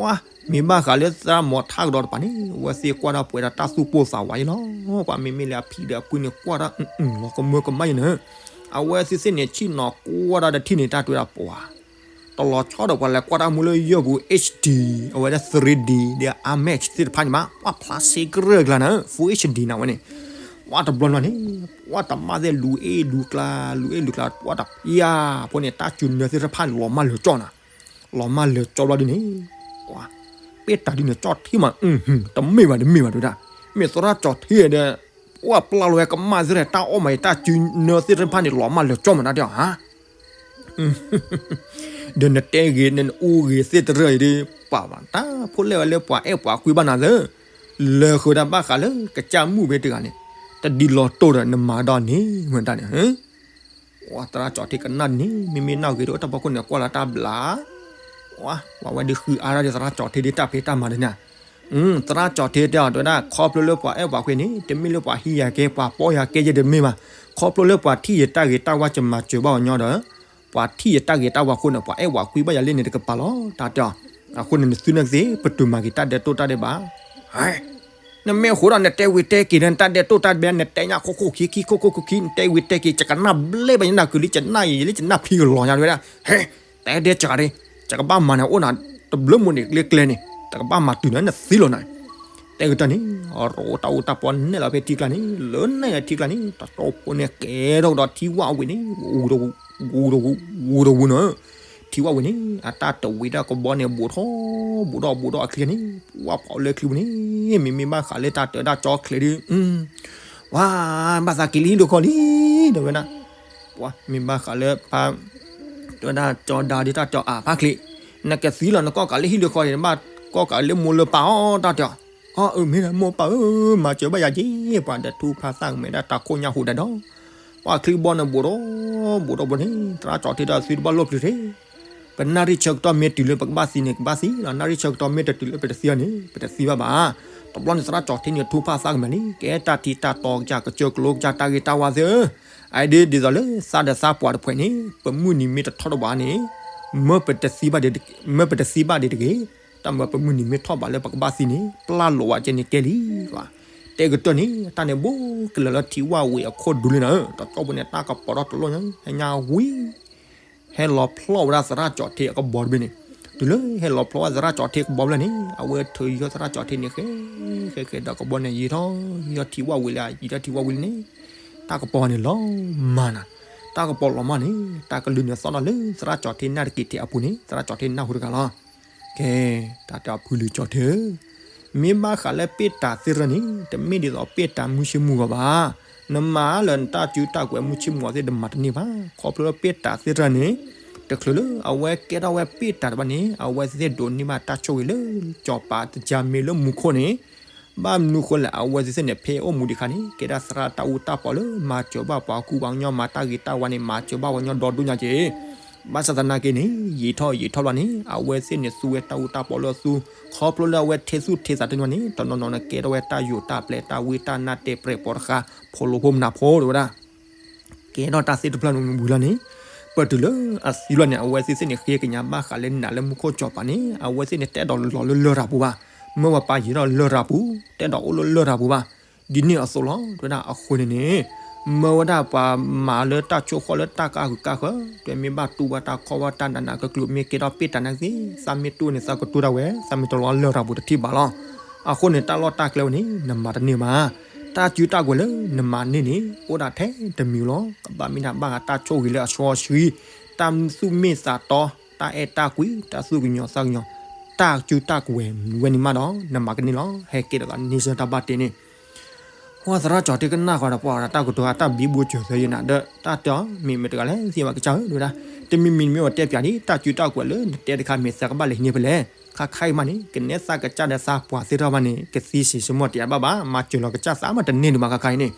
ပှၢ် မ့ၢ်ဘၣ်ဃးလၢသရၣ်မီၤထါကဒီးတပၤန့ၣ် အဝဲသ့ၣ်ကွၢ်ဒီးပှဲၤဒီးတၢ်သူၣ်ပိၢ်သးဝးအံၤလီၤ ပှၤမ့မ့ၢ်လၢအဖံဒီးအဖုန့ၣ် ကွၢ်ဒီးလီၤကမၢကမၣ်ယဲနၤ အဝဲသ့ၣ်သ့ၣ်န့ၣ် ဆ့ၣ်နီၤကွၢ်ဒီးတထံၣ်န့ၣ် တၢ်တွဲဒီးပှၤ တလီၤဆီဒီးပှၤလဲၤကွၢ်တၢ်မူလၢယဲၢ်ပူၤ H D အဝဲဒၣ် three D ဒီး IMAX သ့ၣ်တဖၣ်န့ၣ်မး ပှၢ်ဖျါစ့ကရၢၢ်ကျါနၤ Full H D နၤဝဲန့ၣ် ပှၢ်တဘျီဘျီန့ၣ် ပှၢ်တမၣ်သ့ၣ်လူၤအ့ၣ်လူၤကျါ လူၤအ့ၣ်လူၤကျါ ပှၢ်တယၤ ဖိန့ၣ် တၢ်စုနၢသ့ၣ်တဖၣ်န့ၣ် လီၤမၢ်လၢာ်ကၠီနၤ လီၤမၢ်လၢာ်ကၠီဘျီဒ်န့ၣ် ပှၢ် ပ့ၢ်တၢ်ဒ်န့ၣ် ကၠီၣ်ထံမး တမ့ၢ်ဘၣ်တမ့ၢ်ဘၣ်တဲဝဲဒၣ် မ့ၢ်သရၣ်ကၠီၣ်ထံဒီး ပှၢ်ပျၢ်လီၤဝဲကမၣ်သ့ၣ်တဖၣ် တၢ်အီၣ်မးအံၤ တၢ်စုနၢသ့ၣ်တဖၣ်န့ၣ် လီၤမၢ်လၢာ်ကၠီမးတၢ်တဲအီၤဧါ ဒီးနတဲဂ့ၤ နအူဂ့ၤသ့ၣ်တရၢၢ်အံၤဒီး ပှၢ်ဘၣ်တၢ်ဖိလဲၣ်ဝဲလၢပှၤအဲၣ်ပှၤကွံဘၣ်နၤသၢ လၢဃုာ်တၢ်ဘၣ်ဃးလၢကစၢ်မုၣ်ဖဲတဂၤန့ၣ် တဒ်လီၤတိၢ်ဒီးနမၤဒီးန့ၣ် ဝဲဒၣ်န့ၣ် သရၣ်ကၠီၣ်ထံကနၣ်န့ၣ် မ့မ့ၢ်နၢ်ဂ့ၤဒီး တၢ်ဖီခိၣ်န့ၣ် ကွၢ်လီၤတၢ်ဘျါ ပှၤဝဲဒုးဃုအါဒၣ်ဒီးသရၣ်ကၠီၣ်ထံဒ်တၢ်ဖံးတၢ်မၤဒ်န့ၣ် သရၣ်ကၠီၣ်ထံတဲအီၤတဲဝဲဒၣ် ခီဖျိလၢပှၤအဲၣ်ပှၤကွံန့ၣ် တမ့ၢ်လၢပှၤဟံးယၤကဲ ပှၤပီယၤကဲယဲၢ်တမ့ၢ်ဘၣ် ခီဖျိလၢပှၤထံၣ်ယတၢ်ဂ့ၤတၢ်ဝါ ယမၤစၢၤဘၣ်အီၤညီဒီး ပှၤထံၣ်ယတၢ်ဂ့ၤတၢ်ဝါအဃိန့ၣ် ပှၤအဲၣ်ပှၤကွံဘၣ်ယၤလၢန့ၣ်တကပၤလီၤ တၢ်တဲအီၤ အဃိန့ၣ် နသုနာ်က့ ပတုာ်မၤက့ၤတၢ်ဒဲးတိၢ်တၢ်ဒဲးဘး နမ့ၢ်ဃိဒီးနတဲဝံၤတဲက့ၤဒီး နတၢ်ဒဲးတိၢ်တၢ်ဒဲးဘး နတဲညါခိခိၣ်ခံခံခိခိၣ်ခံခံ နတဲဝံၤတဲက့ၤ ယကနၣ်ဘျဲဘၣ် ယနၢ်ကုာ်လံ ယနၢ်ယံာ်လံ ယနၢ်ဖံးကလီၤညါတဲဝဲဒၣ် ဟဲ တဲဒဲးစှၤဒၣ် ယကဘၣ်မၤန့ၣ် အိၣ်နၤတဘျုးမိၢ်န့ၣ် ကျဲကျဲန့ၣ် တကဘၣ်မၤတုၤနၤ နသံလီၤနၤ တဲကတၢၢ်န့ၣ် ရိတၢ်အိၣ်တၢ်ပီနဲၣ်လီၤဖဲထံကျါန့ၣ် လၢနဲၣ်ထံကျါန့ၣ် တတီဖိန့ၣ်ကဲထီၣ်ကဒီးထံဝၣ်ဝံၤန့ၣ် ဝူၤဒီးဝူၤ ဝူၤဒီးဝူၤနီၤ ထံဝၣ်ဝံၤန့ၣ် အတၢ်တဝံၤဒၣ်ကဘီန့ၣ် ဘူးထီၣ် ဘူးထီၣ်ဘူးထီၣ်အချံန့ၣ် ဝၣ်ဖီၣ်လၢချံပူၤန့ၣ် မ့မ့ၢ်ဘၣ်ဃးလၢတၢ်တၢ်ကၠီချ့ဒီး ဝါ ဘၣ်သးက့ၤလၢဟံၣ်လၢဃီလံ ဒီးဝဲဒၣ် ပှၤမ့ၢ်ဘၣ်ဃးလၢဖါ တဲဝဲဒၣ်ကၠီဒါဒီးတၢ်တဲအီၤအါဖါချ့ နကသံလီၤနကီၢ်ကးလၢဟံၣ်လၢဃီန့ၣ် နဘၣ်ကီၢ်ကးလၢမိၢ်လၢပၢ်အီၤတၢ်တဲအီၤ အီ အၢ မ့ၢ်မိၢ်ပၢ်ဧၢ မၤစၢၤဘၣ်ယၤက့ၤ ပှၤဒီးထူဖးသၣ်ကမဲာ်ဒၣ်တၢ်ခိၣ်ညါဟူးဒၣ်ဒီး ပှၤချံဘီန့ၣ်ဘူးဒီး ဘူးဒီးဘူးန့ၣ် သရၣ်ကၠီၣ်ထံဒီးသုတဘၣ်လိၣ်ပျံၤထံ ပနၣ်ရံၣ်ဆၢကတီၢ်မ့ၢ်တုၤလၢပကဘၣ်သံန့ၣ် ကဘၣ်သံလီၤ နၣ်ရံၣ်ဆၢကတီၢ်မ့ၢ်တတုၤလၢပတသံအီၤန့ၣ် ပတသံဘၣ်ဘၣ် တဘျီန့ၣ်သရၣ်ကၠီၣ်ထံန့ၣ်ထူဖးသၣ်ကမဲာ်လံ ကဲတၢ်ထံတၢ်တီကစၢ် ကစၢၢ်ကလိကစၢ် တၢ်ဂ့ၤတၢ်ဝါသ့ၣ်ဧၢ အဒ်ဒ်သိးလၢသးဒီးသးပှၢ်တဖှဲးန့ၣ် ပမုၢ်နံၤမ့ၢ်တထီၣ်တဘၣ်န့ၣ် မၢပတသံဘၣ်ဒံး မၢပတသံဘၣ်ဒံးတဂ့ၤ တၢ်မၢပမုၢ်နံၤမ့ၢ်ထီၣ်ဘၣ်လၢပကဘၣ်သံန့ၣ် ပျၢ်လိာ်ဝဲကဲန့ၣ်ကဲလံ တဲကတၢၢ်န့ၣ် တၢ်န့ၣ်ဘူးကလၢာ်လၢထံဝၣ်ဝံၤအခိၣ်ဒူလံနၤဧၢ တတီဖိန့ၣ် တၢ်ကပီၤထီၣ်တလိၣ်ညါ ဟဲညါဝံၤ ဟဲလီၤဖျီၣ်ဝဲဒၣ်သရၣ်ကၠီၣ်ထံအကဘီတဘ့ၣ်န့ၣ် တုၤလၢဟဲလီၤဖျီဝဲသရၣ်ကၠီထ့ကဘီဖျၢၣ်န့ၣ် အဝဲထုးယီၢ်သရၣ်ကၠီထ့န့ၣ် ဃဲ ဃဲ ဃဲဒီးကဘီန့ၣ် ယံာ်ထီၣ် ယံာ်ထီၣ်ထံဝၣ်ဝံၤလံ ယံာ်ထီၣ်ထံဝၣ်ဝံၤလံန့ၣ် တၢ်ကပီၤန့ၣ်လီၤမၢ်နၤ, တၢ်ကပီၤလီၤမၢ်န့ၣ် တၢ်ကလုၢ်န့ၣ်သီၣ်ထီၣ်လၢသရၣ်ကၠီထ့နၢ်တက့ၤထံးအပူၤန့ၣ် သရၣ်ကၠီထ့နၢ်ဟူတဂၤလီၤ. ကဲ, တၢ်တဲအီၤဖုလံၤကၠီထ့ဧၢ, မ့ၢ်ဘၣ်ဃးလၢပ့ၣ်တၢ်သ့ၣ်တဖၣ်န့ၣ် တမ့ၢ်ဒ်သိးပ့ၣ်တၢ်မုၢ်ဆ့ၣ်မုၢ်ဂီၤဘၣ်. နမၤလၢနတၢ်စုတၢ်ကွဲးမုၢ်ဆ့ၣ်မုၢ်ဂီၤသ့ၣ်တမၤတန့ၢ်ဘၣ်. ခီဖျိလၢပ့ၣ်တၢ်သ့ၣ်တဖၣ်န့ၣ် တချုးလၢအဝဲကဲထီၣ်ဝဲပ့ၣ်တၢ်တဖၣ်န့ၣ် အဝဲသ့ၣ်ဒိးန့ၢ်ဘၣ်တၢ်ဆိၣ်ဂ့ၤလၢ ကၠီၤပၤတကၢ်မ့ၢ်လၢမူခိၣ်န့ၣ် ဘၣ်မနုၤဃိလဲၣ် အဝဲသ့ၣ်န့ၣ် ဖဲအိၣ်မူဒံးခါန့ၣ် ကဲဒၣ်သရၣ်တၢ်အူတၢ်ပီးလၢမၤစၢၤဘၣ်ပှၤကူပှၤကညီ မၤတၢ်ဂ့ၤတၢ်ဝါန့ၣ် မၤစၢၤဘၣ်ပှၤကညီဒီဒူၣ်ညါက့ၤ ဘၣ်ဆၣ်သနာ်က့န့ၣ် ယံာ်ထီၣ်ယံာ်ထီၣ်လီၤန့ၣ် အဝဲသ့ၣ်န့ၣ်သူဝဲတၢ်အူတၢ်ပီးလၢသူ, ခီဖျိလၢအဝဲထဲသူၣ်ထဲသးတန့ၢ်ဘၣ်န့ၣ် တနီၤနီၤန့ၣ် ကဲထီၣ်ဝဲတၢ်ယိာ်တၢ်ပျဲၢ်တၢ်ဝံတၢ်နါတဲာ်ပြဲၤပိာ်တဃာ် ဖိလိာ်ဖိမနုၤဖိတဲဝဲဒၣ် ကဲထီၣ်တၢ်သ့ၣ်တဖၣ်န့ၣ်ဝံၤလီၤန့ၣ် ပတုၤလၢအသံလီၤန့ၣ် အဝဲသ့ၣ်သ့ၣ်န့ၣ်ဃ့ကညးဘၣ်ဃးလၢနးလၢမူခိၣ်ကၠီၤပၤန့ၣ် အဝဲသ့ၣ်န့ၣ်တအဲၣ်ဒိးလီၤလၢလရာ်ပူၤဘၣ်. မၢဝဲပၢ်ယံာ်ထီၣ်လရာ်ပူၤ တအဲၣ်ဒိးအိၣ်လၢလရာ်ပူၤဘၣ်. ဒ်န့ၣ်အသိးလီၤ တဲဝဲဒၣ်အဃိန့ၣ်န့ၣ် မၢဝဲဒၣ်ပှၤမၤလၢတၢ်ဆိၣ်ဃီလၢတၢ်ကါဂုၤကါဂၤ တဲမ့ၢ်ဘၣ်တူၢ်ဘၣ်တၢ်ခီၣ်ဘၣ်တၢ်နးနးကကျိၤ မ့ၢ်ကဲထီၣ်ပ့ၣ်တၢ်နာ်က့ သးမ့ၢ်တူၢ်န့ၣ် သးကတူၢ်ဒၣ်ဝဲ သးမ့ၢ်တလီၤလရာ်ပူၤတထံၣ်ဘၣ်လီၤ. အဃိန့ၣ် တၢ်လီၢ်တၢ်ကျဲဝဲန့ၣ် နမၤတန့ၢ်ဘၣ်. တၢ်စုတၢ်ကွဲးလၢနမၤန့ၢ်န့ၣ် အိၣ်ဒၣ်ထဲတမံၤလီၤ. ကဘၣ်မ့ၢ်ဒၣ်ဘၣ်ဃးတၢ်ဆိၣ်ဂ့ၤလၢအစီအဆှံ, တၢ်သူၣ်မ့ၢ်သးတီ, တၢ်အဲၣ်တၢ်ကွံ, တၢ်သူၣ်ကညီၤသးကညီၤ, တၢ်စုတၢ်ကွဲးဝဲန့ၣ်မးဒီး နမၤကန့ၢ်လီၤ. ဟဲကဲထီၣ်သးန့ဆၢၣ်တၢ်ဘၣ်တ့န့ၣ် ပှၤသရၣ်ကၠီထ့ကနၣ်ဃီဒီး ပှၤတၢ်ကတိၤအတၢ်ဘံဘူစၢၤသၢယနၤဒီး တၢ်တဲအီၤ မ့ၢ်မ့ၢ်တဂၤလဲၣ် သ့ၣ်မးကစၢ်ဧၢ တဲဝဲဒၣ်, တမံၤမံၤမ့ၢ်အီၤတဲပၠးဒ် တၢ်စုတၢ်ကွဲးလၢနတဲတခါ မ့ၢ်သးကဘၣ်လဲၤဟံးန့ၢ်ဖဲလဲၣ်. ခါခါအံၤမးန့ၣ် ကနဲသးကစၢ်ဒီးသးပှၢ်သ့ၣ်တဖၣ်မးန့ၣ် ကသံစံးစ့ၢ်မီၢ်တယၤဘၣ်ဘၣ် မၤစၢၤလီၤကစၢ်သးမးတန့ၢ်ဒံးဘၣ်ခါခါအံၤန့ၣ်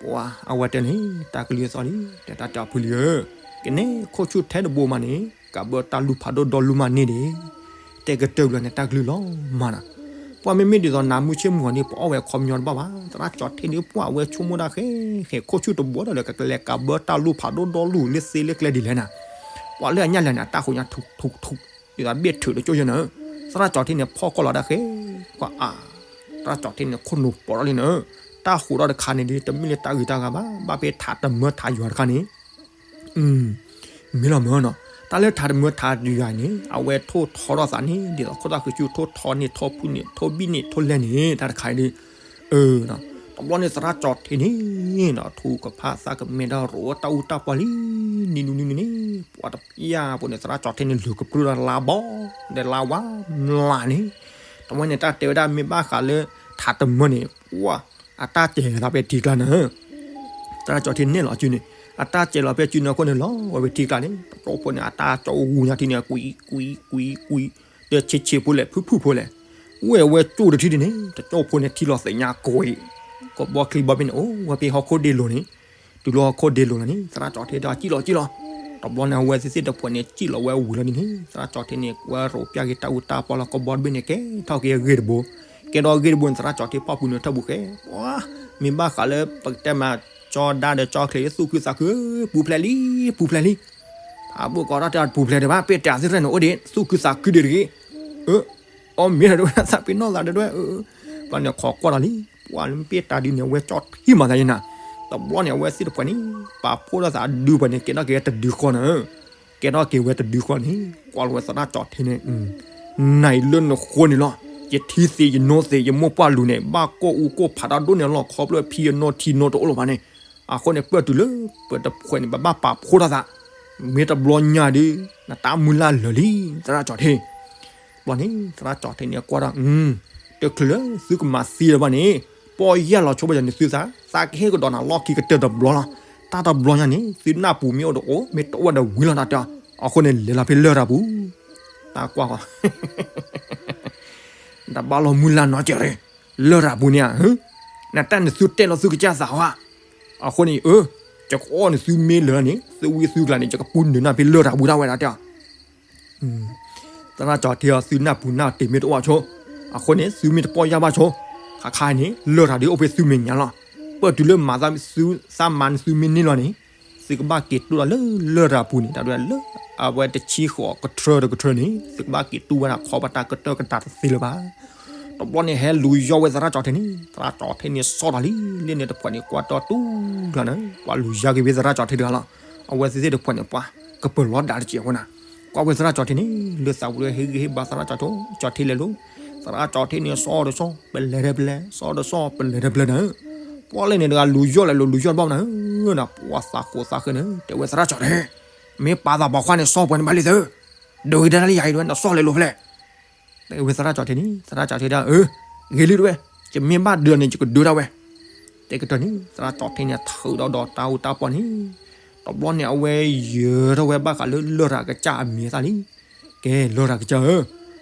ပှၤအဝဲတဲန့ၣ် တၢ်ကလုၢ်အသီၣ်လံ တဲတၢ်တဲအီၤဖုလံၤဧၢ, ကနဲခိၣ်ဆူၣ်ထဲတဘိမးန့ၣ် ကးဘၢတၢ်လူၢ်ဖးဒိၣ်ဒီလူၢ်မးန့ၢ်ဒံး တဲကတၢၢ်ဘျီန့ၣ် တၢ်ကလုၢ်လီၤမးနၤ. ပှၤမ့မ့ၢ်ဒ်သိးနးမုၢ်ဆ့ၣ်မုၢ်ဂီၤန့ၣ် ပအီၣ်ဝဲခီပညီတဘၣ်ဘၣ်. သရၣ်ကၠီထ့န့ၣ် ပှၤအဝဲဆိကမိၣ်ဒၣ်ဃဲ ဃဲခိၣ်ဆူၣ်တဘိဒီးလၢ ကကလဲၤကးဘၢတၢ်လူၢ်ဖးဒိၣ်ဒီလူၢ်လၢသ့လၢကျဲဒ်လဲၣ်နၤ. ပှၤလၢအညၣ်လဲၤန့ၣ် အတၢ်ဃိညါထူးထူးထူး ဒ်သိးဘ့ၣ်ထုးတကၠိၢ်ယဲၢ်နၤ. သရၣ်ကၠီထ့န့ၣ် ဖီၣ်ကီၢ်လီၤဒၣ်ဃဲ ပှၤအါ သရၣ်ကၠီထ့န့ၣ် ခိၣ်နူာ်ပိာ်ထီၣ်လံနၤ. တၢ်ဃိးထီၣ်တခါန့ၣ်ဒီး တမ့ၢ်လၢတၢ်ဂ့ၤတၢ်ဂၤဘၣ် ဘၣ်ဖဲထးတမၢထးယွၤတခါန့ၣ် မ့ၢ်လီၤမၢ်နီၤ. တၢ်လၢထးတမၢထးယွၤန့ၣ် အဝဲထိၣ်ထီထီၣ်သးန့ၣ် ဒ်သိးခိၣ်သၣ်ဃုာ်ဆူၣ်ထိၣ်ထီန့ၢ်ထိၣ်ဖုၣ်န့ၢ်ထိၣ်ဘံၣ်န့ၢ်ထိၣ်လဲၢ်န့ၣ် တၢ်တခါအံၤဒီး တဘျီန့ၣ်သရၣ်ကၠီထ့န့ၣ် ထူကဖၣ်သးကမဲာ်ဒီးရိးတၢ်အူတၢ်ပီလံ နံၤနံၤနံၤနံၤန့ၣ် ပှၤတပျၢ်ပူၤန့ၣ် သရၣ်ကၠီထ့န့ၣ် လုၢ်ကပြုၢ်ဒီးလါဘီ ဒီးလါဝါမျးန့ၣ် တဝဲန့ၣ် တၢ်တဲဝဲဒၣ်မ့ၢ်ဘၣ်ဃးလၢ ထးတမၢန့ၣ် ပှၤ အတၢ်စဲၤလီၤဖဲထံကျါန့ၣ် သရၣ်ကၠီထ့နဲၣ်လီၤစုန့ၣ် အတၢ်စဲၤလီၤဖဲစုန့ၣ်အဃိန့ၣ် လီၤဝဲဖဲထံကျါန့ၣ် တကၠိဖိန့ၣ် အတၢ်ကၠီအိၣ်ဂူညါထံန့ၣ် ကွံကွံကွံကွံ ဒီးဆံးဆံးဖိလဲၣ် ဖုၣ်ဖုၣ်ဖိလဲၣ် ဝဲဝဲကၠိၣ်တထံၣ်ဒ်န့ၣ် တကၠိဖိန့ၣ် ထံလီၤသ့ၣ်ညါကွံ ကဘီချံဘီဘ့ၣ်န့ၣ် အိၣ်ဝဲဖဲဟီၣ်ခိၣ်ဒ့လိၤန့ၣ် တုၤလီၤဟီၣ်ခိၣ်ဒ့လိၤလီၤန့ၣ် သရၣ်ကၠီထ့ဒီးစံၣ်လီၤစံၣ်လီၤ တဘျီန့ၣ် အဝဲသ့ၣ်သ့ၣ်တဖၣ်န့ၣ် စံၣ်လီၤဝဲဝံၤလီၤဒ်န့ၣ် သရၣ်ကၠီထ့န့ၣ် ကွဲရိးပျၢ်က့ၤတၢ်အူတၢ်ပီလီၤ ကဘီတဘ့ၣ်န့ၣ် ကဲထီၣ်က့ၤအဂ့ၢ်တဘိ ကဲထီၣ်အဂ့ၢ်တဘိန့ၣ် သရၣ်ကၠီထ့ဖီၣ်ပူၤန့ၣ်ထၢၣ်ပူၤဃဲ ပှၤ မ့ၢ်ဘၣ်ဃးလၢပကတဲမး ကၠီဒါဒီးကၠီချ့ သူၣ်ခုသးခု ပူၤဖျဲးလံ ပူၤဖျဲးလံ ဖးဘိၣ်ကီးထီၣ်တဲပူၤဖျဲးဒံးဘၣ် ပ့ၢ်တၢ်သ့ၣ်တဖၣ်န့ၣ် အိၣ်ဒံး သူၣ်ခုသးခုဒံးတဂ့ၤ အၢ အီၣ်မ့ၢ်ဒီးဝဲသးပ့ၤနီၣ်သးဒီးဝဲ ဘျီန့ၣ်ခိးကွၢ်ဒီးလံ ပှၤလၢပ့ၢ်တၢ်ဒုန့ၣ် အဝဲကၠီထံမၤသးယနၤ တဘျီန့ၣ် အဝဲသ့ၣ်တဖၣ်န့ၣ် ပာ်ဖှိၣ်ထီၣ်သးအဒုပှၤန့ၣ် ကဲထီၣ်က့ၤတဒုဃီန့ၣ် ကဲထီၣ်က့ၤဝဲတဒုဃီန့ၣ် ကွၢ်လီၤဝဲသရၣ်ကၠီထ့န့ၣ် နၤအံၤလၢနဃိန့ၣ်လီၤ ယထံသ့ယနိသ့ ယမိၢ်ပှၢ်လူၤန့ၣ် ဘၣ်ကိၢ်အူကိၢ်ဖးတၢ်ဒိၣ်န့ၣ်လီၤ ခီဖျိဖံယနိထံနိတအိၣ်လၢၤဘၣ်န့ၣ် အဃိန့ၣ် ပၢၢ်တုၤလၢပတဖှဲးန့ၣ် ပဘၣ်ပာ်ဖှိၣ်ထီၣ်သး မ့ၢ်တဘျီညါဒီး နတၢ်မုၢ်လၢ်လၢာ်လံ သရၣ်ကၠီထ့ ဘျီန့ၣ် သရၣ်ကၠီထ့န့ၣ် ကွၢ်ဒီး တချုးလၢသုကမၤသံလၢၤဘၣ်န့ၣ် ပီၢ်ယၢ်လီၤဆိဘၣ်ယၤန့ၣ်သုသး သးကဟ့ၣ်ကဒီးနၤလီၢ်ခံကတၢၢ်တဘျီလီၤ တၢ်တဘျီညါန့ၣ် သုနၢ်ပူၤမ့ၢ်အိၣ်တအိၣ် မ့ၢ်တအိၣ်ဒီးဝံၤလီၤတၢ်တဲအီၤ အဃိန့ၣ် လဲၤလီၤဖဲလရာ်ပူၤ တၢ်ကွၢ်ဃီ တဘၣ်လီၤမုၢ်လၢ်နီတစဲးရ့ၣ် လရာ်ပူၤန့ၣ်ဧါ နတၢ်န့ၣ်သုတဲလီၤသုကစၢ်သးဝါ အဃိန့ၣ် အၢ ယကအီၣ်န့ၣ်သုမ့ၢ်လၢာ်န့ၣ် သုဝံသုကျါန့ၣ် ယကပူၤနုာ်နၢ်ဖဲလရာ်ပူၤဒၣ်ဝဲဒၣ်တဲအီၤ သရၣ်ကၠီထ့အီၤ သုနၢ်ပူၤနၢ်တ့ၢ်မ့ၢ်တအိၣ်ဆိ အဃိန့ၣ် သုမ့ၢ်တပီၢ်ယၢ်ဘၣ်ဆိ ခါခါန့ၣ် လရာ်ဒုးအိၣ်ဖဲသုမဲာ်ညါလီၤ ပၢၢ်တုၤလၢမၤသးမၤန့ၣ်သုမ့ၢ်န့ၢ်လီၤန့ၣ် သုကဘၣ်က့ၤတူၢ်ဒီးလၢလရာ်ပူၤန့ၣ် တၢ်ဒုးလၢ အဝဲတဆံဃိးကထြၢတကထြၢန့ၣ် သုကဘၣ်က့ၤတူၢ်ဝဲဒၣ်ခီပတာ်ကတၢၢ်ကတၢၢ်တသ့လၢၤဘၣ် တဘျီန့ၣ် ဟဲလူၤယီၢ်ဝဲသရၣ်ကၠီထ့န့ၣ် သရၣ်ကၠီထ့န့ၣ် စီၣ်ထီၣ်လံ လၢန့ၣ်တဖှဲးန့ၣ် ကွၢ်တီတူၢ်ကျါန့ၣ် ပှၤလူၤယါက့ၤဖဲသရၣ်ကၠီထ့တဂၤလီၤ အဝဲသ့ၣ်သ့ၣ်တဖှဲးန့ၣ် ပှၤကပၢၤလီၤဒၣ်တစဲးဖိနၤ ကွၢ်ဝဲသရၣ်ကၠီၤထ့န့ၣ် လၢသးပူၤဒီးဟ့ၣ်ဂံၢ်ဟ့ၣ်ဘါသရၣ်ကၠီၤထ့ ကၠီၤထ့လဲၤလိၤ, သရၣ်ကၠီၤထ့န့ၣ် စီၣ်ဒီးစီၣ် ပလဲၤဒီးပလဲၤ စီၣ်ဒီးစီၣ် ပလဲၤဒီးပလဲၤနၤဧၢ, ပှၤလဲၣ်န့ၣ်တဂၤလူၤယီၢ်လဲၤလိၤ လူၤယီၢ်တဘၣ်နၤဧၢ, နပှၤသးဃိးသးဃၢန့ၣ် တဲဝဲသရၣ်ကၠီၤထ့, မ့ၢ်ပာ်သးပှၤခွါန့ၣ် စီၣ်ပှဲၤန့ၣ်ဘၣ်လံသၢ, ဒိးဂ့ၤတၢ်လၢယၤအံၤတဝဲ နစီၣ်လဲၤလိၤဖဲလဲၣ် တဲဝဲသရၣ်ကၠီၤထ့န့ၣ် သရၣ်ကၠီၤထ့ဒၣ်ဧၢ, ဂ့ၤလံတဝဲ, ယမ့ၢ်ဘၣ်ဒုးန့ၣ် ယကဒုးဒၣ်ဝဲ, တဲကတၢၢ်န့ၣ် သရၣ်ကၠီၤထ့န့ၣ် ထုးဒီးဒီးတၢ်အူတၢ်ပီၢ်န့ၣ်, တဘျီန့ၣ် အဝဲယၢၤထီၣ်ဝဲဘၣ်ဃးလၢလရာ်ကစၢ်အမံၤအသၣ်လံ, ကဲ လရာ်ကစၢ်ဧၢ,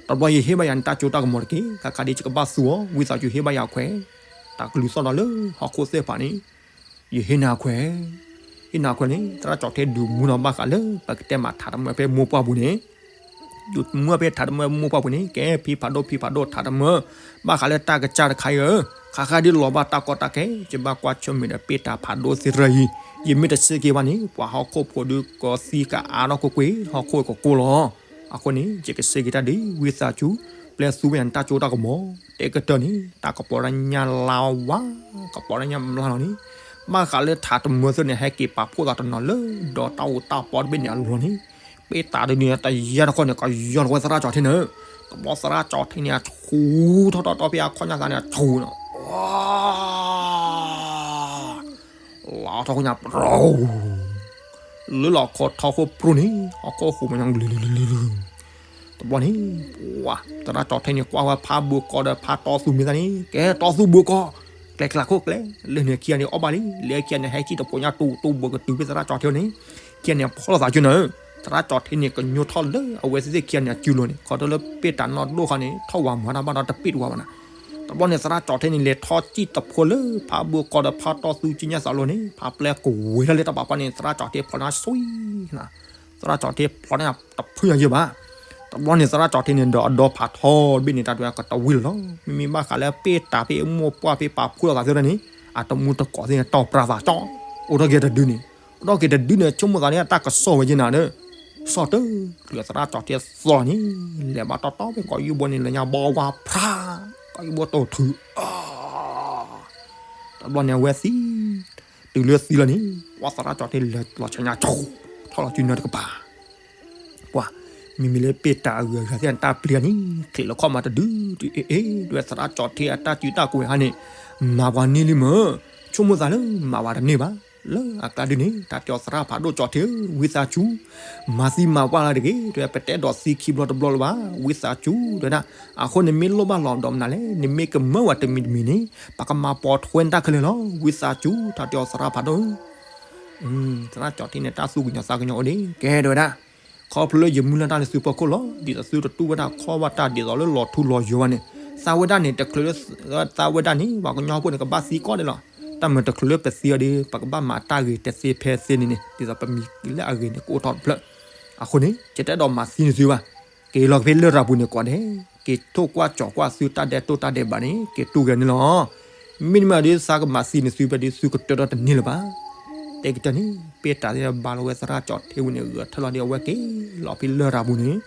တဘျီယဟ့ၣ်ဘၣ်ယၤနတၢ်ကၠိတၢ်ကမီၤတက့ၢ်, ခါခါဒ်ယကဘၣ်သူအီၤ ဝံသးစူၤဟ့ၣ်ဘၣ်ယၤအခွဲး, တၢ်ကလုၢ်သီၣ်ဒီးလၢဟီၣ်ခိၣ်သ့ၣ်တဖၣ်န့ၣ် ယဟ့ၣ်နၤအခွဲး, ဟ့ၣ်နၤအခွဲးန့ၣ် သရၣ်ကၠီၤထ့ဒုးမူဒီးဘၣ်ဃးလၢပကတဲမးထးတမၢဖဲမိၢ်ပှၢ်ပူၤန့ၣ်, ဒုးမူဖဲထးတမၢမိၢ်ပှၢ်ပူၤန့ၣ် ကဲဖံဖးဒိၣ်ဖံဖးဒိၣ်ထးတမၢ, ဘၣ်ဃးလၢတၢ်ကစၢ်တခါအံၤဧၢ, ခါခါဒ်လီၤဘၣ်တၢ်ကီတၢ်ခဲ ယဘၣ်ကွၢ်ဆၢၣ်မဲာ်ဒီးပ့ၢ်တၢ်ဖးဒိၣ်သ့ၣ်တဖၣ်အံၤ, ယမ့ၢ်တစ့က့ၤဘၣ်န့ၣ် ပှၤဟီၣ်ခိၣ်ဖိဒုးကသံကအါထီၣ်ကွ့ၢ်ကွ့ၢ် ဟီၣ်ခိၣ်ကကိၢ်လီၤ. အဃိန့ၣ် ယကစ့က့ၤတၢ်ဒ်ဝံသးစူၤ ပျဲသူဝဲယၤနတၢ်ကၠိတၢ်ကမီၤ, တဲကတၢၢ်န့ၣ် တၢ်ကပီၤတၢ်ညၣ်လါဝါ, ကပီၤတၢ်ညၣ်မျါလီၤန့ၣ်, ဘၣ်ဃးလၢထးတမၢသ့ၣ်န့ၣ် ဟဲက့ၤပာ်ဖှိၣ်သးတနီၤလၢဒီးတၢ်အူတၢ်ပီတဘ့ၣ်န့ၣ်အလီၢ်န့ၣ်, ပ့ၢ်တၢ်တဒုန့ၣ် တယၢ်တခီန့ၣ် ကယီၢ်လီၤဝဲသရၣ်ကၠီၤထ့န့ၣ်, တဘျီသရၣ်ကၠီၤထ့န့ၣ် အဆူထီၣ်ထီၣ်ထီၣ်ဖဲအခီၣ်ညါသးန့ၣ် အဆူန့ၣ် လီၤထီၣ်ဃိညါ ပရိ, လၢလီၤခီထီၣ်ဃိပြူန့ၣ် ဟီၣ်ခိၣ်ဟူးမညီ တဘျီန့ၣ်, ပှၤ သရၣ်ကၠီၤထ့န့ၣ် ကွၢ်ဝဲဖးဘိကီးဒီးဖးတီသူမ့ၢ်သးန့ၣ် ကဲတီသူဘိကီး, ကျဲကျးခိၣ်ကျဲ, လၢန့ၣ်ခံဂၤန့ၣ်အီၣ်ဘၣ်လံ, လၢခံဂၤန့ၣ် ဟဲစံၣ်တဖိးညါတူတူဘိကတုၤဖဲသရၣ်ကၠီၤထ့န့ၣ်, ခံဂၤန့ၣ် ဖီၣ်လိာ်သးကၠိနၤ, သရၣ်ကၠီၤထ့န့ၣ် ကညိထီၣ်လၢအဝဲသ့ၣ်ခံဂၤန့ၣ်အစုလိၤန့ၣ် ခီဖျိလၢပ့ၢ်တၢ်နီၢ်ဒိၣ်ဃီန့ၣ် ထီၣ်ဝးမၤတၢ်ဘၣ်ဒီးတပ့ၢ်တဝါဘၣ်နၤ တဘျီန့ၣ် သရၣ်ကၠီၤထ့န့ၣ် လဲၤထီၣ်စံၣ်တဖိးလၢဖးဘိကီးဒီးဖးတီသူကံညါသးလိၤန့ၣ် ဖးပျဲကဝဲၤထီၣ်လၢတၢ်ပာ်ဖီန့ၣ် သရၣ်ကၠီၤထ့ဖျိးန့ၣ်ဆှံနၤ, သရၣ်ကၠီၤထ့ဖျိးန့ၣ်တဖုညါယဲၢ်ဘၣ်, တဘျီန့ၣ် သရၣ်ကၠီၤထ့န့ၣ်ဒီးအဒီဖးထီတဘ့ၣ်န့ၣ် တၢ်တဝဲကတဝံၤလီၤလီၤ, မ့မ့ၢ်ဘၣ်ဃးလၢပ့ၢ်တၢ်ဖဲအမိၢ်ပှၢ်ဖဲပာ်ဖှိၣ်လိာ်သးသ့ၣ်တဖၣ်န့ၣ် အတမူတကိးသ့ၣ်န့ၣ် တီၢ်ပြးသးကၠီ, အိၣ်ထီၣ်က့ၤတဒုန့ၣ်, အိၣ်ထီၣ်က့ၤတဒုန့ၣ် ဆိကမိၣ်သးန့ၣ် အတၢ်ကစီၣ်ဝဲက့ၤနၤဒီး စီၣ်တၢ်ကျၢၤသရၣ်ကၠီၤထ့သီလီၤန့ၣ်, လဲၤဘၣ်တီတီဖဲကီးယူၢ်ဘိန့ၣ် လၢညါဘီဝါဖျါ, ကီးယူၢ်ဘိတိၢ်ထုး တဘျီန့ၣ်အဝဲသံ, တုၤလၢသံလီၤန့ၣ် ပှၤသရၣ်ကၠီၤထ့လဲၤလီၤဆညါဆိ, ထီၣ်လီၤစုနၢတကပၤ, ပှၤ, မ့မ့ၢ်လၢပ့ၢ်တၢ်အဂုၤအဂၤသ့ၣ်တၢ်ပျံၤန့ၣ် ချံးလီၤခီၣ်မၤတဒု, အ့ အ့ ဒ်ဝဲသရၣ်ကၠီၤထ့အတၢ်စုတၢ်ကဝဲၤဟါန့ၣ်, မၤပှၤန့ၢ်လံမ့ၢ်, ဆိကမိၣ်သးလၢမၤပှၤတန့ၢ်ဘၣ်, လၢအကျါဒုန့ၣ် တၢ်တဲအီၤသရၣ်ဖးဒိၣ်ကၠီၤထ့ဧၢ ဝံသးစူၤ မၤသံမၤပှၢ်လၢတဂ့ၤ, တဲပတဲဒီးသံခံဘျီတဘျီလၢၤဘၣ်, ဝံသးစူၤ တဲဒၣ်, အဃိန့ၣ် မ့ၢ်လိၣ်ဘၣ်လီၤဒီးမနုၤလဲၣ်, နမ့ၢ်ကမၢဝဲတမံၤတမံၤန့ၣ် ပကမၤပိာ်ထွဲနတၢ်ခဲလၢာ်လီၤ, ဝံသးစူၤ တၢ်တဲအီၤသရၣ်ဖးဒိၣ်ဧၢ, သရၣ်ကၠီၤထ့န့ၣ် တၢ်သူၣ်ကညီၤသးကညီၤအိၣ်ဒံး ကဲ တဲဝဲဒၣ်, ခီဖျိလၢယမုၢ်လၢ်တၢ်လၢသုဖီခိၣ်လီၤ, ဒ်သိးသုတတူၢ်ဘၣ်တၢ်ခီၣ်ဘၣ်တၢ်ဒ်သိးလၢလီၤထူလီၤယိာ်ဘၣ်န့ၣ်, သးဝဲဒၣ်န့ၣ် တချုးလၢ သးဝဲဒၣ်န့ၣ် ပှၤကညီဖိန့ၣ် ကဘၣ်သံကီးဒဲးလီၤ, တၢ်မၤတချုးလၢပသံအီၤဒီး ပကဘၣ်မၤတၢ်ဂ့ၤတသ့ဖဲသ့န့ၣ်န့ၣ် ဒ်သိးပမံၤလၢအဂ့ၤန့ၣ် ကအိၣ်ထီၣ်တဖျၢၣ်, အဃိန့ၣ် ယတအဲၣ်ဒိးမၤသံန့ၢ်သုဘၣ်, က့ၤလီၤက့ၤဖဲလရာ်ပူၤန့ၣ်ကိးဒဲး, က့ၤထိၣ်ကွၢ်ကၠီၤကွၢ်သုတၢ်ဒဲးတိၢ်တၢ်ဒဲးဘးန့ၣ် က့ၤတူၢ်က့ၤန့ၣ်လီၤ, မ့တမ့ၢ်ဒီးသးကမၤသံန့ၢ်သုဖဲဒီးသုကတၢၢ်ဒီးတန့ၢ်လၢၤဘၣ်, တဲကတၢၢ်န့ၣ် ပ့ၢ်တၢ်သ့ၣ်ဘါလီၤဝဲသရၣ်ကၠီၤထ့ဝံၤန့ၣ် ဂဲၤထၢၣ်လီၤဒ်အဝဲက့ၤလီၤဖဲလရာ်ပူၤန့ၣ်,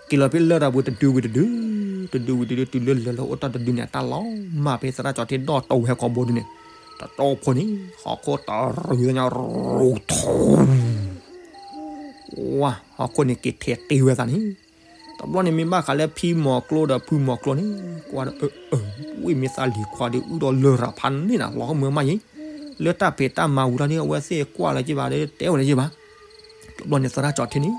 က့ၤလီၤဖဲလရာ်ပူၤတဒုဝံၤတဒု, တဒုဝံၤတဒု တုၤလၢလဲၤလီၤအိၣ်တၢ်တဒုန့ၣ် အတၢ်လီၤမၢ်ဖဲသရၣ်ကၠီၤထ့ဒီၣ်တဝဲၤကီၢ်ဘိဒုန့ၣ်, တတီဖိန့ၣ် ဟီၣ်ခိၣ်တရံးသညါရူထူ ဝါ ဟီၣ်ခိၣ်န့ၣ်က့ၤထဲးတ့ၢ်ဝဲသးန့ၣ်, တဘျီန့ၣ်မ့ၢ်ဘၣ်ဃးလၢဖံမီၤကျိဒီးဖုမီၤကျိန့ၣ်, ကွၢ်ဒီး အၢ အၢ ဝံၣ်မ့ၢ်သးလံၤခွါဒီး အုၣ်ဒီးလရာ်ဖးန့ၢ်နၤ လီၤကမၢမးယံၤ, လၢတၢ်ဖံးတၢ်မၤဝံၤထီၣ်န့ၣ် အဝဲသ့ၣ်ကွၢ်လၢၤက့ၤဘၣ်ဒီး တဲဝဲလၢၤက့ၤဘၣ်, တဘျီန့ၣ်သရၣ်ကၠီၤထ့န့ၣ်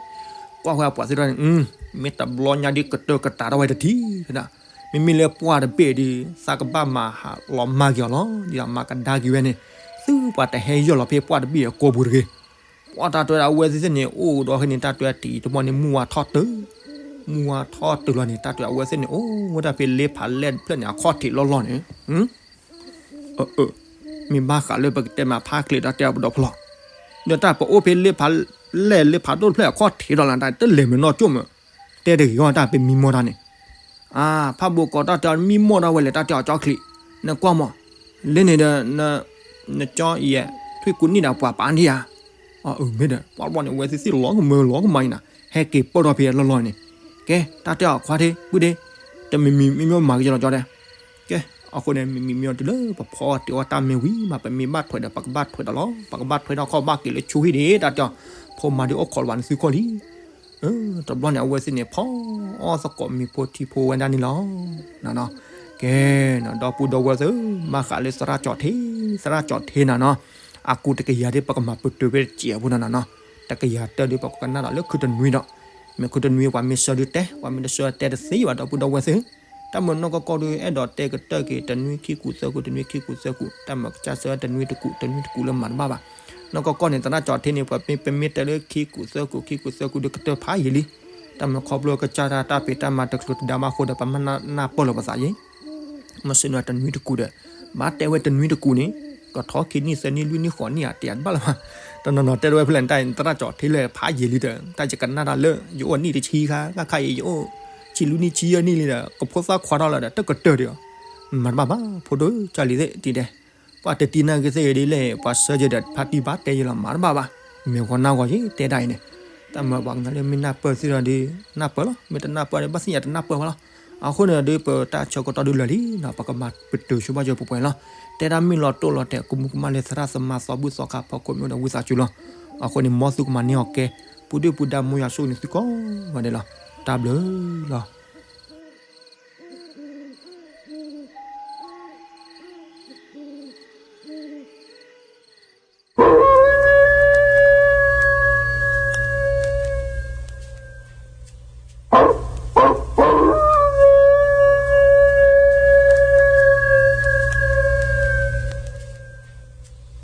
ကွၢ်ဝဲအပှၤသ့ၣ်တဖၣ်န့ၣ်, မ့ၢ်တဘျီညါဒ်ကတၢၢ်ကတၢၢ်ထီၣ်ဝဲတထံၣ်ဒၣ်, မ့မ့ၢ်လၢပှၢ်တဘ့ၣ်ဒီး သးကဘၣ်မၤဟးလီၤမၢ်က့ၤအီၤလီၤ, ဒ်သိးမၤကဒါက့ၤဝဲန့ၣ်, သုပှၤတဟဲယီၢ်လီၤဖဲပှၢ်တဘ့ၣ်အကိာ်ပူၤတဂ့ၤ ပှၤတၢ်တဲဝဲဒၣ်အဝဲသ့ၣ်န့ၣ် အိၣ်ဒီးဟဲန့ၣ် တၢ်တဲတံၤတမီၢ်န့ၣ် မုၢ်ဝါထီၣ်တုၤ, မုၢ်ဝါထီၣ်တုၤလီၤန့ၣ် တၢ်တဲအဝဲသ့ၣ်န့ၣ် အိၣ်ဝဲဒၣ်ဖဲလ့ဖးလဲၢ်တဖျၢၣ်န့ၣ် အခီၣ်ထံးလီၢ်လီၢ်န့ၣ်, မ့ၢ်ဘၣ်ဃးလၢပကတဲမးဖးချ့တၢ်တဲအပဒီဖျၢၣ်လီၤ, ဒီးတၢ်ပအိၣ်ဖဲလ့ဖးလဲၢ်လ့ဖးဒိၣ်တဖျၢၣ်အခီၣ်ထံးဒီးလီၤ တၢ်တလဲၤမ့ၢ်နီၢ်ကၠိၣ်မး, တဲတဂ့ၤဂီၢ်တၢ်ပမံမီၢ်တၢ်န့ၣ် အါ, ဖးဘိကိးတၢ်တဲအီၤမံမီၢ်ဒၣ်ဝဲလဲၣ် တၢ်တဲအီၤကၠီချံး, နကွၢ်မး, လၢန့ၣ်ဒီး နကၠီယဲၢ် ထွံၣ်ကူနံၣ်ဒီးပှၤပာ်န့ၢ်ဧါ, အၢ မ့ၢ်ဒီး ပှၤတဘျီန့ၣ် အဝဲသ့ၣ်သ့ၣ်လီၤကမၢလီၤကမၢအံၤနၤ, ဟဲက့ၤပၢၢ်ထီၣ်ဖဲအလီၢ်လီၢ်န့ၣ်, ကဲ တၢ်တဲအီၤခွါထ့ ပုၢ်ဒ့, တမံၤမံၤမံၤမံၤမၤက့ၤလီၤကၠီတဲ, ကဲ အဃိန့ၣ် မံၤမံၤမံၤအီၤတုၤလၢပဖီအီၣ်တ့ၤအီၣ်တၢ်မ့ၢ်ဝံၤမး ပမ့ၢ်ဘၣ်ထွဲဒီး ပကဘၣ်ထွဲဒီးလီၤ, ပကဘၣ်ထွဲဒီးခီၣ်ဘၣ်က့ၤလၢဆိဟံၣ်ဒံး တၢ်တဲအီၤ, ဖိမၤဒုးအိၣ်ခိးလၢၤဘၣ်န့ၣ်သုခိၣ်လံ, တဘျီန့ၣ် အဝဲသ့ၣ်န့ၣ် ဖီအီၣ်သကိးမ့ၤဖိထံဖိဝဲဒၣ်န့ၣ်လီၤ. ကဲ, ဒီပုၢ်ဒီဝဲၢ်သ့ၣ်, မၤဃးလၢသရၣ်ကၠီၣ်ထ့, သရၣ်ကၠီၣ်ထ့နၤနီၤ, အကူတကယၤဒ်ပကမၤပတုာ်ဖဲတစဲးအပူၤနၤနီၤ, တကယၤတၢၢ်ဒ်ပကကနၣ်ဒီးလၢခုတနွံဒီး, မ့ၢ်ခုတနွံပှၤမ့ၢ်ဆှၢဒုးတဲ, ပှၤမ့ၢ်တဆှၢတဲတသ့ဘၣ် ဒီပုၢ်ဒီဝဲၢ်သ့ၣ်, တၢ်မၤနီၢ်ကီၢ်ကီၢ်ဒုး အဲၣ်ဒိးတဲကတၢၢ်က့ၤ တနွံခံကူာ်သၢကူာ် တနွံခံကူာ်သၢကူာ်, တၢ်မၤကစၢ်ဆၢတနွံတကူာ် တနွံတကူာ်လၢမၤတဘၣ်ဘၣ်. နီၢ်ကီၢ်ကီၢ်န့ၣ် သရၣ်ကၠီၣ်ထ့န့ၣ် ပမ့ၢ်တဲလၢခံကူာ်သၢကူာ် ခံကူာ်သၢကူာ် ဒုးကတၢၢ်ဖးယံာ်လံ. တၢ်မၤခီဖျိကစၢ်တၢ် တၢ်ဖံးတၢ်မၤတချုးတဒါဘၣ်အဃိဒီး ပမ့ၢ်နၢ်ပၢၢ်လီၤပသးယဲ မ့ၢ်ဆ့ၣ်နီၤတနွံတကူာ်ဒီး, ဘၣ်တဲဝဲတနွံတကူာ်န့ၣ်, ကထီၣ်ခံနံၣ်သၢနံၣ်လွံၢ်နံၣ်ဃိးနံၣ်ဧါ တယၤတဘၣ်လၢၤဘၣ်. တနီၤနီၤတဲဝဲဖဲလဲၣ် တၢ်သရၣ်ကၠီၣ်ထ့လၢဖးယံာ်လံဒီး တၢ်ယကနၣ်တၢ်လၢ ယအိၣ်နံၣ်တဆံခါ ခါခါအံၤ ယအိၣ်ဆံလွံၢ်နံၣ်ဆံယဲၢ်နံၣ်လံဒီး ကဖိသၣ်ခွါထီၣ်လီၤဒီး တကတၢၢ်ဒံးအီၤ, မၤတဘၣ်ဘၣ် ဖိဒိၣ်ကၢ်လံၤသ့ၣ်တံၤဒဲး, ပှၤတတံၤနာ်က့ၤသ့ၣ်ဂ့ၤဒ်လဲၣ် ပှၤဆှၢယဲဒီး ဖါတံၢ်ဘၣ်တဲယဲလီၤ မၤတဘၣ်ဘၣ်. မ့ၢ်ဂီၤနၢ်ဂီၤယဲတဲဒၣ်အံၤန့ၣ်, တၢ်မၤပှၤကညီလၢမ့ၢ်နၢ်ပၢၢ်သ့ၣ်ဒီးဒုး နၢ်ပၢၢ်လီၤ, မ့ၢ်တနၢ်ပၢၢ်ဒီး ဘၣ်သ့ၣ်ညါတနၢ်ပၢၢ်ဝဲလီၤ. အဃိန့ၣ်ဒီး ပတၢ်ဆၢကတီၢ်ဒုးလၢာ်လံနီၤ ပကမၤပတုာ်ဆိဘၣ်ယိၣ်ပှဲၤပှဲၤလီၤ. တဲဒၣ်မ့ၢ်လီၤတိၢ်လီၤတဲာ် ကမူကမၣ်လၢသရၣ်သမါသီဘူၣ်သီခါဖီခိၣ်မ့ၢ်အိၣ်ဒီးဝံသးစူၤလီၤ. အဃိန့ၣ် မ်သုကမၤန့ၢ်အီၤကဲ, ပူၤဒုၣ်ပူၤဒါ မ်ယွၤဆိၣ်ဂ့ၤန့ၢ်သုကိးဂၤဒဲးလီၤ. တၢ်ဘျုးလီၤ.